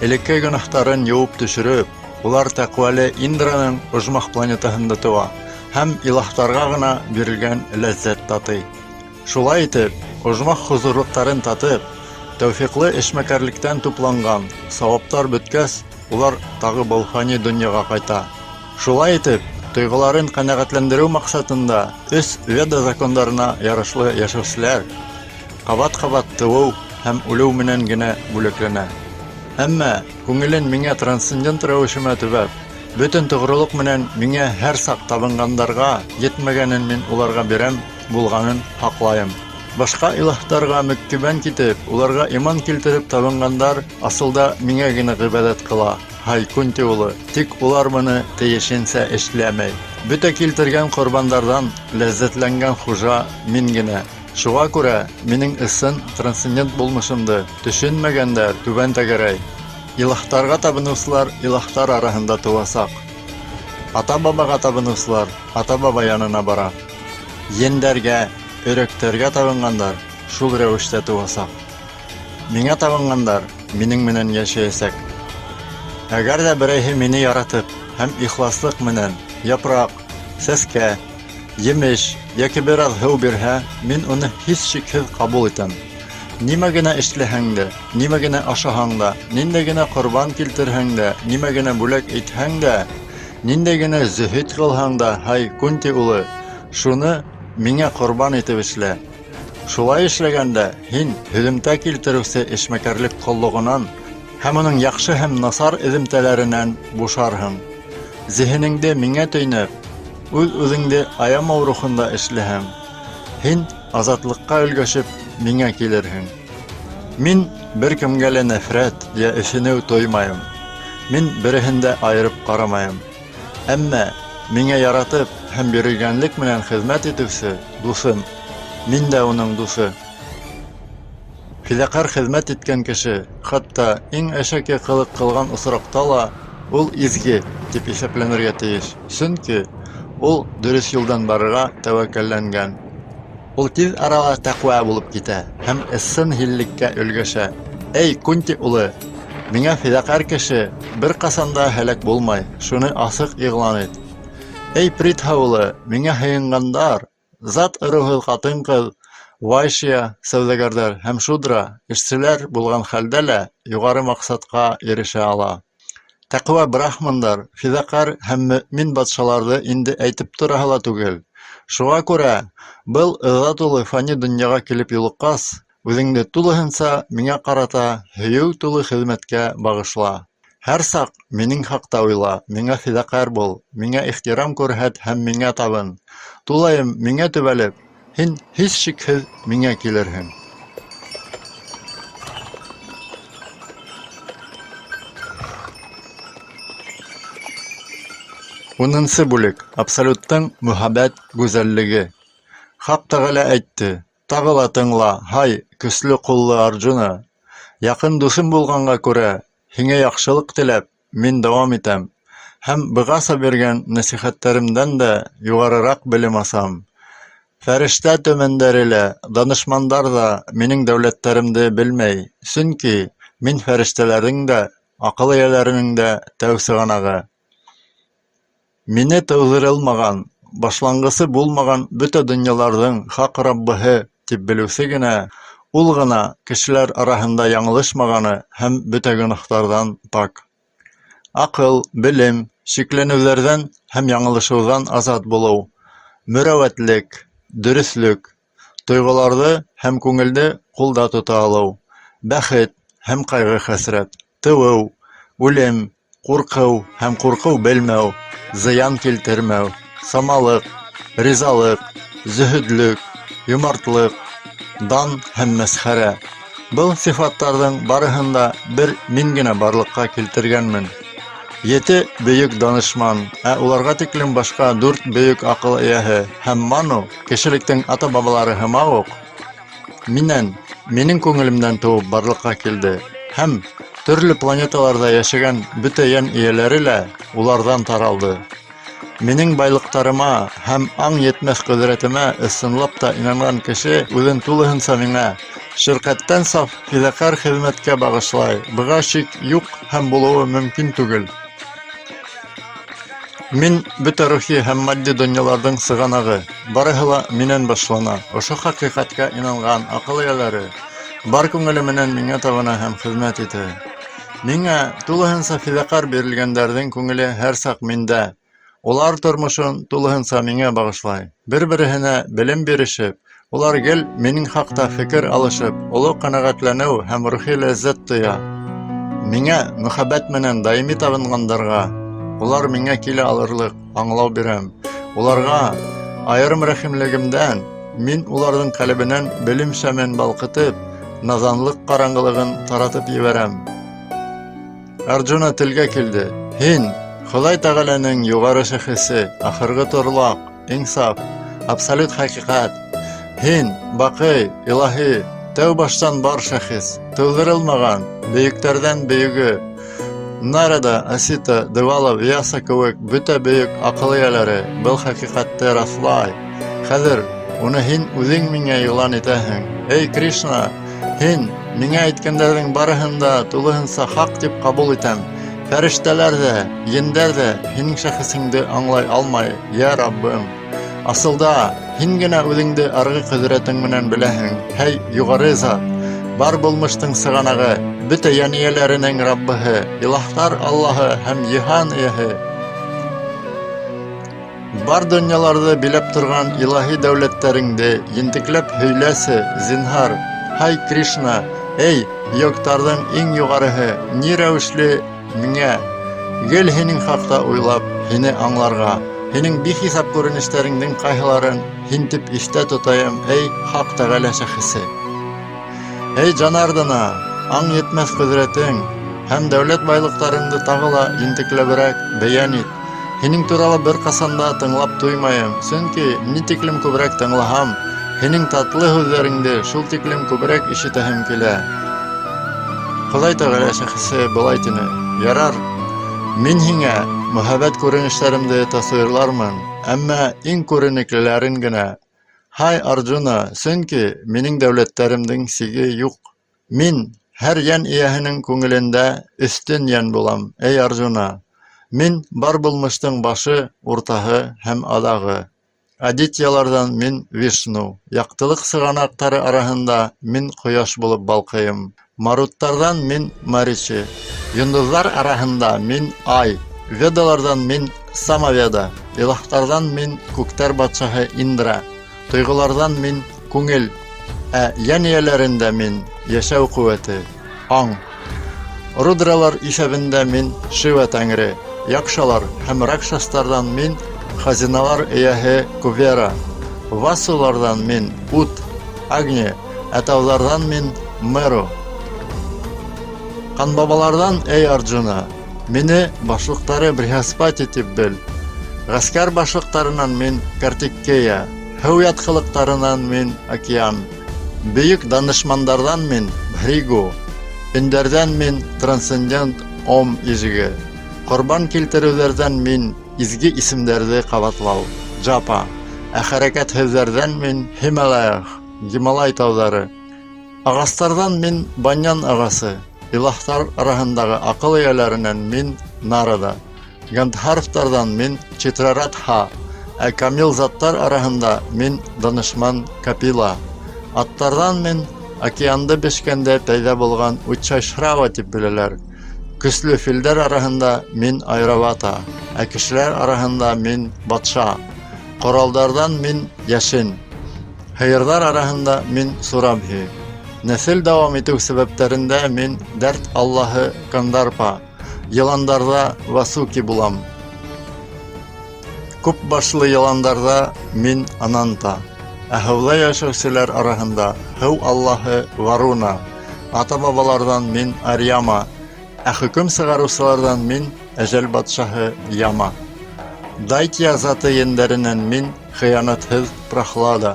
Элекке гонаһтарын йыуып төшөрөп, улар тәҡүәле Индраның ожмах планетаһында тыуа һәм илаһтарға ғына бирелгән ләззәт татый. Шулай итеп, ожмах хозурлыҡтарын татып, тәүфиҡлы эшмәкәрлектән тупланған сауаптар бөткәс, улар тағы был фани донъяға ҡайта. Шулай итеп, тойғоларын ҡәнәғәтләндереү маҡсатында өс Веда закондарына ярашлы йәшәүселәр ҡабат-ҡабат тыуыу һәм үлеү менән генә бүләкләнә. Әммә күңелен миңә трансцендент рәүешемә төбәп, бөтөн тоғролоҡ менән миңә һәр саҡ табынғандарға етмәгәнен мин уларға бирәм, булғанын һаҡлайым. Башҡа илаһтарға мөккибән китеп, уларға иман килтереп табынғандар асылда миңә генә ғибәҙәт ҡыла, һай Кунти улы, тик улар быны тейешенсә эшләмәй. Бөтә килтергән ҡорбандарҙан ләззәтләнгән хужа мин генә. Шуға күрә минең ысын трансцендент булмышымды төшөнмәгәндәр түбән тәгәрәй. Илаһтарға табыныусылар илаһтар араһында тыуасаҡ. Ата-бабаға табыныусылар ата-баба янына бара. Ендәргә, өрәктәргә табынғандар шул рәүештә тыуасаҡ. Миңә табынғандар минең менән йәшәйәсәк. Әгәр ҙә берәйһе мине яратып һәм ихласлыҡ менән япраҡ, сәскә, емеш йәки бер аҙ һыу бирһә, мин уны һис шикһеҙ ҡабул итәм. Нимә генә эшләһәң дә, нимә генә ашаһаң да, ниндәй генә ҡорбан килтерһәң дә, нимә генә бүләк итһәң дә, ниндәй генә зөһөд ҡылһаң да, һай Кунти улы, шуны миңә ҡорбан итеп эшлә. Шулай эшләгәндә һин һөҙөмтә килтереүсе эшмәкәрлек ҡоллоғонан һәм уның яҡшы һәм насар эҙемтәләренән бушарһың. Зиһенеңде миңә төйнәп, үҙ-үҙеңде аямау рухында эшләһәң, һин азатлыҡҡа өлгәшеп миңә килерһең. Мин бер кемгә лә нәфрәт йә эҫенеү тоймайым. Мин береһен дә айырып ҡарамайым. Әммә миңә яратып һәм бирелгәнлек менән хеҙмәт итеүсе дуҫым, мин дә уның дуҫы. Фиҙаҡәр хеҙмәт иткән кеше, хатта иң әшәке ҡылыҡ ҡылған осраҡта ла, ул изге тип иҫәпләнергә тейеш, сөнки ул дөрөҫ юлдан барырға тәүәккәлләнгән. Ул тиҙ арала тәҡүә булып китә һәм ысын һиллеккә өлгәшә. Эй, Кунти улы, миңә фиҙаҡәр кеше бер ҡасан да һәләк булмай, шуны асыҡ иғлан ит. Эй, Притха улы, миңә һыйынғандар, зат ырыуһыҙ ҡатын-ҡыҙ, вайшия, сәүҙәгәрҙәр һәм шудра, эшселәр булған хәлдә лә юғары маҡсатҡа ирешә ала. Тәҡүә брахмандар, фиҙаҡәр һәм мөмин батшаларҙы инде әйтеп тораһы ла түгел. Шуға күрә, был ыҙа тулы фани донъяға килеп юлыҡҡас, үҙеңде тулыһынса миңә ҡарата һөйөү тулы хеҙмәткә бағышла. Һәр саҡ минең хаҡта уйла, миңә фиҙаҡәр бул, миңә ихтирам күрһәт һәм миңә табын. Тулайым миңә төбәлеп, һин һис шикһеҙ миңә килерһең. Унынсы бүлек. Абсолюттың мөһабәт гүзәллеге. Хаҡ Тәғәлә әйтте: Тағы ла тыңла, һай, көслө ҡуллы Арджуна. Яҡын дуҫым булғанға күрә, һиңә яҡшылыҡ теләп, мин дауам итәм һәм бығаса биргән нәсихәттәремдән дә юғарыраҡ белем асам. Фәрештә төмәндәре лә, данышмандар ҙа минең дәүләттәремде белмәй, сөнки мин фәрештәләрҙең дә, аҡыл эйәләренең дә тәү сығанағы. Мине тыуҙырылмаған, башланғысы булмаған бөтә донъяларҙың хаҡ Раббыһы тип белеүсе генә, ул ғына кешеләр араһында яңылышмағаны һәм бөтә гонаһтарҙан пак. Аҡыл, белем, шикләнеүҙәрҙән һәм яңылышыуҙан азат булыу, мөрәүәтлек, дөрөҫлөк, тойғоларҙы һәм күңелде ҡулда тота алыу, бәхет һәм ҡайғы-хәсрәт, тыуыу, үлем, ҡурҡыу һәм ҡурҡыу белмәү, зыян килтермәү, самалыҡ, ризалыҡ, зөһөдлөк, йомартлыҡ, дан һәм мәсхәрә. Был сифаттарҙың барыһын да бер мин генә барлыҡҡа килтергәнмен. Ете бөйөк данышман, ә уларға тиклем башҡа дүрт бөйөк аҡыл эйәһе һәм Ману, кешелектең ата-бабалары һымаҡ уҡ, минән, минең күңелемдән тыуып барлыҡҡа килде һәм төрлө планеталарҙа йәшәгән бөтә йән эйәләре лә уларҙан таралды. Минең байлыҡтарыма һәм аң етмәҫ ҡөҙрәтемә ысынлап та инанған кеше үҙен тулыһынса миңә, ширҡәттән саф фиҙаҡәр хеҙмәткә бағышлай, быға шик юҡ һәм булыуы мөмкин түгел. Мин бөтә рухи һәм матди донъяларҙың сығанағы, барыһы ла минән башлана. Ошо хәҡиҡәткә инанған аҡыл эйәләре бар күңеле менән миңә табына һәм хеҙмәт итә. Миңә тулыһынса фиҙаҡәр бирелгәндәрҙең күңеле һәр саҡ миндә. Улар тормошон тулыһынса миңә бағышлай. Бер-береһенә белем бирешеп, улар гел минең хаҡта фекер алышып, оло ҡәнәғәтләнеү һәм рухи ләззәт тоя. Миңә мөхәббәт менән даими табынғандарға, улар миңә килә алырлыҡ аңлау бирәм. Уларға айырым рәхимлегемдән мин уларҙың ҡәлебенән белем шәмен балҡытып, наҙанлыҡ ҡараңғылығын таратып ебәрәм. Арджуна телгә килде. Һин, Хоҙай Тәғәләнең юғары шәхесе, ахырғы торлаҡ, иң саф, абсолют хәҡиҡәт. Һин, баҡый, илаһи, тәү баштан бар шәхес, тыуҙырылмаған, бөйөктәрҙән бөйөгө. Нарада, Асита, Девала, Вьяса кеүек бөтә бөйөк аҡыл эйәләре был хәҡиҡәтте раҫлай. Хәҙер уны һин үҙең миңә иғлан итәһең. Эй, Кришна, һин миңә әйткәндәрҙең барыһын да тулыһынса хаҡ тип ҡабул итәм. Фәрештәләр ҙә, ендәр ҙә һинең шәхесеңде аңлай алмай, йә Раббым. Асылда, һин генә үҙеңде арғы ҡөҙрәтең менән беләһең, һәй, юғары зат, бар булмыштың сығанағы, бөтә йән эйәләренең Раббыһы, илаһтар Аллаһы һәм йыһан эйәһе. Бар донъяларҙы биләп торған илаһи дәүләттәреңде ентекләп һөйләсе, зинһар. Һай, Кришна, эй, йогтарҙың иң юғарыһы, ни рәүешле миңә гел һинең хаҡта уйлап, һине аңларға, һинең бихисап күренештәреңдең ҡайһыларын һин тип иҫтә тотайым, эй, Хаҡ Тәғәлә шәхесе. Эй, Джанардана, аң етмәҫ ҡөҙрәтең һәм дәүләт байлыҡтарыңды тағы ла ентекләберәк бәйән ит. Һинең турала бер ҡасан да тыңлап туймайым, сөнки ни тиклем күберәк тыңлаһам, һинең татлы һүҙҙәреңде шул тиклем күберәк ишетәһем килә. Хоҙай Тәғәлә шәхесе былай тине: Ярар, мин һиңә мөхәббәт күренештәремде тасуирлармын, әммә иң күренеклеләрен генә. Һай, Арджуна, сөнки минең дәүләттәремдең сиге юҡ. Мин һәр йән эйәһенең күңелендә өҫтөн йән булам, эй Арджуна. Мин бар булмыштың башы, уртаһы һәм аҙағы. Адитьяларҙан мин Вишну, яҡтылыҡ сығанаҡтары араһында мин ҡояш булып балҡыйым. Маруттарҙан мин Маричи, йондоҙҙар араһында мин Ай, Ведаларҙан мин Самаведа, илаһтарҙан мин күктәр батшаһы Индра. Тойғоларҙан мин күңел, ә йән эйәләрендә мин йәшәү ҡеүәте, аң. Рудралар иҫәбендә мин Шива тәңре, якшалар һәм ракшастарҙан мин хазиналар эйәһе Кувера, васуларҙан мин ут, Агни, ә тауҙарҙан мин Меру. Ҡанбабаларҙан, эй Арджуна, Мине башлыҡтары Брихаспати тип бел. Ғәскәр башлыҡтарынан мин Картикея, һыу ятҡылыҡтарынан мин Океан, бөйөк данышмандарҙан мин Бхригу, өндәрҙән мин трансцендент Ом ижеге, ҡорбан килтереүҙәрҙән мин изге исемдәрҙе ҡабатлау, Джапа, ә хәрәкәтһеҙҙәрҙән мин Һималаях, Гималай тауҙары. Ағастарҙан мин баньян ағасы, илаһтар араһындағы аҡыл эйәләренән мин Нарада, гандһарвтарҙан мин Читраратха, ә камил заттар араһында мин данышман Капила. Аттарҙан мин океанды бешкәндә пәйҙә булған Уччайшрава тип беләләр. Көслө филдәр араһында мин Айравата, ә кешеләр араһында мин батша. Ҡоралдарҙан мин йәшен. Һыйырҙар араһында мин Сурабһи. Нәҫел дауам итеү сәбәптәрендә мин дәрт аллаһы Кандарпа, йыландарҙа Васуки булам. Күп башлы йыландарҙа мин Ананта, ә һыуҙа йәшәүселәр араһында һыу аллаһы Варуна, ата-бабаларҙан мин Арьяма, Ә хөкөм сығарыусыларҙан мин әжәл батшаһы Яма. Дайтья заты ендәренән мин хыянатһыҙ Прахлада.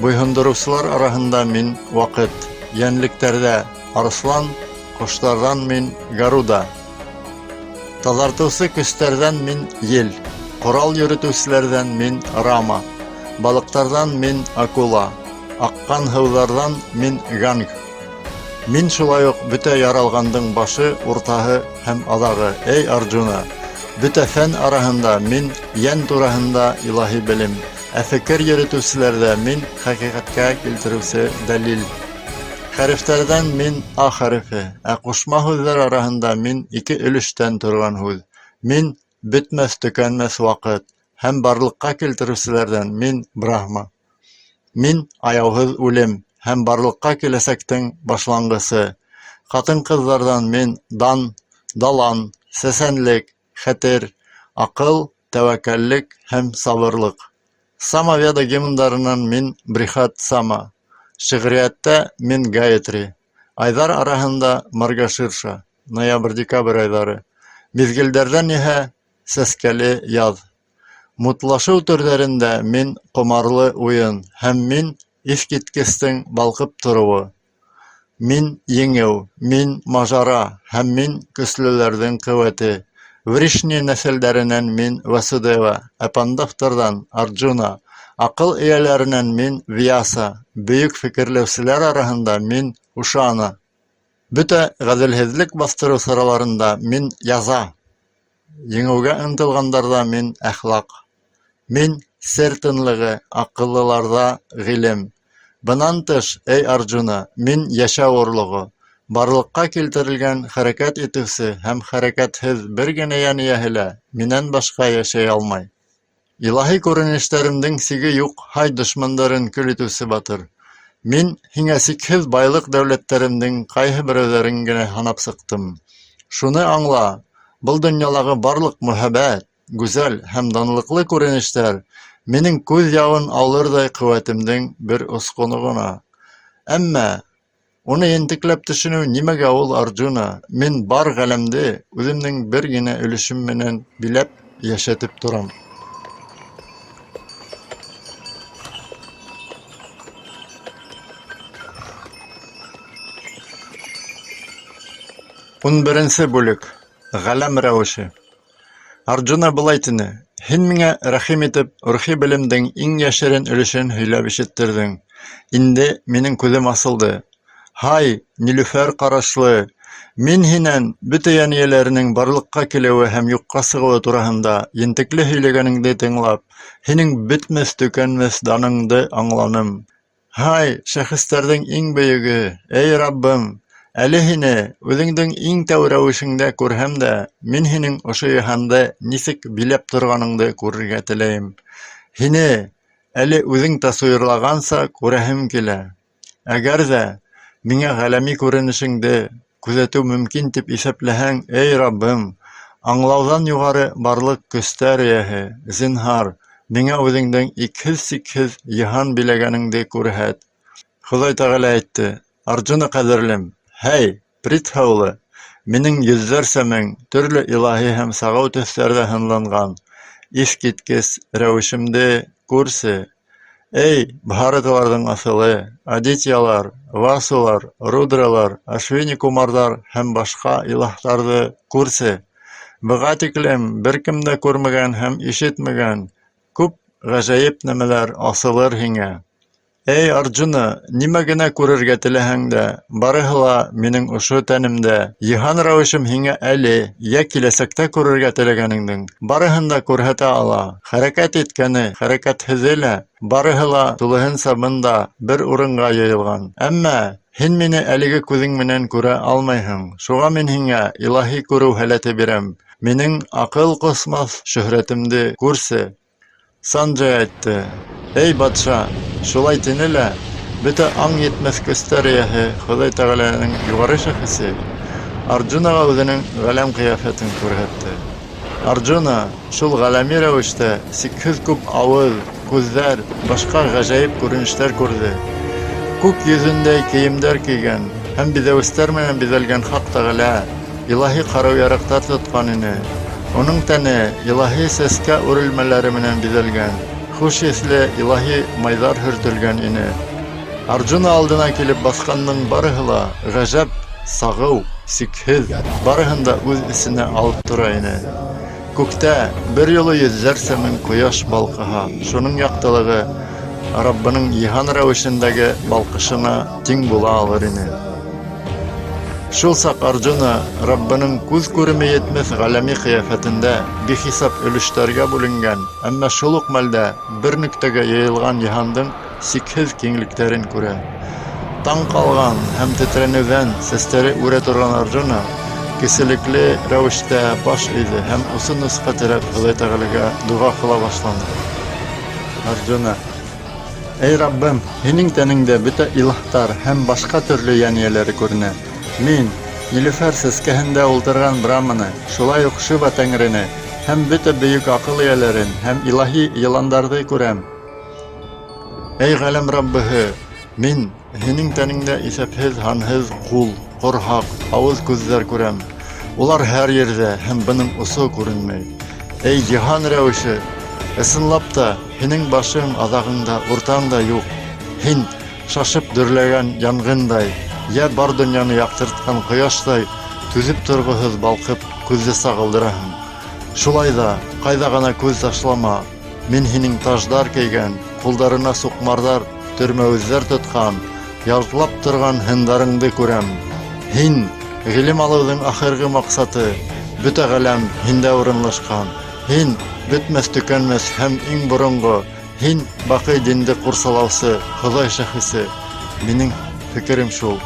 Буйһондороусылар араһында мин Ваҡыт, йәнлектәрҙә Арыҫлан, ҡоштарҙан мин Гаруда. Таҙартыусы көстәрҙән мин Ел, ҡорал йөрөтөүселәрҙән мин Рама, балыҡтарҙан мин Акула, аҡҡан һыуҙарҙан мин Ганг. Мин шулай уҡ бөтә яралғандың башы, уртаһы һәм аҙағы. Эй, Арджуна! Бөтә фән араһында мин йән тураһында илаһи белем, ә фекер йөрөтөүселәрҙә мин хәҡиҡәткә килтереүсе дәлил. Хәрефтәрҙән мин А хәрефе, ә ҡушма һүҙҙәр араһында мин ике өлөштән торған һүҙ. Мин бөтмәҫ-төкәнмәҫ ваҡыт, һәм барлыҡҡа килтереүселәрҙән мин Брахма. Мин аяуһыҙ үлем һәм барлыҡҡа киләсәктең башланғысы. Ҡатын-ҡыҙҙарҙан мин дан, далан, сәсәнлек, хәтер, аҡыл, тәүәккәллек һәм сабырлыҡ. Сама-Веда гимндарынан мин Брихат Сама. Шиғриәттә мин Гаятри. Айҙар араһында Маргаширша, ноябрь-декабрь айҙары. Миҙгелдәрҙән иһә сәскәле яҙ. Мутлашыу төрҙәрендә мин ҡомарлы уйын һәм мин иҫ киткестең балҡып тороуы. Мин еңеү, мин мажара һәм мин көслөләрҙең ҡеүәте. Вришни нәҫелдәренән мин Васудева, ә Пандавтарҙан Арджуна. Аҡыл эйәләренән мин Вьяса, бөйөк фекерләүселәр араһында мин Ушана. Бөтә ғәҙелһеҙлек баҫтырыу сараларында мин яза. Еңеүгә ынтылғандарҙа мин әхлаҡ. Мин сер тынлығы, аҡыллыларҙа ғилем. Бынан тыш, эй Арджуна, мин йәшәү орлоғо. Барлыҡҡа килтерелгән хәрәкәт итеүсе һәм хәрәкәтһеҙ бер генә йән эйәһе лә минән башҡа йәшәй алмай. Илаһи күренештәремдең сиге юҡ, һай, дошмандарын көл итеүсе батыр. Мин һиңә сикһеҙ байлыҡ-дәүләттәремдең ҡайһы берәүҙәрен генә һанап сыҡтым. Шуны аңла, был донъялағы барлыҡ мөһабәт, гүзәл һәм данлыҡлы күренештәр минең күҙ яуын алырҙай ҡеүәтемдең бер осҡоно ғына. Әммә Уны ентекләп төшөнөү нимәгә ул, Арджуна? Мин бар ғаләмде үҙемдең бер генә өлөшөм менән биләп, йәшәтеп торам. Ун беренсе бүлек. Ғаләм рәүеше. Арджуна былай тине: Һин миңә, рәхим итеп, рухи белемдең иң йәшерен өлөшөн һөйләп ишеттерҙең. Инде минең күҙем асылды. Һай, нилүфәр ҡарашлы, мин һинән бөтә йән эйәләренең барлыҡҡа килеүе һәм юҡҡа сығыуы тураһында ентекле һөйләгәнеңде тыңлап, һинең бөтмәҫ-төкәнмәҫ даныңды аңланым. Һай, шәхестәрҙең иң бөйөгө, эй Раббым, әле һине үҙеңдең иң тәү рәүешеңдә күрһәм дә, мин һинең ошо йыһанды нисек биләп торғаныңды күрергә теләйем. Һине, әле үҙең тасуирлағанса, күрәһем килә. Әгәр ҙә миңә ғәләми күренешеңде күҙәтеү мөмкин тип иҫәпләһәң, эй Раббым, аңлауҙан юғары барлыҡ көстәр эйәһе, зинһар, миңә үҙеңдең икһеҙ-сикһеҙ йыһан биләгәнеңде күрһәт. Хоҙай Тәғәлә әйтте: Арджуна ҡәҙерлем, һәй, Притха улы, минең йөҙҙәрсә мең төрлө илаһи һәм сағыу төҫтәрҙә һынланған иҫ киткес рәүешемде күрсе. Эй, бһараталарҙың аҫылы, Адитьялар, Васулар, Рудралар, Ашвини Кумарҙар һәм башҡа илаһтарҙы күрсе. Быға тиклем бер кем дә күрмәгән һәм ишетмәгән күп ғәжәйеп нәмәләр асылыр һиңә. Эй, Арджуна, нимә генә күрергә теләһәң дә, барыһы ла минең ошо тәнемдә. Йыһан рәүешем һиңә әле йә киләсәктә күрергә теләгәнеңдең барыһын да күрһәтә ала. Хәрәкәт иткәне, хәрәкәтһеҙе лә, барыһы ла тулыһынса бында, бер урынға йыйылған. Әммә һин мине әлеге күҙең менән күрә алмайһың. Шуға мин һиңә илаһи күреү һәләте бирәм. Минең аҡыл ҡосмаҫ шөһрәтемде күрсе. Санджай әйтте: Эй, батша, шулай тине лә, бөтә аң етмәҫ көстәр эйәһе Хоҙай Тәғәләнең юғары шәхесе Арджунаға үҙенең ғаләм ҡиәфәтен күрһәтте. Арджуна шул ғаләми рәүештә сикһеҙ күп ауыҙ, күҙҙәр, башҡа ғәжәйеп күренештәр күрҙе. Күк йөҙөндәй кейемдәр кейгән һәм биҙәүестәр менән биҙәлгән Хаҡ Тәғәлә илаһи ҡарыу-яраҡтар тотҡан ине. Уның тәне илаһи сәскә үрелмәләре менән биҙәлгән, хуш еҫле илаһи майҙар һөртөлгән ине. Арджуна алдына килеп баҫҡандың барыһы ла ғәжәп, сағыу, сикһеҙ, барыһын да үҙ эсенә алып тора ине. Күктә бер юлы йөҙҙәрсә мең ҡояш балҡыһа, шуның яҡтылығы Раббының йыһан рәүешендәге балҡышына тиң була алыр ине. Шул саҡ Арджуна Раббының күҙ күреме етмәҫ ғаләми ҡиәфәтендә бихисап өлөштәргә бүленгән, әммә шул уҡ мәлдә бер нөктәгә йыйылған йыһандың сикһеҙ киңлектәрен күрә. Таң ҡалған һәм тетрәнеүҙән сәстәре үрә торған Арджуна кеселекле рәүештә баш эйҙе һәм усын усҡа терәп Хоҙай Тәғәләгә доға ҡыла башланы. Арджуна: Эй Раббым, һинең тәнеңдә бөтә илаһтар һәм башҡа төрлө йән эйәләре күренә. Мин, нилүфәр сәскәһендә ултырған Браманы, шулай уҡ Шива Тәңрене һәм бөтә бөйөк аҡыл эйәләрен һәм илаһи йыландарҙы күрәм. Эй ғаләм Раббыһы, мин һинең тәнеңдә иҫәпһеҙ-һанһыҙ ҡул, ҡорһаҡ, ауыҙ-күҙҙәр күрәм. Улар һәр ерҙә һәм бының осо күренмәй. Эй йыһан рәүеше, ысынлап та, һинең башың, аҙағың да, уртаң да юҡ. Һин, шашып дөрләгән янғындай, йә бар донъяны яҡтыртҡан ҡояштай, түҙеп торғоһоҙ балҡып, күҙҙе сағылдыраһың. Шулай ҙа, ҡайҙа ғына күҙ ташлама, Мин һинең таждар кейгән, ҡулдарына суҡмарҙар, төрмәүеҙҙәр тотҡан, ялтлап торған һындарыңды күрәм. Һин, ғилем алыуҙың ахырғы маҡсаты, бөтә ғаләм һиндә урынлашҡан. Һин, бөтмәҫ-төкәнмәҫ һәм иң боронғо, һин, баҡый динде ҡурсалаусы Хоҙай шәхесе. Минең фекерем шул.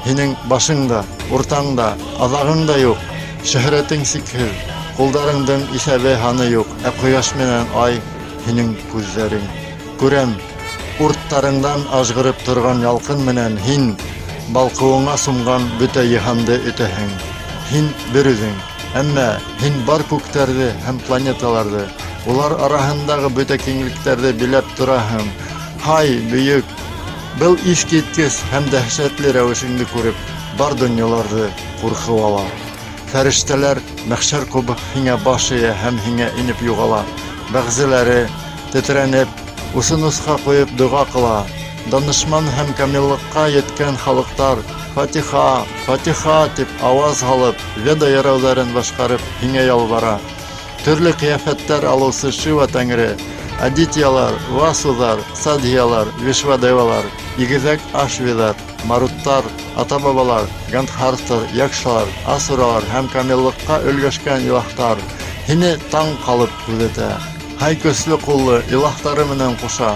Һинең башың да, уртаң да, аҙағың да юҡ, шөһрәтең сикһеҙ, ҡулдарыңдың иҫәбе-һаны юҡ, ә ҡояш менән ай һинең күҙҙәрең. Күрәм, урттарыңдан ажғырып торған ялҡын менән һин балҡыуыңа сумған бөтә йыһанды өтәһең. Һин бер үҙең, әммә һин бар күктәрҙе һәм планеталарҙы, улар араһындағы бөтә киңлектәрҙе биләп тораһың. Һай, бөйөк, Был иҫ киткес һәм дәһшәтле рәүешеңде күреп, бар донъяларҙы ҡурҡыу ала. Фәрештәләр мәхшәр ҡубып һиңә баш эйә һәм һиңә инеп юғала. Бәғзеләре, тетрәнеп, усын усҡа ҡуйып доға ҡыла. Данышман һәм камиллыҡҡа еткән халыҡтар Фатиха, Фатиха тип ауаз һалып, Веда ярауҙарын башҡарып һиңә ялбара. Төрлө ҡиәфәттәр алыусы Шива Тәңре, Адитьялар, Васуҙар, Садхиялар, Вишвадевалар, игеҙәк Ашвиҙар, Маруттар, ата-бабалар, Гандхарвтар, Якшалар, Асуралар һәм камиллыҡҡа өлгәшкән илаһтар һине таң ҡалып күҙәтә. Һай көслө ҡуллы илаһтары менән ҡуша,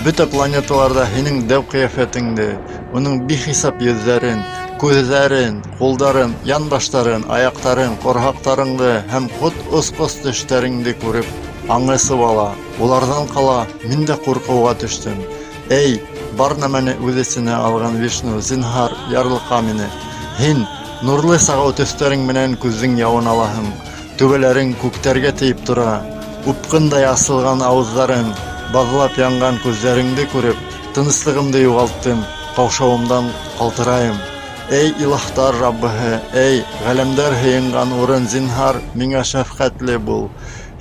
бөтә планеталарҙа һинең дәү ҡиәфәтеңде, уның бихисап йөҙҙәрен, күҙҙәрен, ҡулдарын, янбаштарын, аяҡтарын, ҡорһаҡтарыңды һәм ҡот осҡос тештәреңде күреп, аңы сыуала. Уларҙан ҡала мин дә ҡурҡыуға төштөм. Эй, бар нәмәне үҙ эсенә алған Вишну, зинһар, ярлыҡа мине. Һин нурлы сағыу төҫтәрең менән күҙҙең яуын алаһың. Түбәләрең күктәргә тейеп тора. Упҡындай асылған ауыҙҙарың, баҙлап янған күҙҙәреңде күреп, тыныслығымды юғалттым, ҡаушауымдан ҡалтырайым. Эй, илаһтар Раббыһы, эй, ғаләмдәр һыйынған урын, зинһар, миңә шәфҡәтле бул.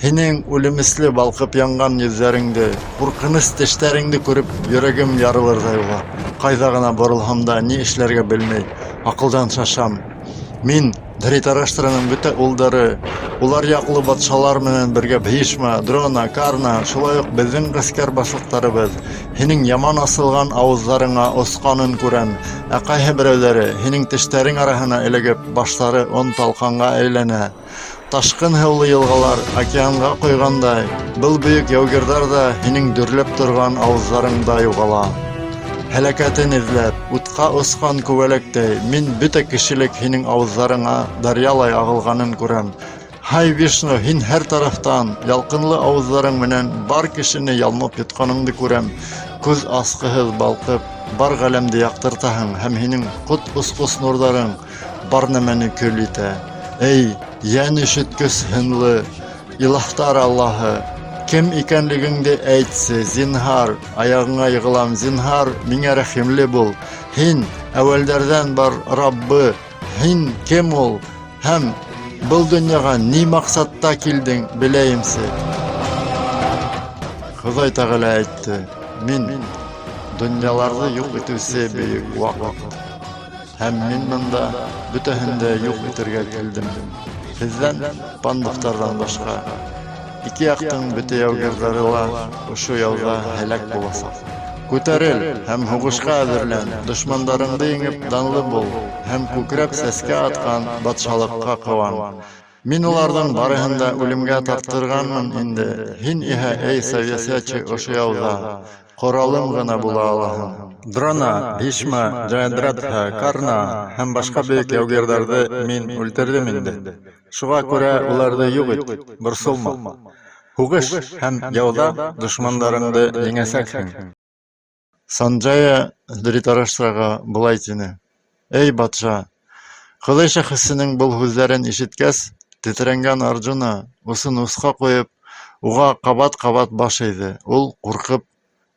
Һинең үлемесле балҡып янған йөҙҙәреңде, ҡурҡыныс тештәреңде күреп, йөрәгем ярылырҙай була. Ҡайҙа ғына боролһам да, ни эшләргә белмәй, аҡылдан шашам. Мин, Дхритараштраның бөтә улдары, улар яҡлы батшалар менән бергә Бхишма, Дрона, Карна, шулай уҡ беҙҙең ғәскәр башлыҡтарыбыҙ, һинең яман асылған ауыҙҙарыңа осҡанын күрәм, ә ҡайһы берәүҙәре һинең тештәрең араһына эләгеп, баштары он талҡанға әйләнә. Ташҡын һыулы йылғалар океанға ҡойғандай, был бөйөк яугирҙар ҙа һинең дөрләп торған ауыҙҙарыңда юғала. Һәләкәтен эҙләп, утҡа осҡан күбәләктәй, мин бөтә кешелек һинең ауыҙҙарыңа даръялай ағылғанын күрәм. Һай, Вишну, һин һәр тарафтан ялҡынлы ауыҙҙарың менән бар кешене ялмап йотҡаныңды күрәм. Күҙ асҡыһыҙ балҡып, бар ғаләмде яҡтыртаһың һәм һинең ҡот осҡос нурҙарың бар нәмәне көл итә. Эй, йән өшөткөс һынлы, илаһтар Аллаһы, кем икәнлегеңде әйтсе, зинһар, аяғыңа йығылам, зинһар, миңә рәхимле бул. Һин, әүәлдәрҙән бар Раббы, һин кем ул? Һәм был донъяға ни маҡсатта килдең, беләйемсе. Хоҙай Тәғәлә әйтте, мин донъяларҙы юҡ итеүсе бөйөк ваҡыт. Һәм мин бында бөтәһен дә юҡ итергә килдем. Һеҙҙән, пандавтарҙан башҡа, ике яҡтың бөтә яугирҙары ла ошо яуҙа һәләк буласаҡ. Күтәрел һәм һуғышҡа әҙерлән, дошмандарыңды еңеп данлы бул һәм күкрәп сәскә атҡан батшалыҡҡа ҡыуан. Мин уларҙың барыһын да үлемгә тарттырғанмын инде, һин иһә, эй Савьясачи, ошо яуҙа ҡоралым ғына була алаһың. Дрона, Бхишма, Джаядратха, Карна һәм башҡа бөйөк яугирҙарҙы мин үлтерҙем инде. Шуға күрә уларҙы юҡ ит, борсолма. Һуғыш һәм яуҙа дошмандарыңды еңәсәкһең. Санджая Дхритараштрага былай тине: Эй батша! Хоҙай шәхесенең был һүҙҙәрен ишеткәс, тетрәнгән Арджуна, усын усҡа ҡуйып, уға ҡабат-ҡабат баш эйҙе; ул, ҡурҡып,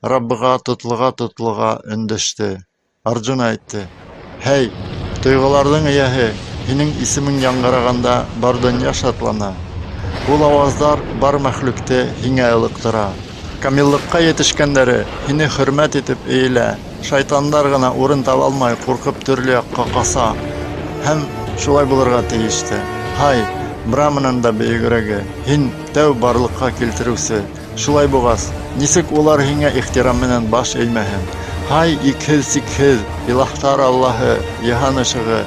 Раббыға тотлоға-тотлоға өндәште. Арджуна әйтте: Һәй, тойғоларҙың эйәһе, һинең исемең яңғырағанда бар донъя шатлана. Ул ауаздар бар мәхлүкте һиңә ылыҡтыра. Камиллыҡҡа етешкәндәре һине хөрмәт итеп эйелә, шайтандар ғына урын табалмай ҡурҡып төрлө яҡҡа ҡаса. Һәм шулай булырға тейеш тә. Һай, Браманан да бөйөгөрәге, һин, тәү барлыҡҡа килтереүсе. Шулай буғас, нисек улар һиңә ихтирам менән баш эймәһен? Һай, икһеҙ-сикһеҙ, илаһтар Аллаһы, йыһан ышығы!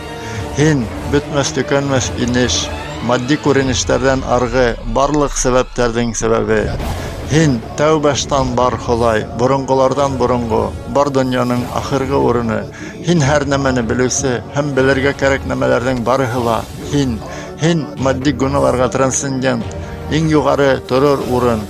Һин, бөтмәҫ-төкәнмәҫ инеш, матди күренештәрҙән арғы барлыҡ сәбәптәрҙең сәбәбе. Һин, тәү баштан бар Хоҙай, боронғоларҙан боронғо, бар донъяның ахырғы урыны. Һин һәр нәмәне белеүсе һәм белергә кәрәк нәмәләрҙең барыһы ла һин. Һин, матди гуналарға трансцендент, иң юғары торор урын.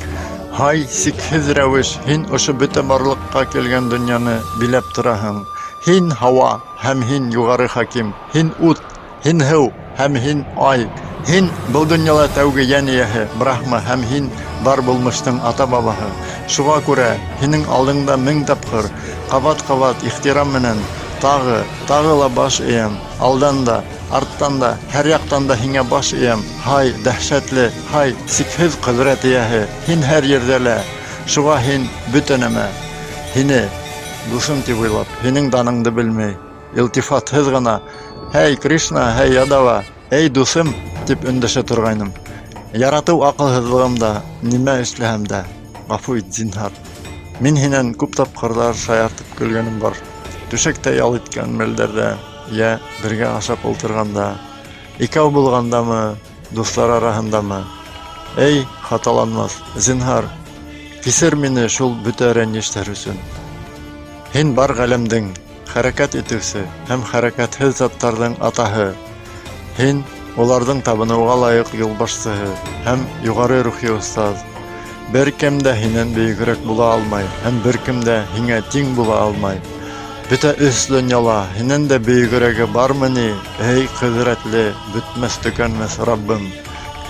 Һай, сикһеҙ рәүеш, һин ошо бөтә барлыҡҡа килгән донъяны биләп тораһың. Һин, һауа, һәм һин, юғары хаким. Һин, ут, һин, һыу, һәм һин, ай. Һин, был донъяла тәүге йән эйәһе, Брахма, һәм һин, бар булмыштың ата-бабаһы. Шуға күрә, һинең алдыңда мең тапҡыр, ҡабат-ҡабат ихтирам менән, тағы, тағы ла баш эйәм, алдан да, Арттан да, һәр яҡтан да һиңә баш эйәм, һай, дәһшәтле, һай, сикһеҙ ҡөҙрәт эйәһе, һин һәр ерҙә лә, шуға һин бөтә нәмә. Һине, дуҫым тип уйлап, һинең даныңды белмәй, илтифатһыҙ ғына, Һәй, Кришна, һәй, Ядава, эй, дуҫым, тип өндәшә торғайным. Яратыу аҡылһыҙлығымда нимә эшләһәм дә, ғәфү ит, зинһар. Мин һинән күп тапҡырҙар шаяртып көлгәнем бар. Түшәктә ял иткән мәлдәрҙә, Йә бергә ашап ултырғанда, икәү булғандамы, дуҫлар араһындамы? Эй, хаталанмаҫ, зинһар, кисер мине шул бөтә рәнйештәр өсөн. Һин бар ғаләмдең хәрәкәт итеүсе һәм хәрәкәтһеҙ заттарҙың атаһы. Һин уларҙың табыныуға лайыҡ юлбашсыһы һәм юғары рухи остаз. Бер кем дә һинән бөйөгөрәк була алмай һәм бер кем дә һиңә тиң була алмай. Бөтә өс донъяла һинән дә бөйөгөрәге бармы ни, эй, ҡөҙрәтле, бөтмәҫ-төкәнмәҫ Раббым?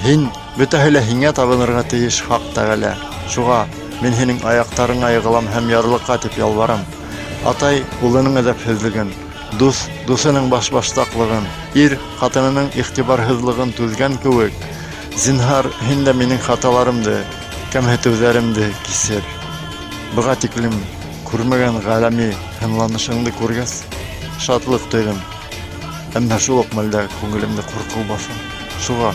Һин, бөтәһе лә һиңә табынырға тейеш Хаҡ Тәғәлә. Шуға, мин һинең аяҡтарыңа йығылам һәм ярлыҡа дип ялварам. Атай, улының әҙәпһеҙлеген, дуҫ, дуҫының башбаштаҡлығын, ир, ҡатынының иғтибарһыҙлығын түҙгән кеүек, зинһар, һин дә минең хаталарымды, кәмһетеүҙәремде кисер. Быға тиклем күрмәгән ғаләми һынланышыңды күргәс, шатлыҡ тойҙом. Әммә шул уҡ мәлдә күңелемде ҡурҡыу баҫа. Шуға,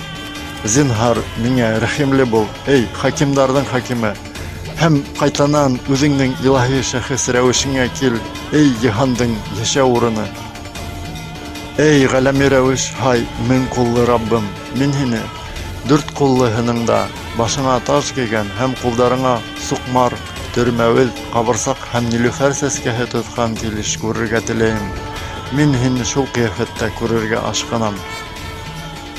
зинһар, миңә рәхимле бул, эй, хакимдарҙың хакимы! Һәм ҡайтанан үҙеңдең илаһи шәхес рәүешеңә кил, эй, йыһандың йәшәү урыны! Эй, ғаләми рәүеш, һай, мең ҡуллы Раббым, мин һине, дүрт ҡуллы һыныңда, башыңа таж кейгән һәм ҡулдарыңа суҡмар, төрмәүеҙ, ҡабырсаҡ һәм нилүфәр сәскәһе тотҡан килеш күрергә теләйем. Мин һине шул ҡиәфәттә күрергә ашҡынам.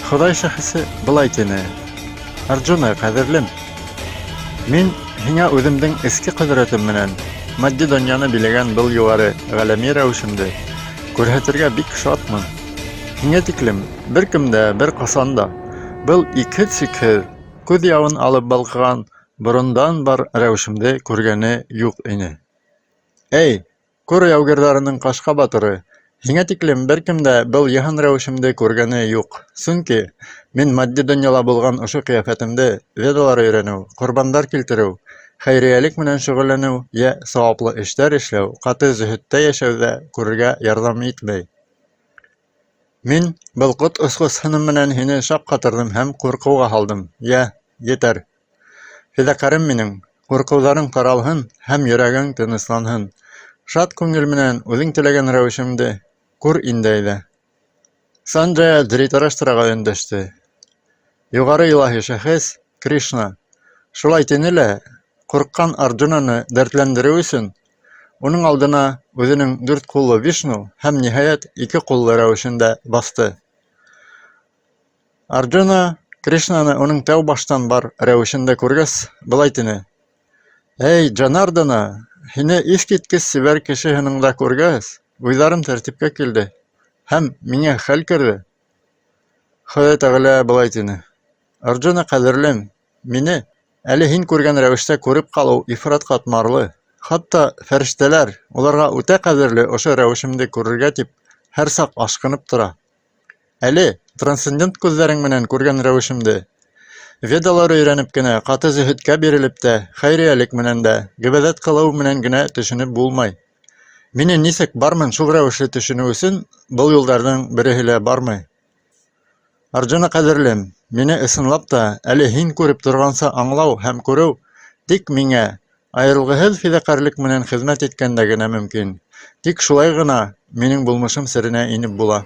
Хоҙай шәхесе былай тине: Арджуна, ҡәҙерлем, мин һиңә үҙемдең эске ҡөҙрәтем менән матди донъяны биләгән был юғары ғаләми рәүешемде күрһәтергә бик шатмын. Һиңә тиклем бер кем дә бер ҡасан да был икһеҙ-сикһеҙ күҙ яуын алып балҡыған борондан бар рәүешемде күргәне юҡ ине. Эй, Кур яугирҙарының ҡашҡа батыры, һиңә тиклем бер кем дә был йыһан рәүешемде күргәне юҡ, сөнки мин матди донъяла булған ошо ҡиәфәтемде ведалар өйрәнеү, ҡорбандар килтереү, хәйриәлек менән шөғөлләнеү йә сауаплы эштәр эшләү, ҡаты зөһөттә йәшәү ҙә күрергә ярҙам итмәй. Мин был ҡот осҡос һыным менән һине шаҡ ҡатырҙым һәм ҡурҡыуға һалдым. Йә, етәр. Фиҙаҡәрем минең. Ҡурҡыуҙарың таралһын һәм йөрәгең тынысланһын. Шат күңел менән үҙең теләгән рәүешемде күр инде әйҙә. Санджая Дхритараштраға өндәште: Юғары Илаһи Шәхес, Кришна, шулай тине лә, ҡурҡҡан Арджунаны дәртләндереү өсөн, уның алдына үҙенең дүрт ҡуллы Вишну һәм, ниһайәт, ике ҡуллы рәүешендә баҫты. Арджуна, Кришнаны уның тәү баштан бар рәүешендә күргәс, былай тине: Эй, Джанардана, һине иҫ киткес сибәр кеше һыныңда күргәс, уйҙарым тәртипкә килде һәм миңә хәл керҙе. Хоҙай Тәғәлә былай тине: Арджуна, ҡәҙерлем, мине әле һин күргән рәүештә күреп ҡалыу ифрат ҡатмарлы. Хатта фәрештәләр, уларға үтә ҡәҙерле ошо рәүешемде күрергә тип, һәр саҡ ашҡынып тора. Әле трансцендент күҙҙәрең менән күргән рәүешемде Ведалар өйрәнеп кенә, ҡаты зөһөткә бирелеп тә, хәйриәлек менән дә, ғибәҙәт ҡылыу менән генә төшөнөп булмай. Мине нисек бармын шул рәүешле төшөнөү өсөн был юлдарҙың береһе лә бармай. Арджуна, ҡәҙерлем, мине ысынлап та әле һин күреп торғанса аңлау һәм күреү тик миңә айырылғыһыҙ фиҙаҡәрлек менән хеҙмәт иткәндә генә мөмкин. Тик шулай ғына минең булмышым серенә инеп була.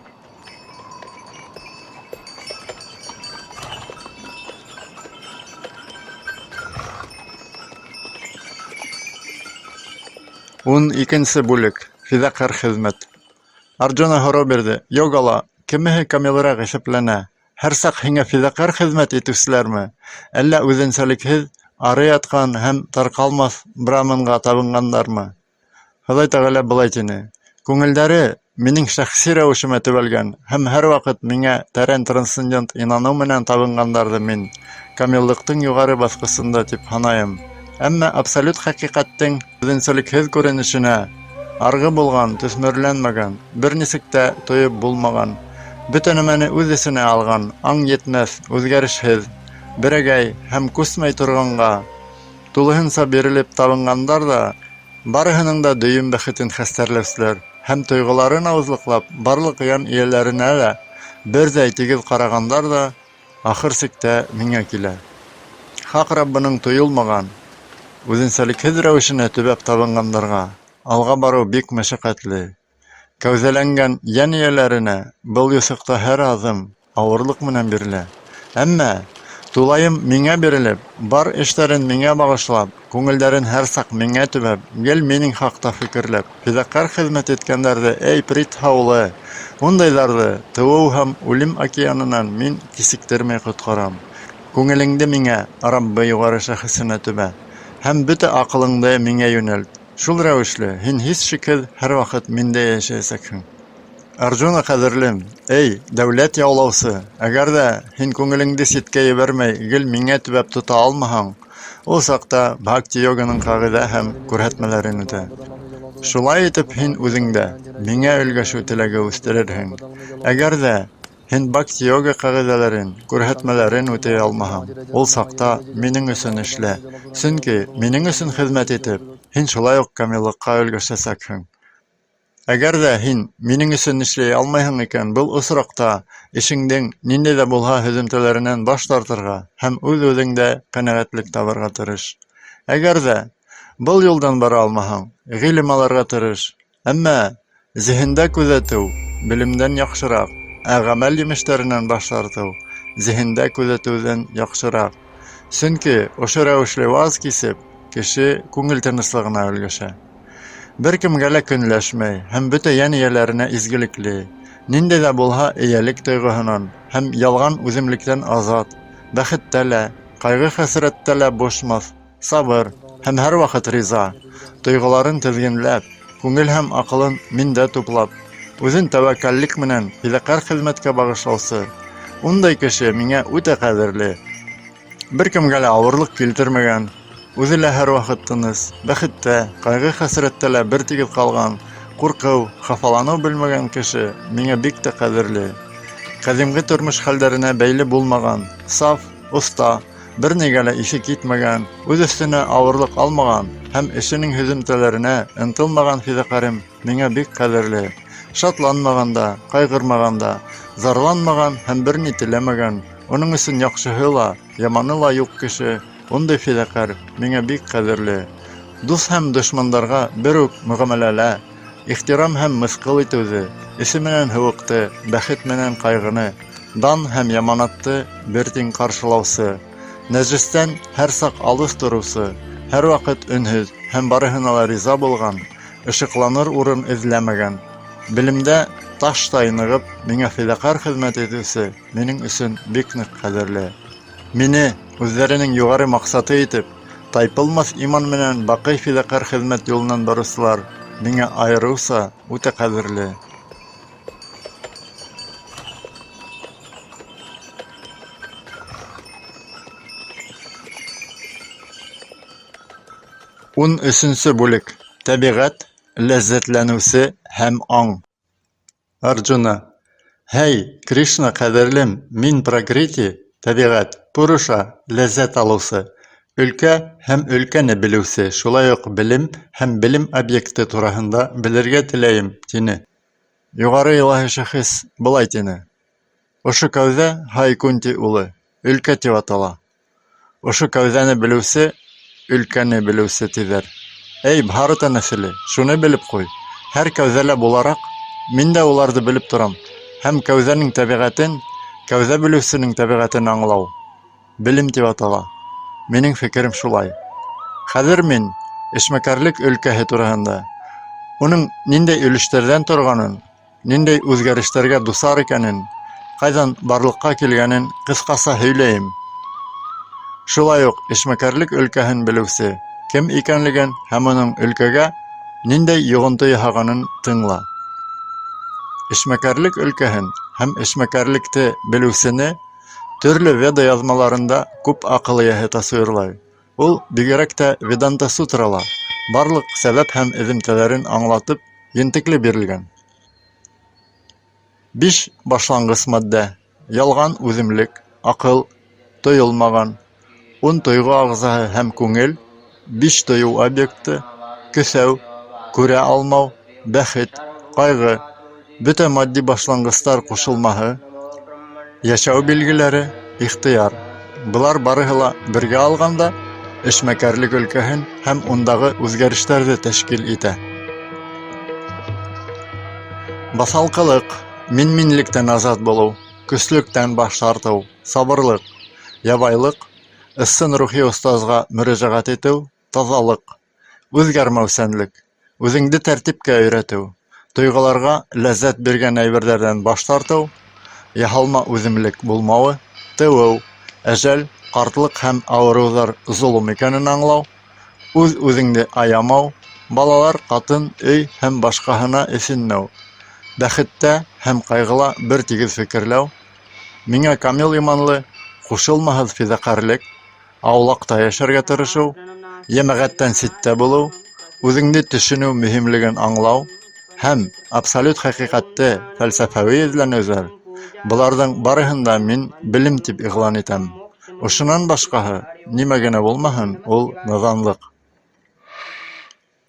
Ун икенсе бүлек. Фиҙаҡәр хеҙмәт. Арджуна һорау бирҙе: Йогала кемеһе камилыраҡ иҫәпләнә? Һәр саҡ һиңә фиҙаҡәр хеҙмәт итеүселәрме, әллә үҙенсәлекһеҙ, ары ятҡан һәм тарҡалмаҫ Браманға табынғандармы? Хоҙай Тәғәлә былай тине: Күңелдәре минең шәхси рәүешемә төбәлгән һәм һәр ваҡыт миңә тәрән трансцендент инаныу менән табынғандарҙы мин камиллыҡтың юғары баҫҡысында тип һанайым. Әммә абсолют хәҡиҡәттең үҙенсәлекһеҙ күренешенә арғы булған, төҫмөрләнмәгән, бер нисек тә тойоп булмаған, бөтә нәмәне үҙ эсенә алған, аң етмәҫ, үҙгәрешһеҙ, берәгәй һәм күсмәй торғанға тулыһынса бирелеп табынғандар ҙа, барыһының да дөйөм бәхетен хәстәрләүселәр һәм тойғоларын ауыҙлыҡлап, барлыҡ йән эйәләренә лә берҙәй тигеҙ ҡарағандар ҙа, ахыр сиктә миңә килә. Хаҡ Раббының тойолмаған, үҙенсәлекһеҙ рәүешенә төбәп табынғандарға алға барыу бик мәшәҡәтле. Кәүҙәләнгән йән эйәләренә был юҫыҡта һәр аҙым ауырлыҡ менән бирелә. Әммә, тулайым миңә бирелеп, бар эштәрен миңә бағышлап, күңелдәрен һәр саҡ миңә төбәп, гел минең хаҡта фекерләп, фиҙаҡәр хеҙмәт иткәндәрҙе, эй, Притха улы, ундайҙарҙы тыуыу һәм үлем океанынан мин кисектермәй ҡотҡарам. Күңелеңде миңә, Раббы юғары шәхесенә төбә, һәм бөтә аҡылыңды миңә йүнәлт. Шул рәүешле, һин һис шикһеҙ һәр ваҡыт миндә йәшәйәсәкһең. Арджуна, ҡәҙерлем, эй, дәүләт яулаусы, әгәр ҙә һин күңелеңде ситкә ебәрмәй гел миңә төбәп тота алмаһаң, ул саҡта бхакти-йоганың ҡағиҙә һәм күрһәтмәләрен үтә. Шулай итеп һин үҙеңдә миңә өлгәшеү теләге үҫтерерһең. Әгәр ҙә һин бхакти-йога ҡағиҙәләрен, күрһәтмәләрен үтәй алмаһаң, ул саҡта минең өсөн эшлә, сөнки минең өсөн хеҙмәт итеп, һин шулай уҡ камиллыҡҡа өлгәшәсәкһең. Әгәр ҙә һин минең өсөн эшләй алмайһың икән, был осраҡта эшеңдең ниндәй ҙә булһа һөҙөмтәләренән баш тартырға һәм үҙ-үҙеңдә ҡәнәғәтлек табырға тырыш. Әгәр ҙә был юлдан бара алмаһаң, ғилем алырға тырыш. Әммә зиһендә күҙәтеү белемдән яҡшыраҡ, ә ғәмәл емештәренән баш тартыу зиһендә күҙәтеүҙән яҡшыраҡ. Сөнки ошо рәүешле ваз кисеп, кеше күңел тыныслығына өлгәшә. Бер кемгә лә көнләшмәй һәм бөтә йән эйәләренә изгелекле, ниндәй ҙә булһа эйәлек тойғоһонан һәм ялған үҙемлектән азат, бәхеттә лә, ҡайғы-хәсрәттә лә бошмаҫ, сабыр һәм һәрваҡыт риза, тойғоларын теҙгенләп, күңел һәм аҡылын миндә туплап, үҙен тәүәккәллек менән фиҙаҡәр хеҙмәткә бағышлаусы, ундай кеше миңә үтә ҡәҙерле. Бер кемгә лә ауырлыҡ килтермәгән, үҙе лә һәрваҡыт тыныс, бәхеттә, ҡайғы-хәсрәттә лә бер тигеҙ ҡалған, ҡурҡыу, хафаланыу белмәгән кеше миңә бик тә ҡәҙерле. Ҡәҙимге тормош хәлдәренә бәйле булмаған, саф, оҫта, бер нигә лә иҫе китмәгән, үҙ өҫтөнә ауырлыҡ алмаған һәм эшенең һөҙөмтәләренә ынтылмаған фиҙаҡәрем миңә бик ҡәҙерле. Шатланмаған да, ҡайғырмаған да, зарланмаған һәм бер ни теләмәгән, уның өсөн яҡшыһы ла, яманы ла юҡ кеше ундай фиҙаҡәр миңә бик ҡәҙерле. Дуҫ һәм дошмандарға бер үк мөғәмәләлә, ихтирам һәм мыҫҡыл итеүҙе, эҫе менән һыуыҡты, бәхет менән ҡайғыны, дан һәм яманатты бер тиң ҡаршылаусы, нәжестән һәр саҡ алыҫ тороусы, һәр ваҡыт өнһөҙ һәм барыһына ла риза булған, ышыҡланыр урын эҙләмәгән, белемдә таштай нығып, миңә фиҙаҡәр хеҙмәт итеүсе минең өсөн бик ныҡ ҡәҙерле. Мине үҙҙәренең юғары маҡсаты итеп, тайпылмаҫ иман менән баҡый фиҙаҡәр хеҙмәт юлынан барыусылар миңә айырыуса үтә ҡәҙерле. Ун өсөнсө бүлек. Тәбиғәт, ләззәтләнеүсе һәм аң. Арджуна: Һәй, Кришна ҡәҙерлем, мин Пракрити — тәбиғәт, Пуруша — ләззәт алыусы, өлкә һәм өлкәне белеүсе, шулай уҡ белем һәм белем объекты тураһында белергә теләйем, тине. Юғары Илаһи Шәхес былай тине: Ошо кәүҙә, һай Кунти улы, өлкә тип атала. Ошо кәүҙәне белеүсе — өлкәне белеүсе, тиҙәр. Эй, Бһарата нәҫеле, шуны белеп ҡуй: һәр кәүҙәлә булараҡ, мин дә уларҙы белеп торам, һәм кәүҙәнең тәбиғәтен, кәүҙә белеүсенең тәбиғәтен аңлау белем тип атала. Минең фекерем шулай. Хәҙер мин эшмәкәрлек өлкәһе тураһында, уның ниндәй өлөштәрҙән торғанын, ниндәй үҙгәрештәргә дусар икәнен, ҡайҙан барлыҡҡа килгәнен ҡыҫҡаса һөйләйем. Шулай уҡ эшмәкәрлек өлкәһен белеүсе кем икәнлеген һәм уның өлкәгә ниндәй йоғонто яһағанын тыңла. Эшмәкәрлек өлкәһен һәм эшмәкәрлекте белеүсене төрлө Веда яҙмаларында күп аҡыл эйәһе тасуирлай. Ул бигерәк тә Веданта Сутрала барлыҡ сәбәп һәм эҙемтәләрен аңлатып ентекле бирелгән. Биш башланғыс матдә: ялған үҙемлек, аҡыл, тойолмаған, ун тойғо ағзаһы һәм күңел, биш тойоу объекты, көҫәү, күрә алмау, бәхет, ҡайғы, бөтә матди башланғыстар ҡушылмаһы, йәшәү билгеләре, ихтыяр. Былар барыһы ла бергә алғанда эшмәкәрлек өлкәһен һәм ундағы үҙгәрештәрҙе тәшкил итә. Баҫалҡылыҡ, мин-минлектән азат булыу, көслөктән баш тартыу, сабырлыҡ, ябайлыҡ, ысын рухи остазға мөрәжәғәт итеү, таҙалыҡ, үҙгәрмәүсәнлек, үҙеңде тәртипкә өйрәтеү, тойғоларға ләззәт биргән әйберҙәрҙән баш тартыу, яһалма үҙемлек булмауы, тыуыу, әжәл, ҡартлыҡ һәм ауырыуҙар золом икәнен аңлау, үҙ-үҙеңде аямау, балалар, ҡатын, өй һәм башҡаһына эҫенмәү, бәхеттә һәм ҡайғыла бер тигеҙ фекерләү, миңә камил иманлы, ҡушылмаһыҙ фиҙаҡәрлек, аулаҡта йәшәргә тырышыу, йәмәғәттән ситтә булыу, үҙеңде төшөнөү мөһимлеген аңлау һәм абсолют хәҡиҡәтте фәлсәфәүи эҙләнеүҙәр, быларҙың барыһын да мин белем тип иғлан итәм. Ошонан башҡаһы, нимә генә булмаһын, ул наҙанлыҡ.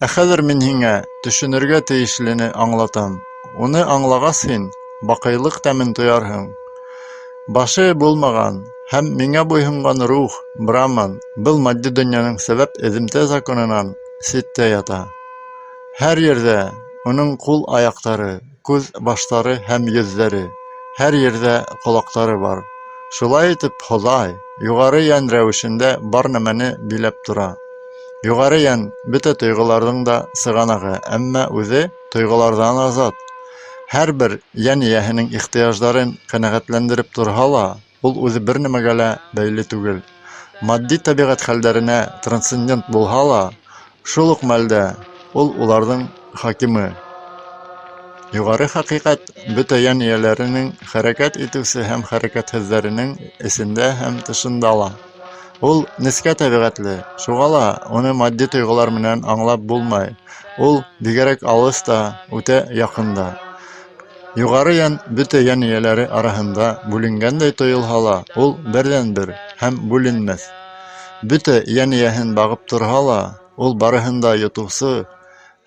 Ә хәҙер мин һиңә төшөнөргә тейешлене аңлатам. Уны аңлағас һин баҡыйлыҡ тәмен тоярһың. Башы булмаған һәм миңә буйһонған рух, Браман, был матди донъяның сәбәп-эҙемтә законынан ситтә ята. Һәр ерҙә уның ҡул-аяҡтары, күҙ-баштары һәм йөҙҙәре, һәр ерҙә ҡолаҡтары бар. Шулай итеп, Хоҙай юғары йән рәүешендә бар нәмәне биләп тора. Юғары йән бөтә тойғоларҙың да сығанағы, әммә үҙе тойғоларҙан азат. Һәр бер йән эйәһенең ихтыяждарын ҡәнәғәтләндереп торһа ла, ул үҙе бер нәмәгә лә бәйле түгел. Матди тәбиғәт хәлдәренә трансцендент булһа ла, шул уҡ мәлдә ул уларҙың хакимы. Юғары хәҡиҡәт бөтә йән эйәләренең хәрәкәт итеүсе һәм хәрәкәтһеҙҙәренең эсендә һәм тышында ла. Ул нескә тәбиғәтле, шуға ла уны матди тойғолар менән аңлап булмай. Ул бигерәк алыҫ та, үтә яҡын да. Юғары йән бөтә йән эйәләре араһында бүленгәндәй тойолһа ла, ул берҙән-бер һәм бүленмәҫ. Бөтә йән эйәһен бағып торһа ла, ул барыһын да йотоусы,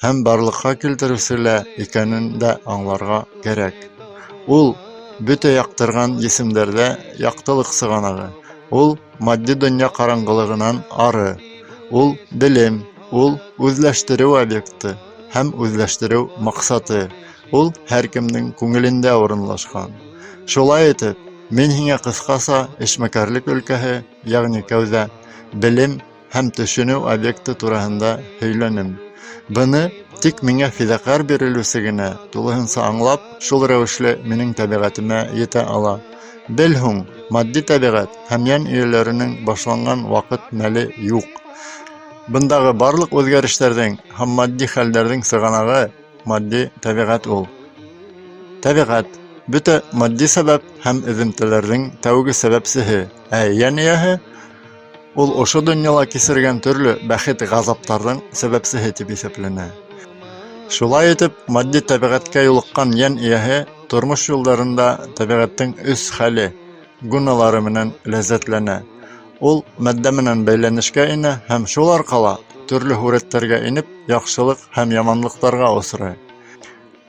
һәм барлыҡҡа килтереүсе лә икәнен дә аңларға кәрәк. Ул бөтә яҡтырған есемдәрҙә яҡтылыҡ сығанағы. Ул матди донъя ҡараңғылығынан ары. Ул белем, ул үҙләштереү объекты һәм үҙләштереү маҡсаты. Ул һәр кемдең күңелендә урынлашҡан. Шулай итеп, мин һиңә ҡыҫҡаса эшмәкәрлек өлкәһе, йәғни кәүҙә, белем һәм төшөнөү объекты тураһында һөйләнем. Быны тик миңә фиҙаҡәр бирелеүсе генә тулыһынса аңлап, шул рәүешле минең тәбиғәтемә етә ала. Бел һуң, матди тәбиғәт һәм йән эйәләренең башланған ваҡыт мәле юҡ. Бындағы барлыҡ үҙгәрештәрҙең һәм матди хәлдәрҙең сығанағы матди тәбиғәт ул. Тәбиғәт бөтә матди сәбәп һәм эҙемтәләрҙең тәүге сәбәпсеһе, ә йән эйәһе ул ошо донъяла кисергән төрлө бәхет-ғазаптарҙың сәбәпсеһе тип иҫәпләнә. Шулай итеп, матди тәбиғәткә юлыҡҡан йән эйәһе тормош юлдарында тәбиғәттең өс хәле, гуналары менән ләззәтләнә. Ул матдә менән бәйләнешкә инә һәм шул арҡала төрлө һүрәттәргә инеп, яҡшылыҡ һәм яманлыҡтарға осрай.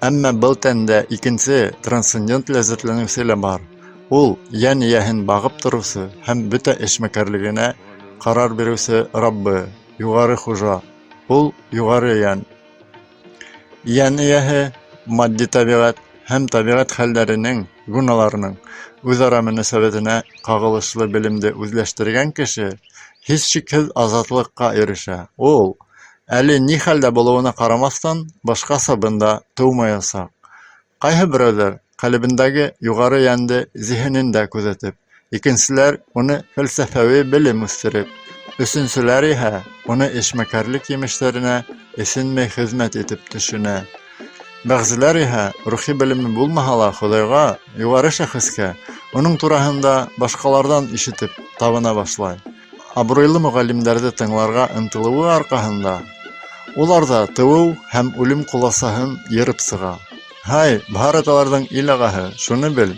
Әммә был тәндә икенсе трансцендент ләззәтләнеүсе лә бар. Ул йән эйәһен бағып тороусы һәм бөтә эшмәкәрлегенә ҡарар биреүсе Раббы, юғары хужа. Ул юғары йән. Йән эйәһе матди тәбиғәт һәм тәбиғәт хәлдәренең, гуналарының үҙ-ара мөнәсәбәтенә ҡағылышлы белемде үҙләштергән кеше һис шикһеҙ азатлыҡҡа ирешә. Ул, әле ни хәлдә булыуына ҡарамаҫтан, башҡаса бында тыумаясаҡ. Ҡайһы берәүҙәр ҡәлебендәге юғары йәнде зиһенендә күҙәтеп, икенселәр уны фәлсәфәүи белем үҫтереп, өсөнсөләр иһә уны эшмәкәрлек емештәренә эсенмәй хеҙмәт итеп төшөнә. Бәғзеләр иһә рухи белеме булмаһа ла Хоҙайға, юғары шәхескә, уның тураһында башҡаларҙан ишетеп табына башлай. Абруйлы мөғәллимдәрҙе тыңларға ынтылыуы арҡаһында улар ҙа тыуыу һәм үлем ҡуласаһын йырып сыға. Һай, бһараталарҙың ил ағаһы, шуны бел: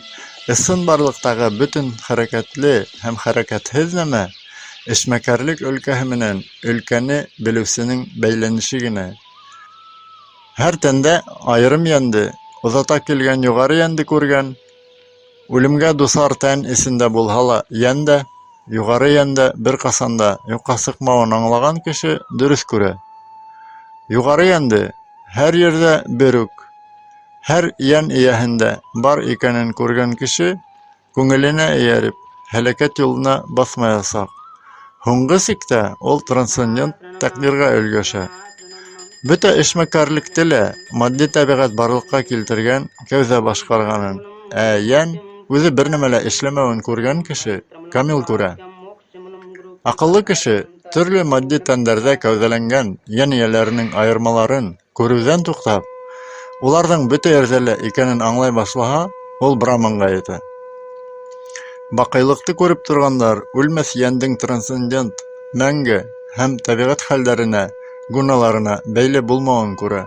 ысынбарлыҡтағы бөтөн хәрәкәтле һәм хәрәкәтһеҙ нәмә эшмәкәрлек өлкәһе менән өлкәне белеүсенең бәйләнеше генә. Һәр тәндә айырым йәнде, оҙата килгән юғары йәнде күргән, үлемгә дусар тән эсендә булһа ла йән дә, юғары йән дә бер ҡасан да юҡҡа сыҡмауын аңлаған кеше дөрөҫ күрә. Юғары йәнде һәр ерҙә бер үк, һәр йән эйәһендә бар икәнен күргән кеше күңеленә эйәреп, һәләкәт юлына баҫмаясаҡ. Һуңғы сиктә ул трансцендент тәҡдиргә өлгәшә. Бөтә эшмәкәрлекте лә матди тәбиғәт барлыҡҡа килтергән кәүҙә башҡарғанын, ә йән үҙе бер нәмә лә эшләмәүен күргән кеше камил күрә. Аҡыллы кеше төрлө матди тәндәрҙә кәүҙәләнгән йән эйәләренең айырмаларын күреүҙән туҡтап, уларҙың бөтә ерҙә лә икәнен аңлай башлаһа, ул браманға етә. Баҡыйлыҡты күреп торғандар үлмәҫ йәндең трансцендент, мәңге һәм тәбиғәт хәлдәренә, гуналарына бәйле булмауын күрә.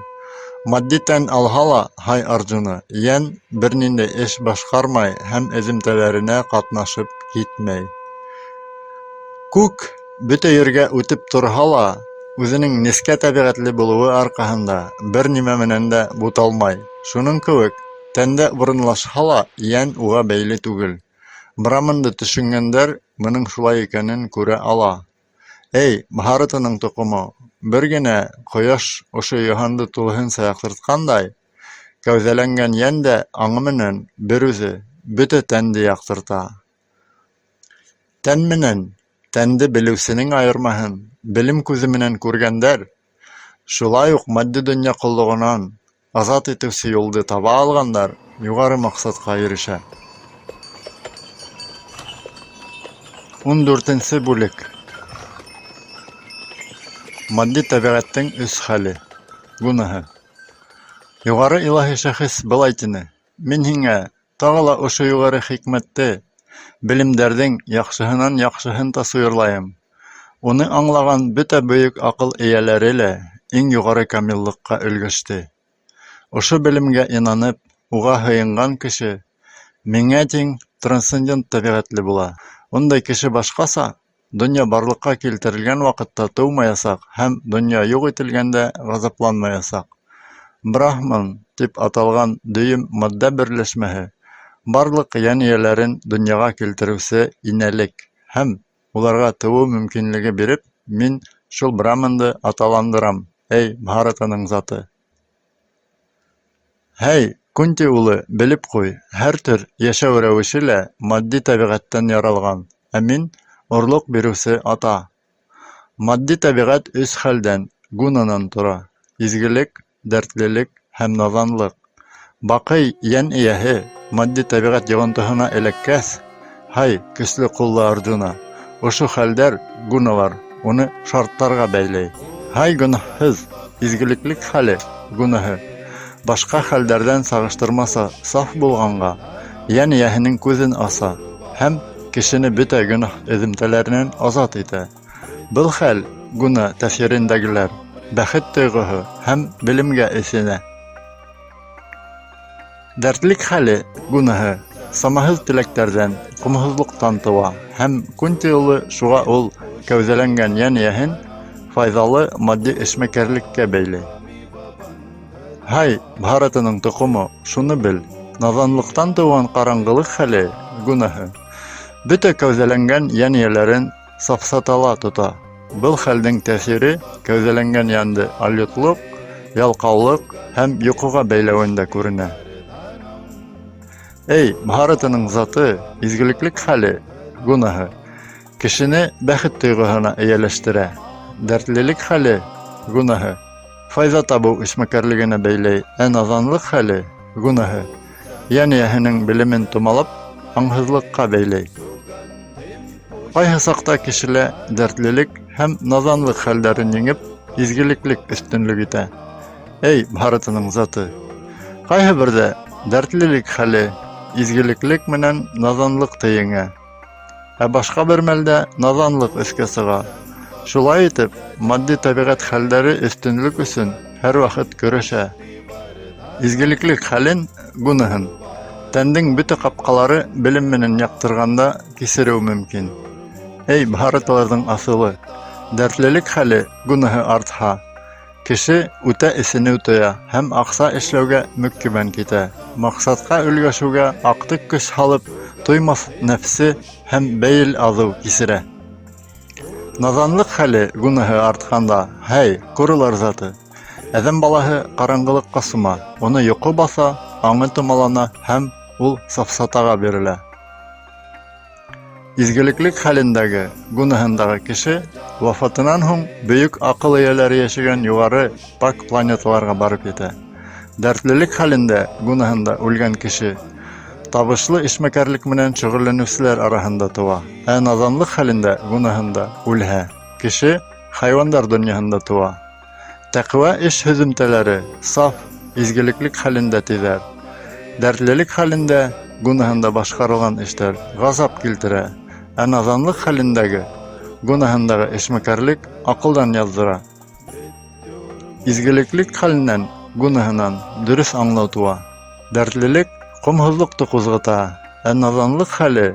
Матди тән алһа ла, һай Арджуна, йән бер ниндәй эш башҡармай һәм эҙемтәләренә ҡатнашып китмәй. Күк бөтә ергә үтеп торһа ла, үҙенең нескә тәбиғәтле булыуы арҡаһында бер нимә менән дә буталмай. Шуның кеүек, тәндә урынлашһа ла, йән уға бәйле түгел. Браманды төшөнгәндәр бының шулай икәнен күрә ала. Эй, Бһаратаның тоҡомо, бер генә ҡояш ошо йыһанды тулыһынса яҡтыртҡандай, кәүҙәләнгән йән дә аңы менән бер үҙе бөтә тәнде яҡтырта. Тән менән тәнде белеүсенең айырмаһын белем күҙе менән күргәндәр, шулай уҡ матди донъя ҡоллоғонан азат итеүсе юлды таба алғандар юғары маҡсатҡа ирешә. 14-нсе бүлек. Матди тәбиғәттең өс хәле. Гунаһы. Юғары илаһи шәхес былай тине: Мин һиңә тағы ла ошо юғары хикмәтте, белемдәрҙең яҡшыһынан яҡшыһын тасуирлайым. Уны аңлаған бөтә бөйөк аҡыл эйәләре лә иң юғары камиллыҡҡа өлгәште. Ошо белемгә инанып, уға һыйынған кеше миңә тиң трансцендент тәбиғәтле була. Ундай кеше башҡаса донъя барлыҡҡа килтерелгән ваҡытта тыумаясаҡ һәм донъя юҡ ителгәндә ғазапланмаясаҡ. Брахман тип аталған дөйөм матдә берләшмәһе барлыҡ йән эйәләрен донъяға килтереүсе инәлек Һәм, уларға тыуыу мөмкинлеге биреп, мин шул Браманды аталандырам, эй, Бһаратаның заты! Һәй, Кунти улы, белеп ҡуй: һәр төр йәшәү рәүеше лә матди тәбиғәттән яралған, ә мин — орлоҡ биреүсе Ата. Матди тәбиғәт өс хәлдән — гунанан тора: изгелек, дәртлелек һәм наҙанлыҡ. Баҡый йән эйәһе, матди тәбиғәт йоғонтоһона эләккәс, һай, көслө ҡуллы Арджуна, ошо хәлдәр, гуналар, уны шарттарға бәйләй. Һай, гонаһһыҙ, изгелеклек хәле, гунаһы, башҡа хәлдәрҙән сағыштырмаса саф булғанға, йән эйәһенең күҙен аса һәм кешене бөтә гонаһ эҙемтәләренән азат итә. Был хәл, гуна тәьҫирендәгеләр, бәхет тойғоһо һәм белемгә эҫенә. Дәртлек хәле, гунаһы, самаһыҙ теләктәрҙән, ҡомһоҙлоҡтан тыуа һәм Кунти улы шуға ул кәүҙәләнгән йән эйәһен файҙалы матди эшмәкәрлеккә бәйләй. Һай, Бһаратаның тоҡомо, шуны бел: наҙанлыҡтан тыуған ҡараңғылыҡ хәле, гунаһы, бөтә кәүҙәләнгән йән эйәләрен сафсатала тота. Был хәлдең тәьҫире кәүҙәләнгән йәнде алйотлоҡ, ялҡаулыҡ һәм йоҡоға бәйләүендә күренә. Эй, Бһаратаның заты, изгелеклек хәле, гунаһы, кешене бәхет тойғоһона эйәләштерә. Дәртлелек хәле, гунаһы, файҙа табыу эшмәкәрлегенә бәйләй, ә наҙанлыҡ хәле, гунаһы, йән эйәһенең белемен томалап, аңһыҙлыҡҡа бәйләй. Ҡайһы саҡта кешелә дәртлелек һәм наҙанлыҡ хәлдәрен еңеп, изгелеклек өҫтөнлөк итә. Эй, Бһаратаның заты! Ҡайһы берҙә дәртлелек хәле изгелеклек менән наҙанлыҡты еңә. Ә башҡа бер мәлдә наҙанлыҡ өҫкә сыға. Шулай итеп, матди тәбиғәт хәлдәре өҫтөнлөк өсөн һәр ваҡыт көрәшә. Изгелеклек хәлен, гунаһын, тәндең бөтә ҡапҡалары белем менән яҡтырғанда кисереү мөмкин. Эй, бһараталарҙың аҫылы! Дәртлелек хәле, гунаһы артһа, Кеше үтә эсенеү тоя һәм аҡса эшләүгә мөккибән китә. Маҡсатҡа өлгәшеүгә аҡтыҡ көс һалып, туймаҫ нәфсе һәм бәйел аҙыу кисерә. Наҙанлыҡ хәле гунаһы артҡанда, һәй, ҡоролар заты! Әҙәм балаһы ҡараңғылыҡҡа сума, уны йоҡо баҫа, аңы томалана һәм ул сафсатаға бирелә. Изгелеклек хәлендәге, гунаһындағы кеше вафатынан һуң бөйөк аҡыл эйәләре йәшәгән юғары пак планеталарға барып етә. Дәртлелек хәлендә, гунаһында үлгән кеше табышлы эшмәкәрлек менән шөгыльләнеүселәр араһында тыуа, ә наҙанлыҡ хәлендә, гунаһында үлһә, кеше хайуандар донъяһында тыуа. Тәҡүә эш һөҙөмтәләре саф, изгелеклек хәлендә тиҙәр. Дәртлелек хәлендә, гунаһында башҡарылған эштәр ғазап килтерә, ә наҙанлыҡ хәлендәге, гунаһындағы эшмәкәрлек аҡылдан яҙҙыра. Изгелеклек хәленән, гунаһынан дөрөҫ аңлау тыуа. Дәртлелек ҡомһоҙлоҡто ҡуҙғыта, ә наҙанлыҡ хәле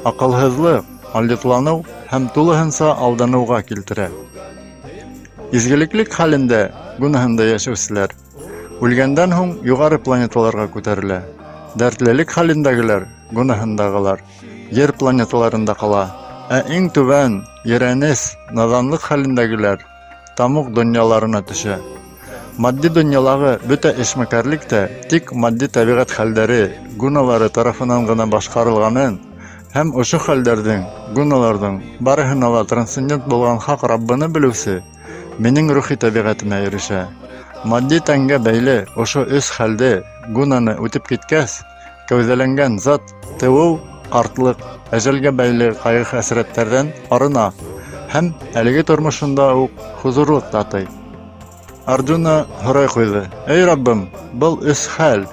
аҡылһыҙлыҡ, алйотланыу һәм тулыһынса алданыуға килтерә. Изгелеклек хәлендә, гунаһында йәшәүселәр үлгәндән һуң юғары планеталарға күтәрелә. Дәртлелек хәлендәгеләр, гунаһындағылар, ер планеталарында ҡала. Ә иң түбән, ерәнес, наҙанлыҡ хәлендәгеләр тамуҡ донъяларына төшә. Матди донъялағы бөтә эшмәкәрлек тә тик матди тәбиғәт хәлдәре, гуналары тарафынан ғына башҡарылғанын һәм ошо хәлдәрҙең, гуналарҙың барыһына ла трансцендент булған хаҡ Раббыны белеүсе минең рухи тәбиғәтемә ирешә. Матди тәнгә бәйле ошо өс хәлде, гунаны үтеп киткәс, кәүҙәләнгән зат тыуыу, ҡартлыҡ, әжәлгә бәйле ҡайғы-хәсрәттәрҙән арына һәм әлеге тормошонда уҡ хозурлыҡ татый. Арджуна һорай ҡуйҙы: "Эй Раббым, был өс хәл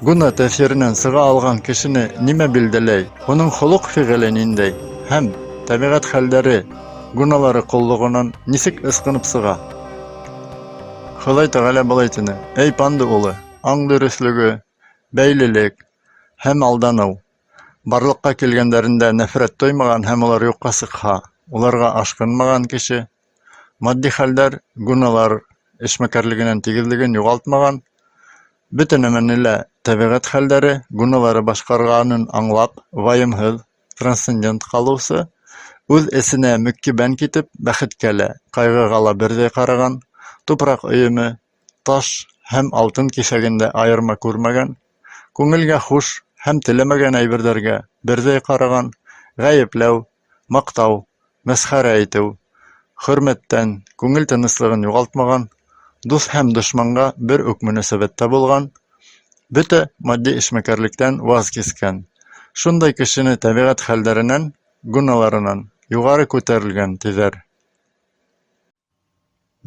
Гуна тәьҫиренән сыға алған кешене нимә билдәләй, уның холоҡ-фиғеле ниндәй һәм тәбиғәт хәлдәре, гуналары ҡоллоғонан нисек ысҡынып сыға? Хоҙай Тәғәлә былай тине: Эй Панду улы, аң дөрөҫлөгө, бәйлелек һәм алданыу барлыҡҡа килгәндәрендә нәфрәт тоймаған һәм улар юҡҡа сыҡһа, уларға ашҡынмаған кеше, матди хәлдәр, гуналар эшмәкәрлегенән тигеҙлеген юғалтмаған, Бөтә нәмәне лә тәбиғәт хәлдәре, гуналары башҡарғанын аңлап, вайымһыҙ, трансцендент ҡалыусы, Үҙ эсенә мөкиббән китеп, бәхеткә лә, ҡайғыға ла берҙәй ҡараған, тупраҡ өйөмө, таш һәм алтын киҫәгендә айырма күрмәгән, күңелгә хуш һәм теләмәгән әйберҙәргә берҙәй ҡараған, ғәйепләү, маҡтау, мәсхәрә итеү, хөрмәттән күңел тыныслығын юғалтмаған, дуҫ һәм дошманға бер үк мөнәсәбәттә булған, бөтә матди эшмәкәрлектән ваз кискән. Шундай кешене тәбиғәт хәлдәренән, гуналарынан юғары күтәрелгән, тиҙәр.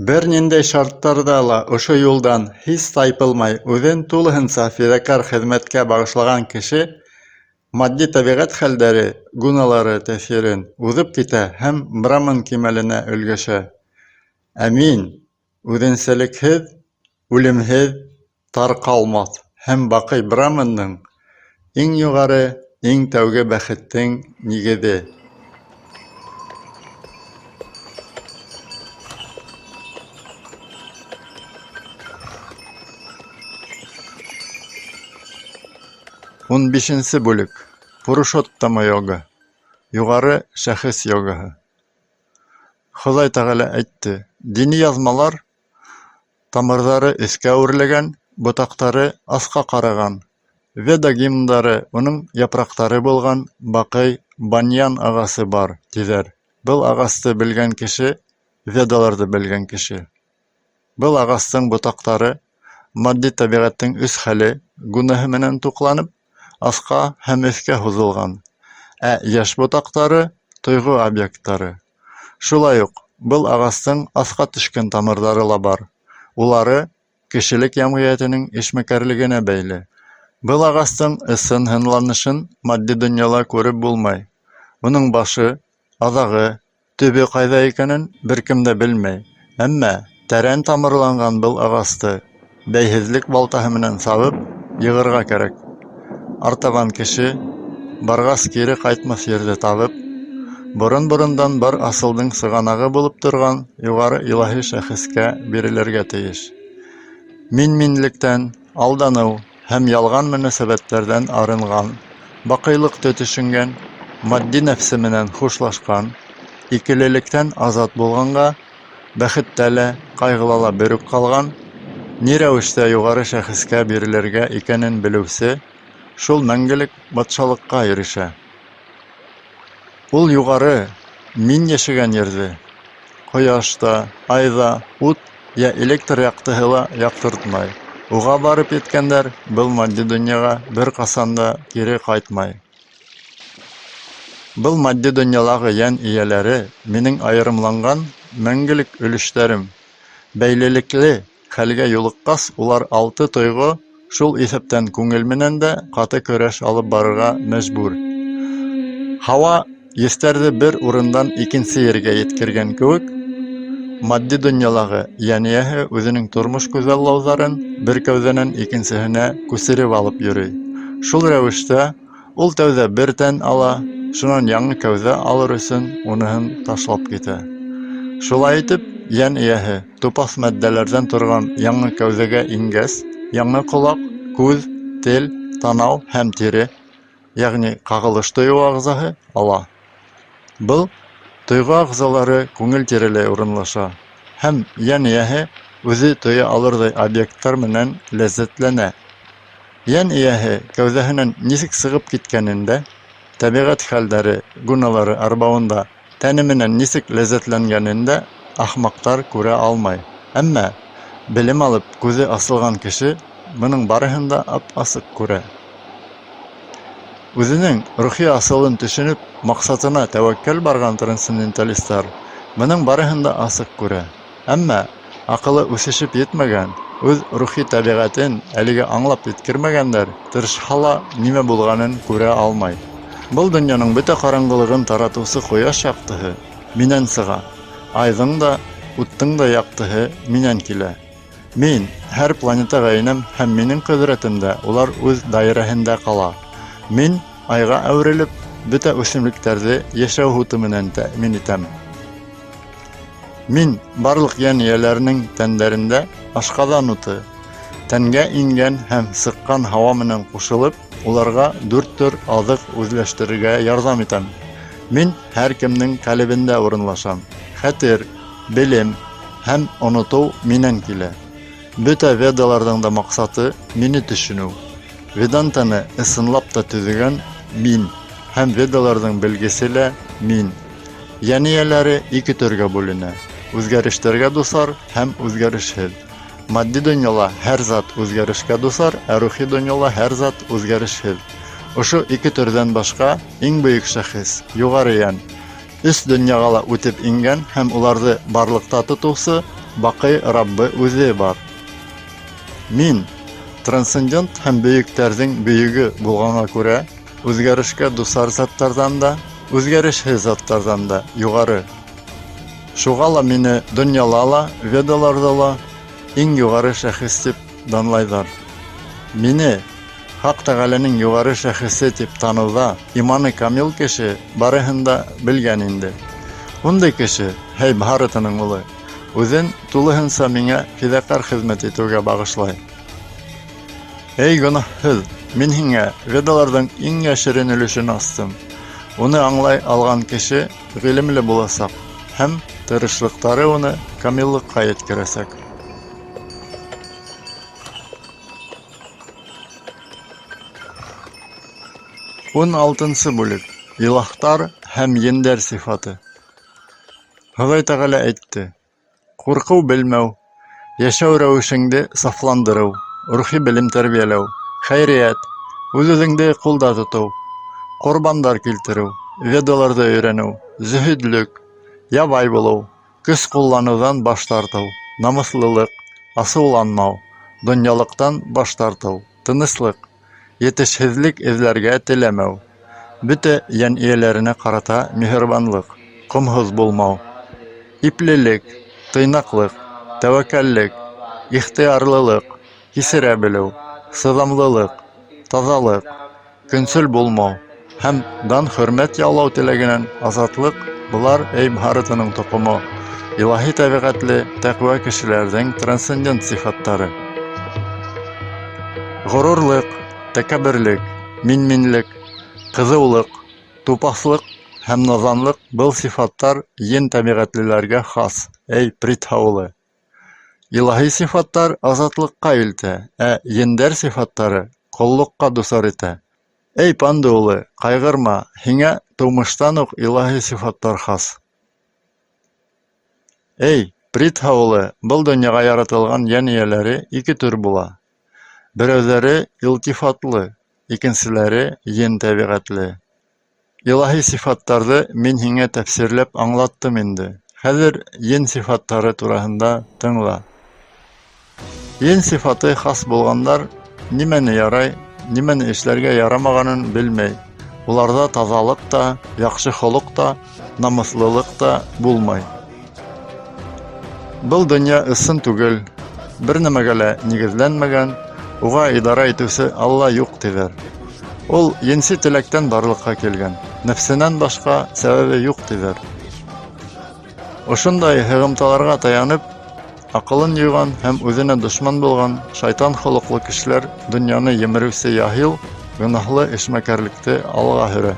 Бер ниндәй шарттарҙа ла ошо юлдан һис тайпылмай үҙен тулыһынса фиҙаҡәр хеҙмәткә бағышлаған кеше матди тәбиғәт хәлдәре, гуналары тәьҫирен уҙып китә һәм Браман кимәленә өлгәшә. Ә мин — үҙенсәлекһеҙ, үлемһеҙ, тарҡалмаҫ һәм баҡый Брамандың, иң юғары, иң тәүге бәхеттең нигеҙе. 15-нсе бүлек. Пурушоттама йога. Юғары шәхес йогаһы. Хоҙай Тәғәлә әйтте: Дини яҙмалар тамырҙары өҫкә үрләгән, ботаҡтары аҫҡа ҡараған, Веда гимндары уның япраҡтары булған баҡый баньян ағасы бар, тиҙәр. Был ағасты белгән кеше — Ведаларҙы белгән кеше. Был ағастың ботаҡтары матди тәбиғәттең өс хәле — гунаһы менән туҡланып, аҫҡа һәм өҫкә һуҙылған, ә йәш ботаҡтары — тойғо объекттары. Шулай уҡ был ағастың аҫҡа төшкән тамырҙары ла бар, улары кешелек йәмғиәтенең эшмәкәрлегенә бәйле. Был ағастың ысын һынланышын матди донъяла күреп булмай. Уның башы, аҙағы, төбө ҡайҙа икәнен бер кем дә белмәй. Әммә тәрән тамырланған был ағасты бәйһеҙлек балтаһы менән сабып йығырға кәрәк. Артабан кеше, барғас кире ҡайтмаҫ ерҙе табып, борон-борондан бар асылдың сығанағы булып торған юғары илаһи шәхескә бирелергә тейеш. Мин-минлектән, алданыу һәм ялған мөнәсәбәттәрҙән арынған, баҡыйлыҡты төшөнгән, матди нәфсе менән хушлашҡан, икелелектән азат булғанға, бәхеттә лә, ҡайғыла ла бер үк ҡалған, ни рәүештә юғары шәхескә бирелергә икәнен белеүсе, шул мәңгелек батшалыҡҡа ирешә. Ул юғары, мин йәшәгән ерҙе ҡояш та, ай ҙа, ут йә электр яҡтыһы ла яҡтыртмай. Уға барып еткәндәр был матди донъяға бер ҡасан да кире ҡайтмай. Был матди донъялағы йән эйәләре минең айырымланған мәңгелек өлөштәрем. Бәйлелекле хәлгә юлыҡҡас, улар алты тойғо, шул иҫәптән күңел менән дә ҡаты көрәш алып барырға мәжбүр. Һауа еҫтәрҙе бер урындан икенсе ергә еткергән кеүек, матди донъялағы йән эйәһе үҙенең тормош күҙаллауҙарын бер кәүҙәнән икенсеһенә күсереп алып йөрөй. Шул рәүештә ул тәүҙә бер тән ала, шунан яңы кәүҙә алыр өсөн уныһын ташлап китә. Шулай итеп, йән эйәһе тупаҫ матдәләрҙән торған яңы кәүҙәгә ингәс, яңы ҡолаҡ, күҙ, тел, танау һәм тире, йәғни ҡағылыш тойоу ағзаһы ала. Был тойғо ағзалары күңел тирәләй урынлаша һәм йән эйәһе үҙе тоя алырҙай объекттар менән ләззәтләнә. Йән эйәһе кәүҙәһенән нисек сығып киткәнен дә, тәбиғәт хәлдәре, гуналары арбауында тәне менән нисек ләззәтләнгәнен дә ахмаҡтар күрә алмай. Әммә белем алып күҙе асылған кеше бының барыһын да ап-асыҡ күрә. Үҙенең рухи асылын төшөнөп, маҡсатына тәүәккәл барған трансценденталистар бының барыһын да асыҡ күрә. Әммә аҡылы үҫешеп етмәгән, үҙ рухи тәбиғәтен әлегә аңлап еткермәгәндәр тырышһа ла нимә булғанын күрә алмай. Был донъяның бөтә ҡараңғылығын таратыусы ҡояш яҡтыһы минән сыға, айҙың да, уттың да яҡтыһы минән килә. Мин һәр планетаға инәм һәм минең ҡөҙрәтемдә улар үҙ даирәһендә ҡала. Мин айға әүерелеп, бөтә үҫемлектәрҙе йәшәү һуты менән тәьмин итәм. Мин барлыҡ йән эйәләренең тәндәрендә ашҡаҙан уты, тәнгә ингән һәм сыҡҡан һауа менән ҡушылып, уларға дүрт төр аҙыҡ үҙләштерергә ярҙам итәм. Мин һәр кемдең ҡәлебендә урынлашам. Хәтер, белем һәм онотоу минән килә. Бөтә Ведаларҙың да маҡсаты мине төшөнөү. Ведантаны ысынлап та төҙөгән мин һәм Ведаларҙың белгесе лә мин. Йән эйәләре ике төргә бүленә: үҙгәрештәргә дусар һәм үҙгәрешһеҙ. Матди донъяла һәр зат үҙгәрешкә дусар, ә рухи донъяла һәр зат үҙгәрешһеҙ. Ошо ике төрҙән башҡа иң бөйөк шәхес, юғары йән, өс донъяға ла үтеп ингән һәм уларҙы барлыҡта тотоусы Баҡый Раббы үҙе бар. Мин, трансцендент һәм бөйөктәрҙең бөйөгө булғанға күрә, үҙгәрешкә дусар заттарҙан да, үҙгәрешһеҙ заттарҙан да юғары. Шуға ла мине донъяла ла, Ведаларҙа ла иң юғары шәхес тип данлайҙар. Мине Хаҡ Тәғәләнең юғары шәхесе тип таныуҙа иманы камил кеше барыһын да белгән инде. Ундай кеше, һәй Бһаратаның улы, үҙен тулыһынса миңә фиҙаҡәр хеҙмәт итеүгә бағышлай. Эй гонаһһыҙ, мин һиңә Ведаларҙың иң йәшерен өлөшөн астым. Уны аңлай алған кеше ғилемле буласаҡ һәм тырышлыҡтары уны камиллыҡҡа еткерәсәк. Ун алтынсы бүлек. Илаһтар һәм ендәр сифаты. Хоҙай Тәғәлә әйтте: Ҡурҡыу белмәү, йәшәү рәүешеңде сафландырыу, рухи белем тәрбиәләү, хәйриәт, үҙ-үҙеңде ҡулда тотоу, ҡорбандар килтереү, Ведаларҙы өйрәнеү, зөһөдлөк, ябай булыу, көс ҡулланыуҙан баш тартыу, намыҫлылыҡ, асыуланмау, донъялыҡтан баш тартыу, тыныслыҡ, етешһеҙлек эҙләргә теләмәү, бөтә йән эйәләренә ҡарата миһырбанлыҡ, ҡомһоҙ булмау, иплелек, тыйнаҡлыҡ, тәүәккәллек, ихтыярлылыҡ, кисерә белеү, сыҙамлылыҡ, таҙалыҡ, көнсөл булмау һәм дан-хөрмәт яулау теләгенән азатлыҡ былар, эй Бһаратаның тоҡомо, илаһи тәбиғәтле тәҡүә кешеләрҙең трансцендент сифаттары. Ғорурлыҡ, тәкәбберлек, мин-минлек, ҡыҙыулыҡ, тупаҫлыҡ һәм наҙанлыҡ был сифаттар ен тәбиғәтлеләргә хас, эй Притха улы. Илаһи сифаттар азатлыҡҡа илтә, ә ендәр сифаттары ҡоллоҡҡа дусар итә. Эй Панду улы, ҡайғырма, һиңә тыумыштан уҡ илаһи сифаттар хас. Эй, Притха улы, был донъяға яратылған йән эйәләре ике төр була. Берәүҙәре илтифатлы, икенселәре ен тәбиғәтле. Илаһи сифаттарҙы мин һиңә тәфсирләп аңлаттым инде. Хәҙер ен сифаттары тураһында тыңла. Ен сифаты хас булғандар нимәне ярай, нимәне эшләргә ярамағанын белмәй. Уларҙа таҙалыҡ та, яҡшы холоҡ та, намыҫлылыҡ та булмай. Был донъя ысын түгел, бер нәмәгә лә нигеҙләнмәгән, уға идара итеүсе Алла юҡ тиҙәр. Ул енси теләктән барлыҡҡа килгән, нәфсенән башҡа сәбәбе юҡ тиҙәр. Ошондай һығымталарға таянып, аҡылын юйған һәм үҙенә дошман булған шайтан холоҡло кешеләр донъяны емереүсе яһил, гонаһлы эшмәкәрлекте алға һөрә.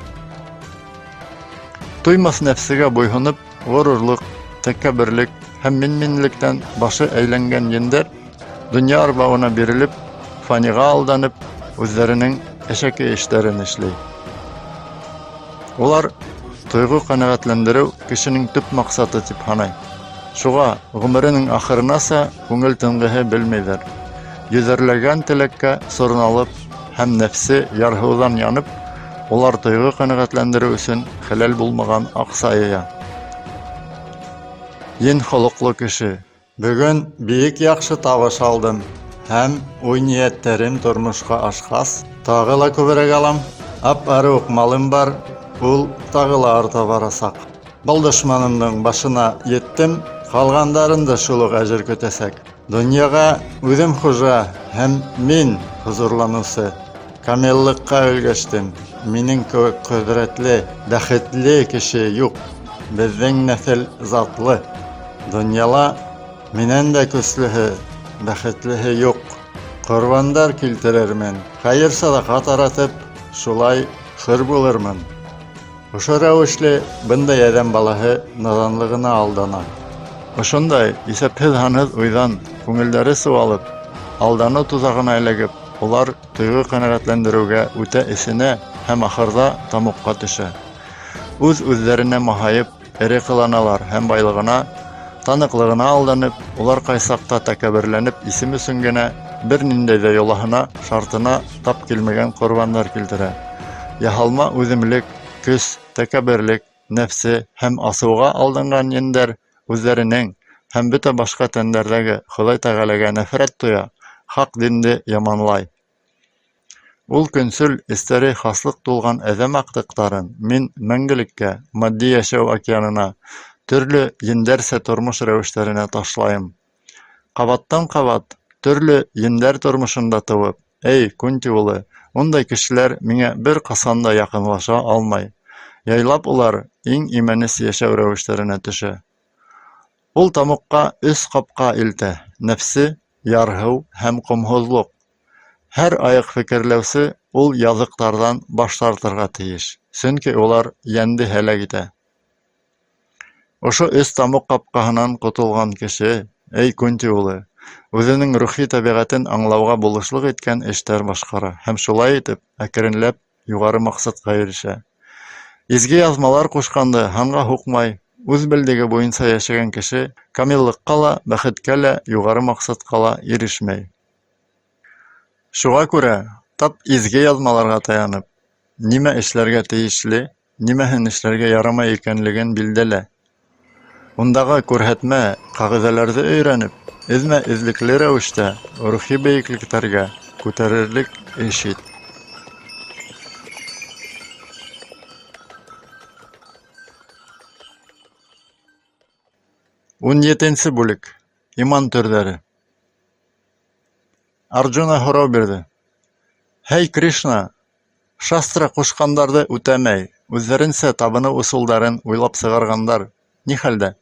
Туймаҫ нәфсегә буйһоноп, ғорурлыҡ, тәкәбберлек һәм мин-минлектән башы әйләнгән ендәр донъя арбауына бирелеп, фаниға алданып, үҙҙәренең әшәке эштәрен эшләй. Улар тойғо ҡәнәғәтләндереү кешенең төп маҡсаты тип һанай. Шуға ғүмеренең ахырынаса күңел тынғыһы белмәйҙәр. Йөҙәрләгән теләккә сорналып һәм нәфсе ярһыуҙан янып, улар тойғо ҡәнәғәтләндереү өсөн хәләл булмаған аҡса йыя. Ен холоҡло кеше. Бөгөн бик яҡшы табыш алдым һәм уй-ниәттәрем тормошҡа ашҡас, тағы ла күберәк алам. Ап-ары уҡ малым бар, ул тағы ла арта барасаҡ. Был дошманымдың башына еттем, ҡалғандарын да шул уҡ әжер көтәсәк. Донъяға үҙем хужа һәм мин хозурланыусы. Камиллыҡҡа өлгәштем. Минең кеүек ҡөҙрәтле, бәхетле кеше юҡ. Беҙҙең нәҫел затлы. Донъяла минән дә көслөһө, бәхетлеһе юҡ. Ҡорбандар килтерермен, хәйер-саҙаҡа таратып, шулай хөр булырмын. Ошо рәүешле бындай әҙәм балаһы наҙанлығына алдана. Ошондай иҫәпһеҙ-һанһыҙ уйҙан күңелдәре сыуалып, алданыу тоҙағына эләгеп, улар тойғо ҡәнәғәтләндереүгә үтә эҫенә һәм ахырҙа тамуҡҡа төшә. Үҙ-үҙҙәренә маһайып, эре ҡыланалар һәм байлығына, таныҡлығына алданып, улар ҡайсаҡта тәкәбберләнеп исем өсөн генә бер ниндәй ҙә йолаһына, шартына тап килмәгән ҡорбандар килтерә. Яһалма үҙемлек, көс, тәкәбберлек, нәфсе һәм асыуға алданған ендәр үҙҙәренең һәм бөтә башҡа тәндәрҙәге Хоҙай Тәғәләгә нәфрәт тоя, хаҡ динде яманлай. Ул көнсөл, эстәре хаслыҡ тулған әҙәм аҡтыҡтарын мин мәңгелеккә матди йәшәү океанына, төрлө ендәрсә тормош рәүештәренә ташлайым. Ҡабаттан-ҡабат төрлө ендәр тормошонда тыуып, эй, Кунти улы, ундай кешеләр миңә бер ҡасан да яҡынлаша алмай. Яйлап улар иң имәнес йәшәү рәүештәренә төшә. Ул тамуҡҡа өс ҡапҡа илтә: нәфсе, ярһыу һәм ҡомһоҙлоҡ. Һәр айыҡ фекерләүсе ул яҙыҡтарҙан баш тартырға тейеш, сөнки улар йәнде һәләк итә. Ошо өс тамуҡ ҡапҡаһынан ҡотолған кеше, эй Кунти улы, үҙенең рухи тәбиғәтен аңлауға булышлыҡ иткән эштәр башҡара һәм шулай итеп, әкренләп юғары маҡсатҡа ирешә. Изге яҙмалар ҡушҡанды һанға һуҡмай, үҙ белдеге буйынса йәшәгән кеше камиллыҡҡа ла, бәхеткә лә, юғары маҡсатҡа ла ирешмәй. Шуға күрә, тап изге яҙмаларға таянып, нимә эшләргә тейешле, нимәһен эшләргә ярамай икәнлеген билдәлә. Ундағы күрһәтмә, ҡағиҙәләрҙе өйрәнеп, эҙмә-эҙлекле рәүештә рухи бейеклектәргә күтәрерлек эш ит. 17-нсе бүлек. Иман төрҙәре. Арджуна һорау бирҙе. Һәй, Кришна, шастра ҡушҡандарҙы үтәмәй, үҙҙәренсә табыныу ысулдарын уйлап сығарғандар ни хәлдә?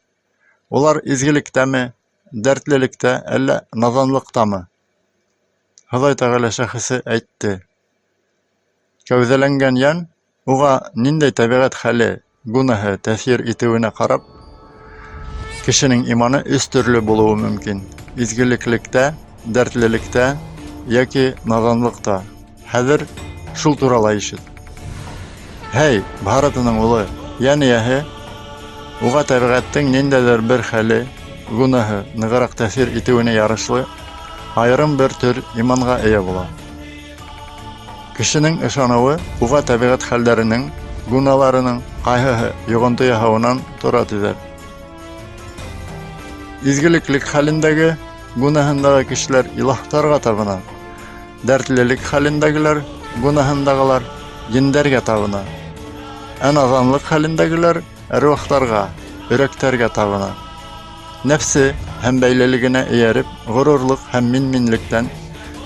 Улар изгелектәме, дәртлелектә, әллә наҙанлыҡтамы? Хоҙай Тәғәлә шәхесе әйтте. Кәүҙәләнгән йән Уға ниндәй тәбиғәт хәле, гунаһы тәьҫир итеүенә ҡарап, кешенең иманы өс төрлө булыуы мөмкин: изгелеклектә, дәртлелектә йәки наҙанлыҡта. Хәҙер шул турала ишет. Һәй, Бһаратаның улы, йән эйәһе, уға тәбиғәттең ниндәйҙер бер хәле, гунаһы нығыраҡ тәьҫир итеүенә ярашлы, айырым бер төр иманға эйә була. Кешенең ышаныуы уға тәбиғәт хәлдәренең, гуналарының ҡайһыһы йоғонто яһауынан тора тиҙәр. Изгелеклек хәлендәге, гунаһындағы кешеләр илаһтарға табына. Дәртлелек хәлендәгеләр, гунаһындағылар ендәргә табына. Ә наҙанлыҡ хәлендәгеләр әруахтарға, өрәктәргә табына. Нәфсе һәм бәйлелегенә эйәреп, ғорурлыҡ һәм мин-минлектән,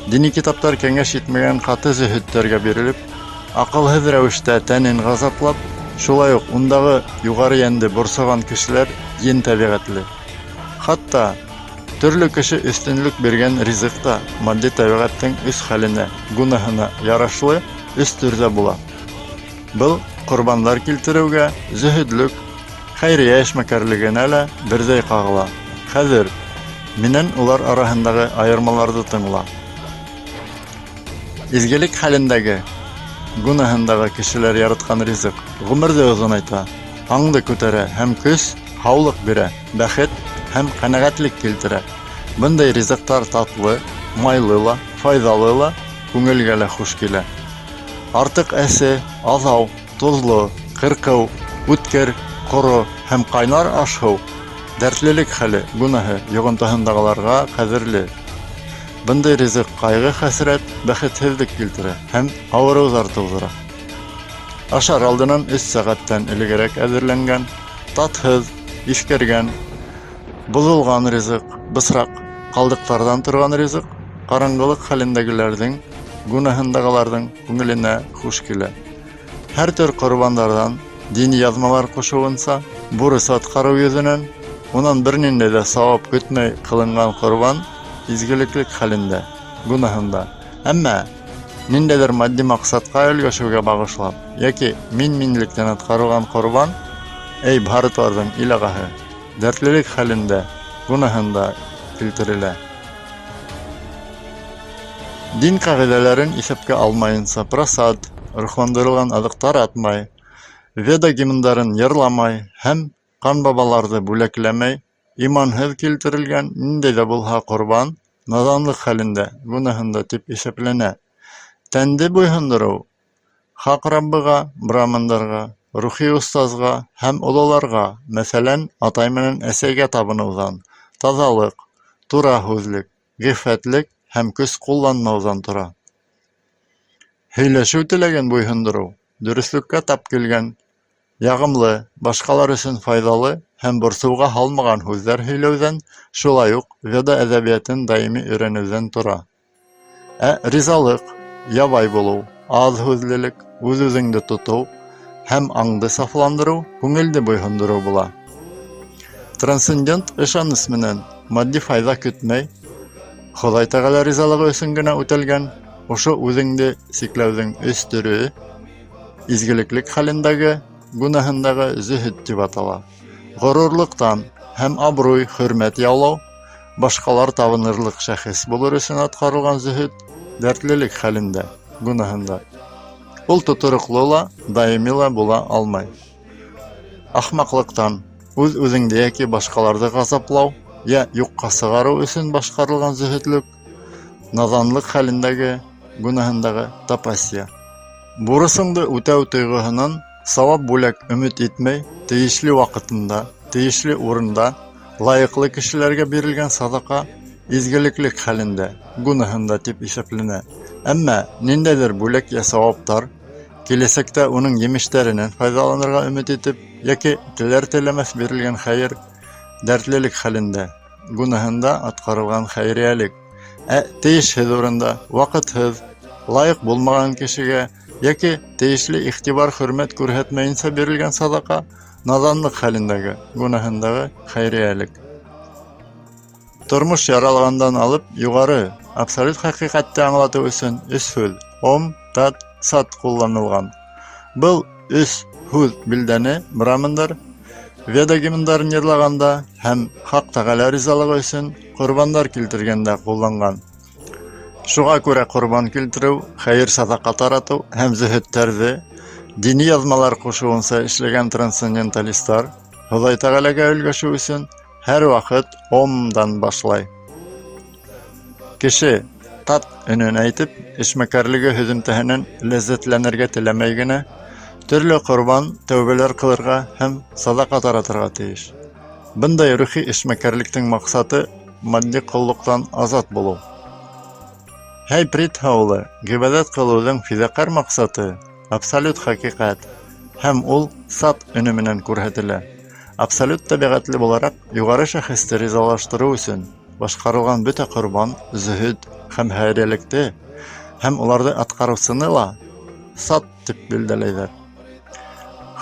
дини китаптар кәңәш итмәгән ҡаты зөһөдтәргә бирелеп, аҡылһыҙ рәүештә тәнен ғазаплап, шулай уҡ ундағы юғары йәнде борсоған кешеләр ен тәбиғәтле. Хатта төрлө кеше өҫтөнлөк биргән ризыҡ та матди тәбиғәттең өс хәленә, гунаһына ярашлы өс төрҙә була. Был ҡорбандар килтереүгә, зөһөдлөк, хәйриә эшмәкәрлегенә лә берҙәй ҡағыла. Хәҙер минән улар араһындағы айырмаларҙы тыңла. Изгелек хәлендәге, гунаһындағы кешеләр яратҡан ризыҡ ғүмерҙе оҙонайта, аңды күтәрә һәм көс, һаулыҡ бирә, бәхет һәм ҡәнәғәтлек килтерә. Бындай ризыҡтар татлы, майлы ла, файҙалы ла, күңелгә лә хуш килә. Артыҡ әсе, аҙау, тоҙло, ҡырҡыу, үткер, ҡоро һәм ҡайнар аш-һыу дәртлелек хәле, гунаһы йоғонтоһондағыларға ҡәҙерле. Бындай ризыҡ ҡайғы-хәсрәт, бәхетһеҙлек килтерә һәм ауырыуҙар тыуҙыра. Ашар алдынан өс сәғәттән элегерәк әҙерләнгән, татһыҙ, иҫкергән, боҙолған ризыҡ, бысраҡ, ҡалдыҡтарҙан торған ризыҡ ҡараңғылыҡ хәлендәгеләрҙең, гунаһындағыларҙың күңеленә хуш килә. Һәр төр ҡорбандарҙан, дини яҙмалар ҡушыуынса, бурыс атҡарыу йөҙөнән, унан бер ниндәй ҙә сауап көтмәй ҡылынған ҡорбан изгелеклек хәлендә, гунаһында. Әммә Ниндәйҙер матди маҡсатҡа өлгәшеүгә бағышлап йәки мин-минлектән атҡарылған ҡорбан, эй, бһараталарҙың ил ағаһы, дәртлелек хәлендә, гунаһында килтерелә. Дин ҡағиҙәләрен иҫәпкә алмайынса прасад, рухландырылған аҙыҡ таратмай, Веда гимндарын йырламай һәм ҡанбабаларҙы бүләкләмәй, иманһыҙ килтерелгән ниндәй ҙә булһа ҡорбан наҙанлыҡ хәлендә, гунаһында тип иҫәпләнә. Тәнде буйһондороу хаҡ Раббыға, брамандарға, рухи остазға һәм ололарға, мәҫәлән, атай менән әсәйгә табыныуҙан, таҙалыҡ, тура һүҙлек, ғиффәтлек һәм көс ҡулланмауҙан тора. Һөйләшеү теләген буйһондороу дөрөҫлөккә тап килгән, яғымлы, башҡалар өсөн файҙалы һәм борсоуға һалмаған һүҙҙәр һөйләүҙән, шулай уҡ Веда әҙәбиәтен даими өйрәнеүҙән тора. Ә ризалыҡ, ябай булыу, аҙ һүҙлелек, үҙ-үҙеңде тотоу һәм аңды сафландырыу күңелде буйһондороу була. Трансцендент ышаныс менән матди файҙа көтмәй, Хоҙай Тәғәлә ризалығы өсөн генә үтәлгән ошо үҙеңде сикләүҙең өс төрө изгелеклек хәлендәге, гунаһындағы зөһөд тип атала. Ғорурлыҡтан һәм абруй, хөрмәт яулау, башҡалар табынырлыҡ шәхес булыр өсөн атҡарылған зөһөд дәртлелек хәлендә, гунаһында. Ул тотороҡло ла, даими ла була алмай. Ахмаҡлыҡтан, үҙ-үҙеңде йәки башҡаларҙы ғазаплау йә юҡҡа сығарыу өсөн башҡарылған зөһөдлөк, наҙанлыҡ хәлендәге, гунаһындағы тапасия. Бурысыңды үтәү тойғоһонан сауап бүләк өмөт итмәй, тейешле ваҡытында, тейешле урында, лайыҡлы кешеләргә бирелгән саҙаҡа изгелеклек хәлендә, гунаһында тип иҫәпләнә. Әммә ниндәйҙер бүләк йә сауаптар, киләсәктә уның емештәренән файҙаланырға өмөт итеп, йәки теләр-теләмәҫ бирелгән хәйер дәртлелек хәлендә, гунаһында атҡарылған хәйриәлек. Ә тейешһеҙ урында, ваҡытһыҙ, лайыҡ булмаған кешегә йәки тейешле иғтибар-хөрмәт күрһәтмәйенсә бирелгән саҙаҡа наҙанлыҡ хәлендәге, гунаһындағы хәйриәлек. Тормош яралғандан алып юғары, абсолют хәҡиҡәтте аңлатыу өсөн өс һүҙ Ом, Тат, Сат ҡулланылған. Был өс һүҙ билдәне брамандар Веда гимндарын йырлағанда һәм Хаҡ Тәғәлә ризалығы өсөн ҡорбандар килтергәндә ҡулланған. Шуға күрә ҡорбан килтереү, хәйер-саҙаҡа таратыу һәм зөһөттәрҙе дини яҙмалар ҡушыуынса эшләгән трансценденталистар Хоҙай Тәғәләгә өлгәшеү өсөн һәр ваҡыт Омдан башлай. Кеше тат өнөн әйтеп, эшмәкәрлеге һөҙөмтәһенән ләззәтләнергә теләмәй генә, төрлө ҡорбан, тәүбәләр ҡылырға һәм саҙаҡа таратырға тейеш. Бындай рухи эшмәкәрлектең маҡсаты матди ҡоллоҡтан азат булыу. Һәй Притха улы, ғибәҙәт ҡылыуҙың фиҙаҡәр маҡсаты абсолют хәҡиҡәт һәм ул сат өнө менән күрһәтелә. Абсолют тәбиғәтле булараҡ, юғары шәхесте ризалаштырыу өсөн башҡарылған бөтә ҡорбан, зөһөд һәм хәйриәлекте һәм уларҙы атҡарыусыны ла сат тип билдәләйҙәр.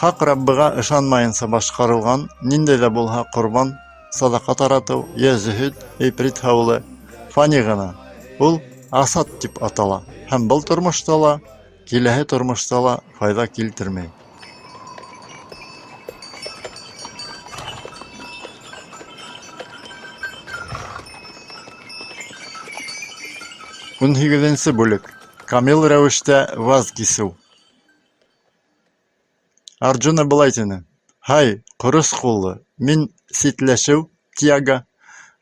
Хаҡ Раббыға ышанмайынса башҡарылған ниндәй ҙә булһа ҡорбан, саҙаҡа таратыу йә зөһөд, эй Притха улы, фани ғына. Ул асат тип атала һәм был тормошта ла, киләһе тормошта ла файҙа килтермәй. Ун һигеҙенсе бүлек. Камил рәүештә ваз кисеү. Арджуна былай тине: Һай, ҡорос ҡуллы, мин ситләшеү, тьяга,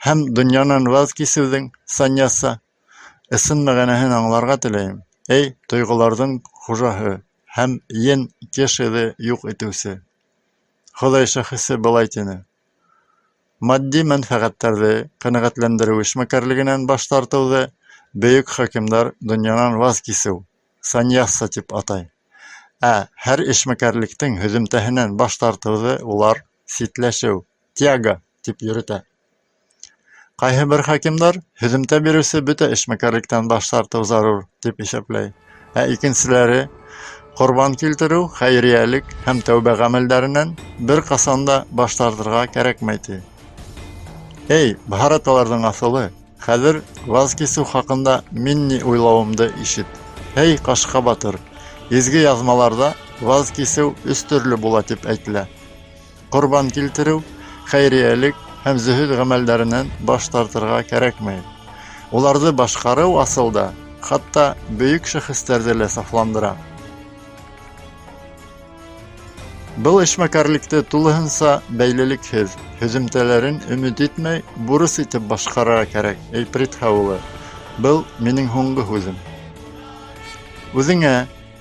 һәм донъянан ваз кисеүҙең, саньяса, ысын мәғәнәһен аңларға теләйем, эй, тойғоларҙың хужаһы һәм ен-кешиҙы юҡ итеүсе. Хоҙай шәхесе былай тине: Матди мәнфәғәттәрҙе ҡәнәғәтләндереү эшмәкәрлегенән баш тартыуҙы бөйөк хакимдар донъянан ваз кисеү, саньяса тип атай. Ә һәр эшмәкәрлектең һөҙөмтәһенән баш тартыуҙы улар ситләшеү, тьяга, тип йөрөтә. Ҡайһы бер хакимдар һөҙөмтә биреүсе бөтә эшмәкәрлектән баш тартыу зарур тип иҫәпләй. Ә икенселәре ҡорбан килтереү, хәйриәлек һәм тәүбә ғәмәлдәренән бер ҡасан да баш тартырға кәрәкмәй ти. Эй, бһараталарҙың аҫылы, хәҙер ваз кисеү хаҡында мин ни уйлауымды ишет. Һей, Ҡашҡа батыр, изге яҙмаларҙа ваз кисеү өс төрлө була тип әйтелә. Ҡорбан килтереү, хәйриәлек һәм зөһөд ғәмәлдәренән баш тартырға кәрәкмәй. Уларҙы башҡарыу асылда хатта бөйөк шәхестәрҙе лә сафландыра. Был эшмәкәрлекте тулыһынса бәйлелекһеҙ, һөҙөмтәләрен өмөт итмәй, бурыс итеп башҡарырға кәрәк, эй Притха улы. Был минең һуңғы һүҙем. Үҙеңә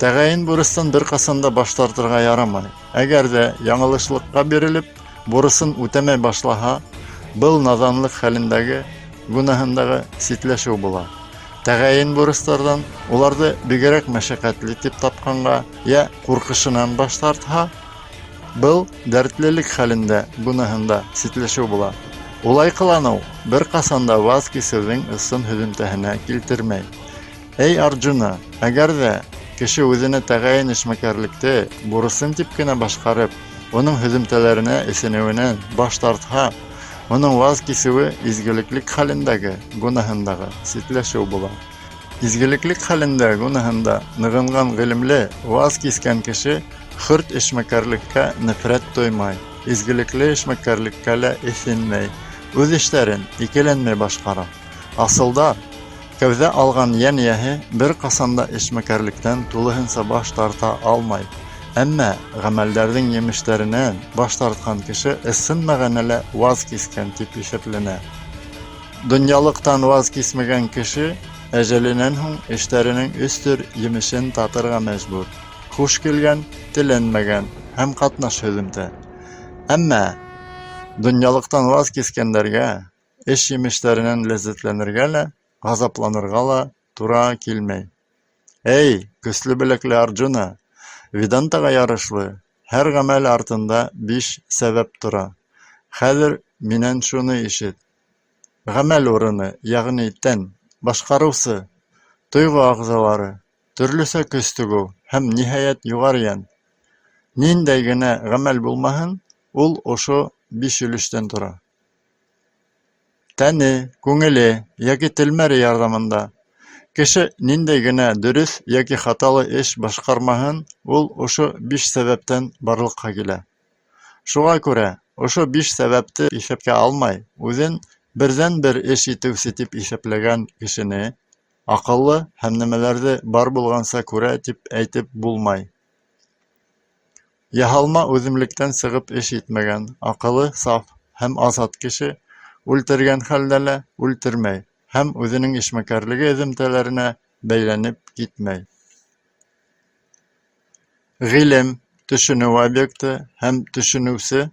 тәғәйен бурыстан бер ҡасан да баш тартырға ярамай. Әгәр ҙә яңылышлыҡҡа бирелеп, бурысын үтәмәй башлаһа, был наҙанлыҡ хәлендәге, гунаһындағы ситләшеү була. Тәғәйен бурыстарҙан уларҙы бигерәк мәшәҡәтле тип тапҡанға йә ҡурҡышынан баш тартһа, был дәртлелек хәлендә, гунаһында ситләшеү була. Улай ҡыланыу бер ҡасан да ваз кисеүҙең ысын һөҙөмтәһенә килтермәй. Эй Арджуна, әгәр ҙә кеше үҙенә тәғәйен эшмәкәрлекте бурысын тип кенә башҡарып, уның һөҙөмтәләренә эсенеүенән баш тартһа, уның ваз кисеүе изгелеклек хәлендәге, гунаһындағы ситләшеү була. Изгелеклек хәлендә, гунаһында нығынған ғилемле, ваз кискән кеше хөрт эшмәкәрлеккә нәфрәт тоймай, изгелекле эшмәкәрлеккә лә эҫенмәй, үҙ эштәрен икеләнмәй башҡара. Асылда, кәүҙә алған йән эйәһе бер ҡасан да эшмәкәрлектән тулыһынса баш тарта алмай. Әммә ғәмәлдәрҙең емештәренән баш тартҡан кеше ысын мәғәнәлә ваз кискән тип иҫәпләнә. Донъялыҡтан ваз кисмәгән кеше әжәленән һуң эштәренең өс төр емешен татырға мәжбүр: хуш килгән, теләнмәгән һәм ҡатнаш һөҙөмтә. Әммә донъялыҡтан ваз кискәндәргә эш емештәренән ләззәтләнергә лә, ғазапланырға ла тура килмәй. Эй, көслө беләкле Арджуна, Ведантаға ярышлы, һәр ғәмәл артында биш сәбәп тора. Хәҙер минән шуны ишет. Ғәмәл урыны, йәғни тән, башҡарыусы, тойғо ағзалары, төрлөсә көс түгеү һәм, ниһайәт, юғары йән. Ниндәй генә ғәмәл булмаһын, ул ошо биш өлөштән тора. Тәне, күңеле йәки телмәре ярҙамында кеше ниндәй генә дөрөҫ йәки хаталы эш башҡармаһын, ул ошо биш сәбәптән барлыҡҡа килә. Шуға күрә ошо биш сәбәпте иҫәпкә алмай, үҙен берҙән-бер эш итеүсе тип иҫәпләгән кешене аҡыллы һәм нәмәләрҙе бар булғанса күрә тип әйтеп булмай. Яһалма үҙемлектән сығып эш итмәгән, аҡылы саф һәм азат кеше үлтергән хәлдә лә үлтермәй һәм үҙенең эшмәкәрлеге эҙемтәләренә бәйләнеп китмәй. Ғилем, төшөнөү объекты һәм төшөнөүсе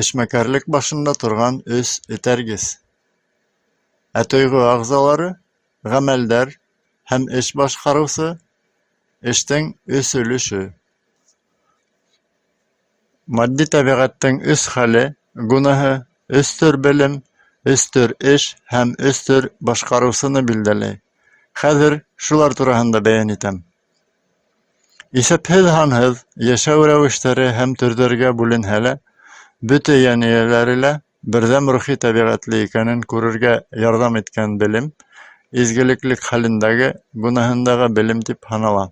эшмәкәрлек башында торған өс этәргес. Ә тойғо ағзалары, ғәмәлдәр һәм эш башҡарыусы эштең өс өлөшө. Матди тәбиғәттең өс хәле, гунаһы, өс төр белем, өс төр эш һәм өс төр башҡарыусыны билдәләй. Хәҙер шулар тураһында бәйән итәм. Иҫәпһеҙ-һанһыҙ йәшәү рәүештәре һәм төрҙәргә бүленһә лә, бөтә йән эйәләре лә берҙәм рухи тәбиғәтле икәнен күрергә ярҙам иткән белем изгелеклек хәлендәге, гунаһындағы белем тип һанала.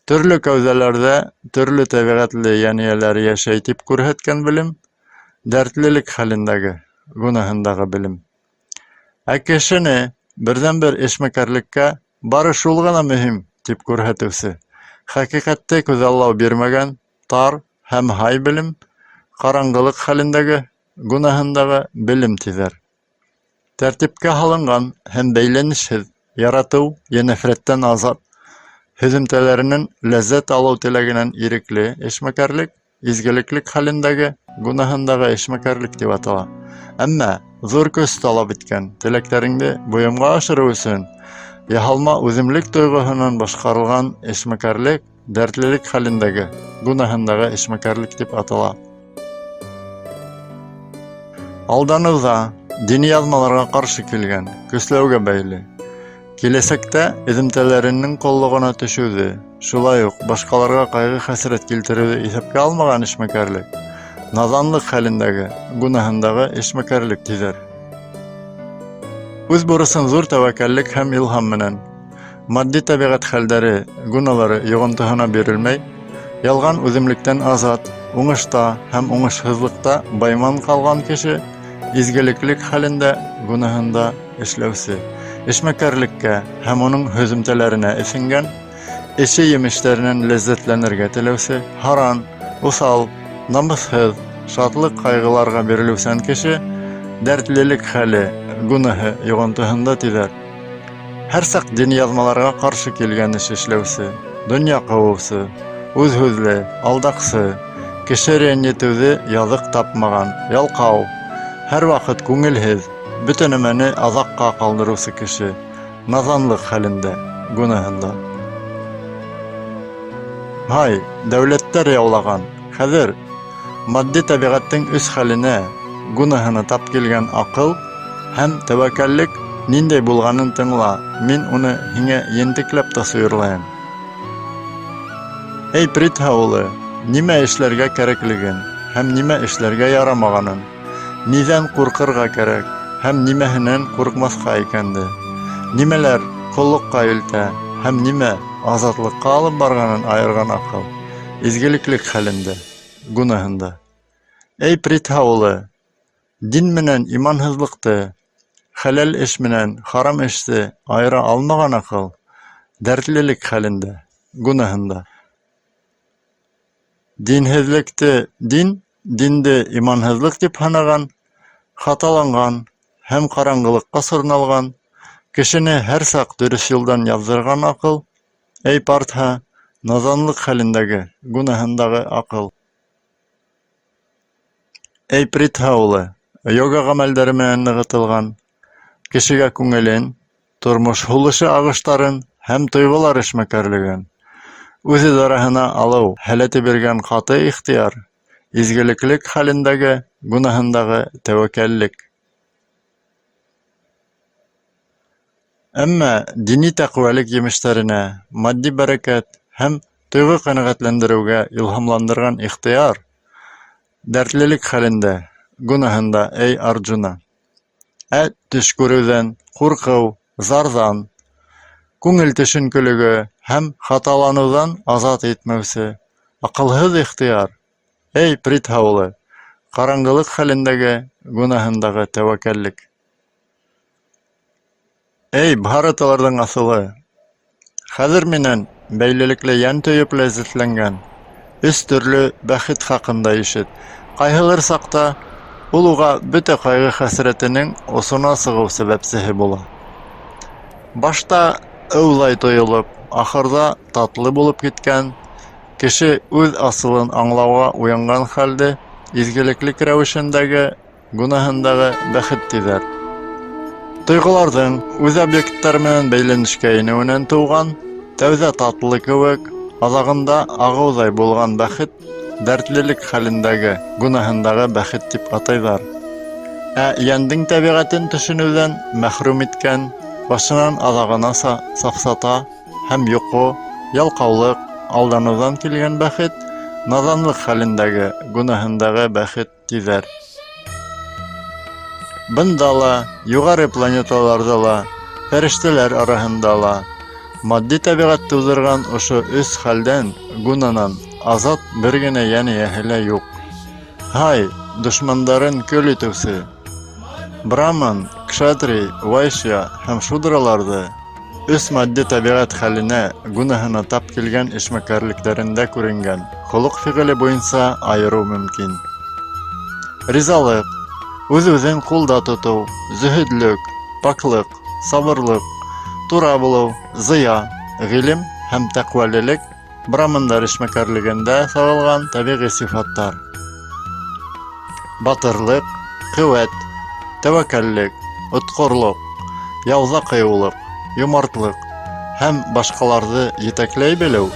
Төрлө кәүҙәләрҙә төрлө тәбиғәтле йән эйәләре йәшәй тип күрһәткән белем дәртлелек хәлендәге, гунаһындағы белем. Ә кешене берҙән-бер эшмәкәрлеккә бары шул ғына мөһим тип күрһәтеүсе, хәҡиҡәтте күҙаллау бирмәгән тар һәм һай белем ҡараңғылыҡ хәлендәге, гунаһындағы белем тиҙәр. Тәртипкә һалынған һәм бәйләнешһеҙ, яратыу йә нәфрәттән азат, һөҙөмтәләренән ләззәт алыу теләгенән ирекле эшмәкәрлек изгелеклек хәлендәге, гунаһындағы эшмәкәрлек тип атала. Әммә ҙур көс талап иткән теләктәреңде бойомға ашырыу өсөн яһалма үҙемлек тойғоһонан башҡарылған эшмәкәрлек дәртлелек хәлендәге, гунаһындағы эшмәкәрлек тип атала. Алданыуҙа дини яҙмаларға ҡаршы килгән, көсләүгә бәйле. Киләсәктә эҙемтәләренең ҡоллоғона төшөүҙе, шулай уҡ башҡаларға ҡайғы-хәсрәт килтереүҙе иҫәпкә алмаған эшмәкәрлек, наҙанлыҡ хәлендәге, гунаһындағы эшмәкәрлек тиҙәр. Үҙ бурысын ҙур тәүәккәллек һәм илһам менән, матди тәбиғәт хәлдәре, гуналары йоғонтоһона бирелмәй, ялған үҙемлектән азат, уңышта һәм уңышһыҙлыҡта байман ҡалған кеше, изгелеклек хәлендә, гунаһында эшләүсе, эшмәкәрлеккә һәм уның һөҙөмтәләренә эҫенгән, эше емештәренән ләззәтләнергә теләүсе, һаран, уҫал, намыҫһыҙ, шатлыҡ-ҡайғыларға бирелеүсән кеше дәртлелек хәле, гунаһы йоғонтоһонда тиҙәр. Һәр саҡ дини яҙмаларға ҡаршы килгән эш эшләүсе, донъя ҡыуыусы, үҙ һүҙле, алдаҡсы, кеше рәнйетеүҙе яҙыҡ тапмаған, ялҡау, һәр ваҡыт күңелһеҙ, бөтә нәмәне аҙаҡҡа ҡалдырыусы кеше, наҙанлыҡ хәлендә, гунаһында. Һай, дәүләттәр яулаған, хәҙер матди тәбиғәттең өс хәленә, гунаһына тап килгән аҡыл һәм тәүәккәллек ниндәй булғанын тыңла, мин уны һиңә ентекләп тасуирлайым. Эй, Притха улы, нимә эшләргә кәрәклеген һәм нимә эшләргә ярамағанын, ниҙән ҡурҡырға кәрәк һәм нимәһенән ҡурҡмаҫҡа икәнде, нимәләр ҡоллоҡҡа илтә һәм нимә азатлыҡҡа алып барғанын айырған аҡыл, изгелеклек хәлендә, гунаһында. Эй, Притха улы, дин менән иманһыҙлыҡты, хәләл эш менән харам эште айыра алмаған аҡыл, дәртлелек хәлендә, гунаһында. Динһеҙлекте дин, динде иманһыҙлыҡ тип һанаған, хаталанған һәм ҡараңғылыҡҡа сорналған, кешене һәр саҡ дөрөҫ юлдан яҙҙырған аҡыл, эй, Партһа, наҙанлыҡ хәлендәге, гунаһындағы аҡыл. Эй, Притһа улы, йога ғәмәлдәре менән нығытылған, кешегә күңелен, тормош һулышы ағыштарын һәм тойғолар эшмәкәрлеген үҙ идараһына алыу һәләте биргән ҡаты ихтыяр, изгелеклек хәлендәге, гунаһындағы тәүәккәллек. Әммә дини тәҡүәлек емештәренә, матди бәрәкәт һәм тойғо ҡәнәғәтләндереүгә илһамландырған ихтыяр, дәртлелек хәлендә, гунаһында, эй Арджуна. Ә төш күреүҙән, ҡурҡыу, зарҙан, күңел төшөнкөлөгө һәм хаталаныуҙан азат итмәүсе аҡылһыҙ ихтыяр, эй, Притһа улы, ҡараңғылыҡ хәлендәге, гунаһындағы тәүәккәллек. Эй, бһараталарҙың аҫылы! Хәҙер минән бәйлелекле йән төйөп ләззәтләнгән өс төрлө бәхет хаҡында ишет. Ҡайһылыр саҡта ул уға бөтә ҡайғы-хәсрәтенең осона сығыу сәбәпсеһе була. Башта ыуҙай тойолоп, ахырҙа татлы булып киткән, кеше үҙ асылын аңлауға уянған хәлде изгелеклек рәүешендәге Гунаһындағы бәхет тиҙәр. Тойғоларҙың үҙ объекттары менән бәйләнешкә инеүенән тыуған, тәүҙә татлы кеүек, аҙағында ағыуҙай булған бәхет дәртлелек хәлендәге, гунаһындағы бәхет тип атайҙар. Ә йәндең тәбиғәтен төшөнөүҙән мәхрүм иткән, башынан аҙағынаса сафсата һәм йоҡо, ялҡаулыҡ, алданыуҙан килгән бәхет наҙанлыҡ хәлендәге, гунаһындағы бәхет тиҙәр. Бында ла, юғары планеталарҙа ла, фәрештәләр араһында ла матди тәбиғәт тыуҙырған ошо өс хәлдән, гунанан, азат бер генә йән эйәһе лә юҡ. Һай, дошмандарын көл итеүсе! Браман, Кшатрий, Вайшья һәм Шудраларҙы өс матди тәбиғәт хәленә, гунаһына тап килгән эшмәкәрлекләрендә күренгән холоҡ-фиғеле буйынса айырыу мөмкин. Ризалыҡ, үҙ-үҙен ҡулда тотоу, зөһөдлөк, паклыҡ, сабырлыҡ, тура булыу, зыя, ғилем һәм тәҡүәлелек Брамандар эшмәкәрлегендә сағылған тәбиғи сифаттар. Батырлыҡ, ҡеүәт, тәүәккәллек, отҡорлоҡ, яуҙа ҡыйыулыҡ, йомартлыҡ һәм башҡаларҙы етәкләй белеү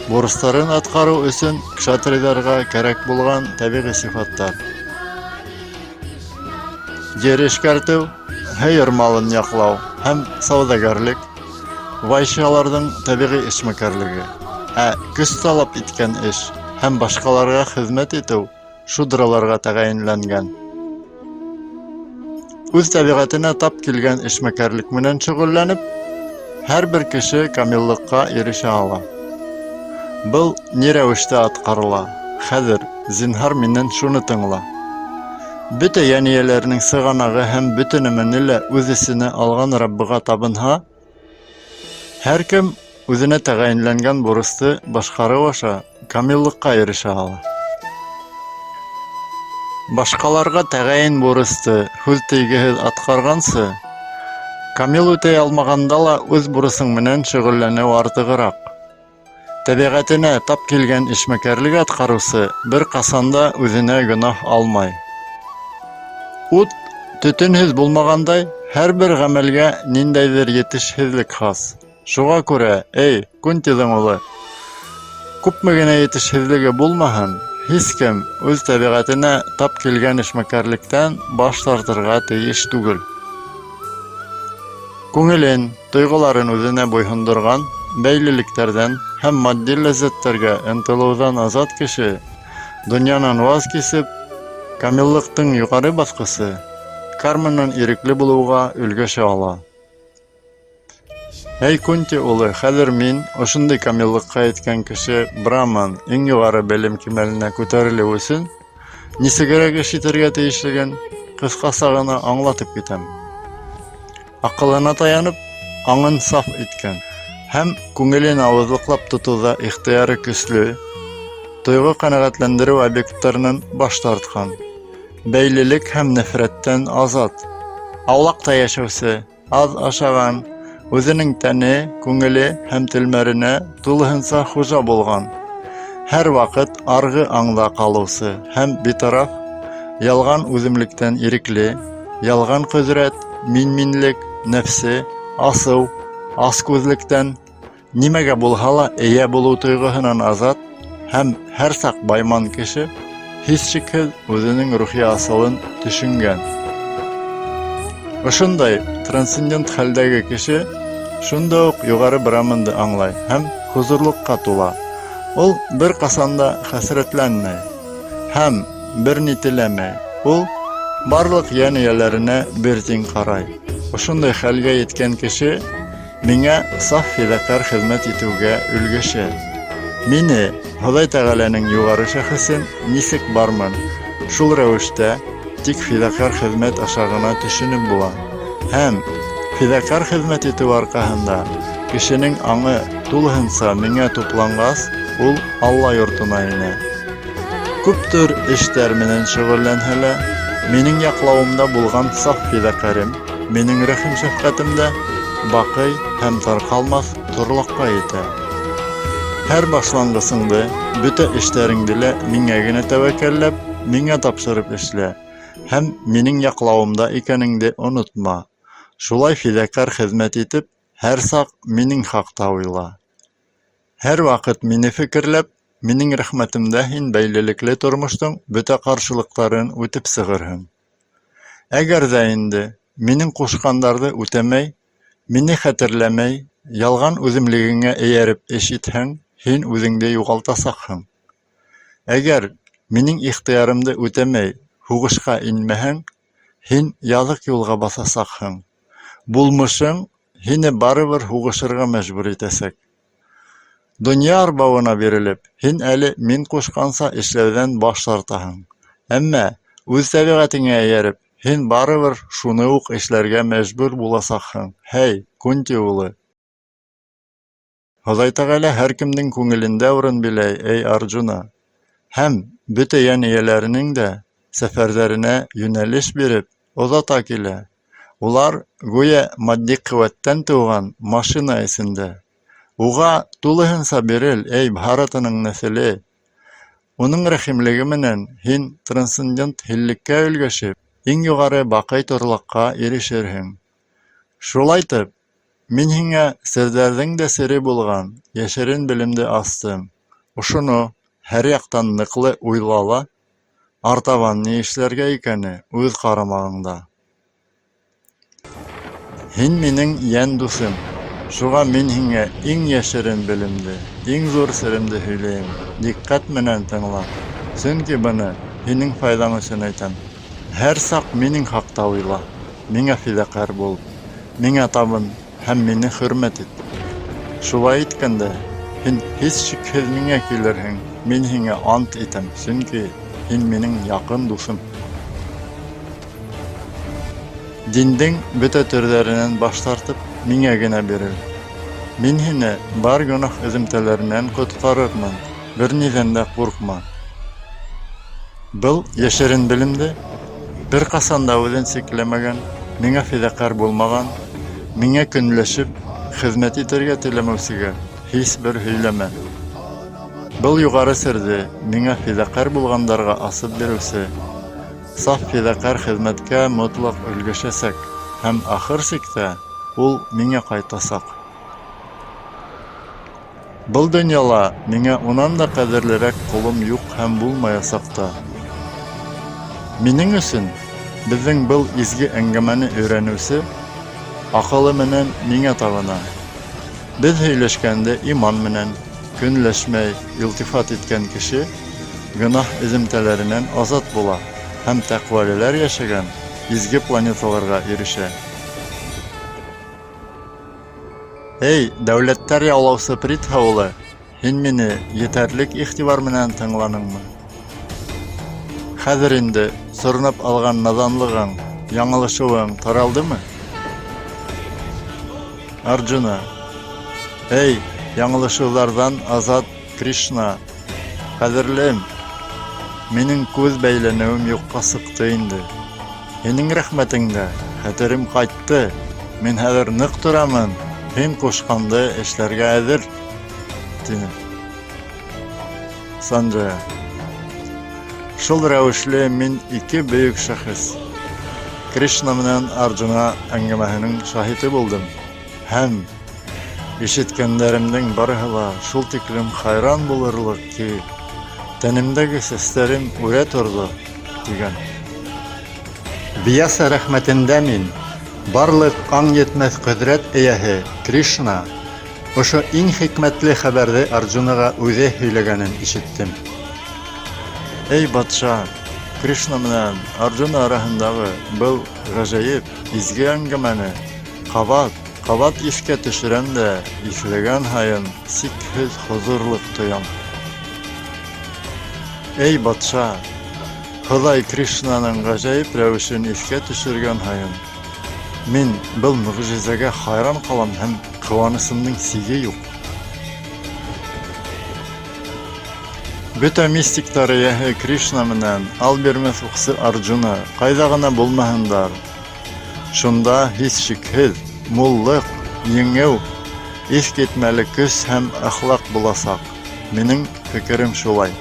бурыстарын атҡарыу өсөн кшатрийҙарға кәрәк булған тәбиғи сифаттар. Ер эшкәртеү, һыйыр малын яҡлау һәм сауҙагәрлек Вайшаларҙың тәбиғи эшмәкәрлеге, ә көс талап иткән эш һәм башҡаларға хеҙмәт итеү шудраларға тәғәйенләнгән. Үҙ тәбиғәтенә тап килгән эшмәкәрлек менән шөғөлләнеп, һәр бер кеше камиллыҡҡа ирешә ала. Был ни рәүештә атҡарыла? Хәҙер, зинһар, минән шуны тыңла. Бөтә йән эйәләренең сығанағы һәм бөтә нәмәне лә үҙ эсенә алған Раббыға табынһа, һәр кем үҙенә тәғәйенләнгән бурысты башҡарыу аша камиллыҡҡа ирешә ала. Башҡаларға тәғәйен бурысты һүҙ тейгеһеҙ атҡарғансы, камил үтәй алмағанда ла үҙ бурысың менән шөғөлләнеү артығыраҡ. Тәбиғәтенә тап килгән эшмәкәрлек атҡарыусы бер ҡасан да үҙенә гөнаһ алмай. Ут төтөнһөҙ булмағандай, һәр бер ғәмәлгә ниндәйҙер етешһеҙлек хас. Шуға күрә, эй, Кунтиҙың улы, күпме генә етешһеҙлеге булмаһын, һис кем үҙ тәбиғәтенә тап килгән эшмәкәрлектән баш тартырға тейеш түгел. Күңелен, тойғоларын үҙенә буйһондорған, бәйлелектәрҙән һәм матди ләззәттәргә ынтылыуҙан азат кеше, донъянан ваз кисеп, камиллыҡтың юғары баҫҡысы, карманан ирекле булыуға өлгәшә ала. Әй, Кунти улы, хәҙер мин, ошондай камиллыҡҡа еткән кеше, браман, иң юғары белем кимәленә күтәрелеү өсөн, нисегерәк эш итергә тейешлеген ҡыҫҡаса ғына аңлатып китәм. Аҡылына таянып, аңын саф иткән һәм күңелен ауыҙлыҡлап тотоуҙа ихтыяры көслө, тойғо ҡәнәғәтләндереү объекттарынан баш тартҡан, бәйлелек һәм нәфрәттән азат, аулаҡта йәшәүсе, аҙ ашаған, үҙенең тәне, күңеле һәм телмәренә тулыһынса хужа булған, һәр ваҡыт арғы аңда ҡалыусы һәм битараф, ялған үҙемлектән ирекле, ялған ҡөҙрәт, минминлек, нәфсе, асыу, аскүҙлектән, нимәгә булһа ла эйә булыу тойғоһонан азат һәм һәр саҡ байман кеше, һис шикһеҙ, үҙенең рухи асылын төшөнгән. Ошондай трансцендент хәлдәге кеше шунда уҡ юғары браманды аңлай һәм хозурлыҡҡа тула. Ул бер ҡасан да хәсрәтләнмәй һәм бер ни теләмәй. Ул барлыҡ йән эйәләренә бер тиң ҡарай. Ошондай хәлгә еткән кеше миңә саф фиҙакәр хеҙмәт итеүгә өлгәшә. Мине, Хоҙай Тәғәләнең юғары шәхесен нисек бармын, шул рәүештә тик фиҙакәр хеҙмәт аша ғына төшөнөп була. Һәм фиҙакәр хеҙмәт итеү арҡаһында кешенең аңы тулыһынса миңә тупланғас, ул Алла йортона инә. Күп төр эштәр менән шөғөлләнһә лә, минең яҡлауымда булған саф фиҙакәрем, минең рәхим-шәфҡәтем дә баҡый һәм тарҡалмаҫ торлаҡҡа етә. Һәр башланғысыңды, бөтә эштәреңде лә миңә генә тәүәккәлләп, миңә тапшырып эшлә һәм минең яҡлауымда икәнеңде онотма. Шулай фиҙакәр хеҙмәт итеп, һәр саҡ минең хаҡта уйла. Һәр ваҡыт мине фекерләп, минең рәхмәтемдә һин бәйлелекле тормоштоң бөтә ҡаршылыҡтарын үтеп сығырһың. Әгәр ҙә инде минең ҡушҡандарҙы үтәмәй, мине хәтерләмәй, ялған үҙемлегеңә эйәреп эш итһәң, һин үҙеңде юғалтасаҡһың. Әгәр минең ихтыярымды үтәмәй, һуғышҡа инмәһәң, һин яҙыҡ юлға баҫасаҡһың. Булмышың һине барыбер һуғышырға мәжбүр итәсәк. Донъя арбауына бирелеп, һин әле мин ҡушҡанса эшләүҙән баш тартаһың. Әммә үҙ тәбиғәтеңә эйәреп, һин барыбер шуны уҡ эшләргә мәжбүр буласаҡһың. Һәй, Кунти улы! Хоҙай Тәғәлә һәр кемдең күңелендә урын биләй, эй Арджуна! Һәм бөтә йән эйәләренең дә сәфәрҙәренә йүнәлеш биреп, оҙата килә. Улар, гүйә, матди ҡеүәттән тыуған машина эсендә. Уға тулыһынса бирел, эй Бһаратаның нәҫеле! Уның рәхимлеге менән һин трансцендент һиллеккә өлгәшеп, иң юғары баҡый торлаҡҡа ирешерһең. Шулайтып, мин һиңә серҙәрҙең дә сере булған йәшерен белемде астым. Ошоно һәр яҡтан ныҡлы уйла ла, артабан ни эшләргә икәне үҙ ҡарамағыңда. Һин минең йән дуҫым, шуға мин һиңә иң йәшерен белемде, иң ҙур серемде һөйләйем, диҡҡәт менән тыңла, сөнки быны һинең файҙаң өсөн әйтәм. Һәр саҡ минең хаҡта уйла. миңә фиҙаҡәр бул, миңә табын һәм мине хөрмәт ит. Шулай иткәндә, һин һис шикһеҙ миңә килерһең, мин һиңә ант итәм, сөнки һин минең яҡын дуҫым. Диндең бөтә төрҙәренән баш тартып, миңә генә бирел. Мин һине бар гонаһ эҙемтәләренән ҡотҡарырмын, бер ниҙән дә ҡурҡма. Был йәшерен белемде бер ҡасан да үҙен сикләмәгән, миңә фиҙаҡәр булмаған, миңә көнләшеп хеҙмәт итергә теләмәүсегә һис бер һөйләмә. Был юғары серҙе миңә фиҙаҡәр булғандарға асып биреүсе саф фиҙаҡәр хеҙмәткә мотлаҡ өлгәшәсәк һәм ахыр сиктә ул миңә ҡайтасаҡ. Был донъяла миңә унан да ҡәҙерлерәк ҡолом юҡ һәм булмаясаҡ та. Минең өсөн беҙҙең был изге әңгәмәне өйрәнеүсе аҡылы менән миңә табына. Беҙ һөйләшкәнде иман менән, көнләшмәй илтифат иткән кеше гонаһ эҙемтәләренән азат була һәм тәҡүәлеләр йәшәгән изге планеталарға ирешә. Эй, дәүләттәр яулаусы Притха улы, һин мине етәрлек иғтибар менән тыңланыңмы? Хәҙер инде сорнап алған наҙанлығың, яңылышыуың таралдымы? Арджуна. Эй, яңылышыуҙарҙан азат Кришна, ҡәҙерлем, минең күҙ бәйләнеүем юҡҡа сыҡты инде. Һинең рәхмәтеңдә хәтерем ҡайтты. Мин хәҙер ныҡ торамын, һин ҡушҡанды эшләргә әҙер, тине. Санджая. Шул рәүешле мин ике бөйөк шәхес, Кришна менән Арджуна әңгәмәһенең шаһиты булдым. Һәм ишеткәндәремдең барыһы ла шул тиклем хайран булырлыҡ ки, тәнемдәге сәстәрем үрә торҙо, тигән. Вьяса рәхмәтендә мин, барлыҡ аң етмәҫ ҡөҙрәт эйәһе Кришна, ошо иң хикмәтле хәбәрҙе Арджунаға үҙе һөйләгәнен ишеттем. Эй, батша, Кришна менән Арджуна араһындағы был ғәжәйеп, изге әңгәмәне ҡабат, ҡабат иҫкә төшөрәм дә, иҫләгән һайын сикһеҙ хозурлыҡ тоям. Эй, батша, Хоҙай Кришнаның ғәжәйеп рәүешен иҫкә төшөргән һайын, мин был мөғжизәгә хайран ҡалам һәм ҡыуанысымдың сиге юҡ. Бөтә мистиктар эйәһе Кришна менән ал бирмәҫ уҡсы Арджуна ҡайҙа ғына булмаһындар, шунда, һис шикһеҙ, муллыҡ, еңеү, иҫ китмәле көс һәм әхлаҡ буласаҡ. Минең фекерем шулай.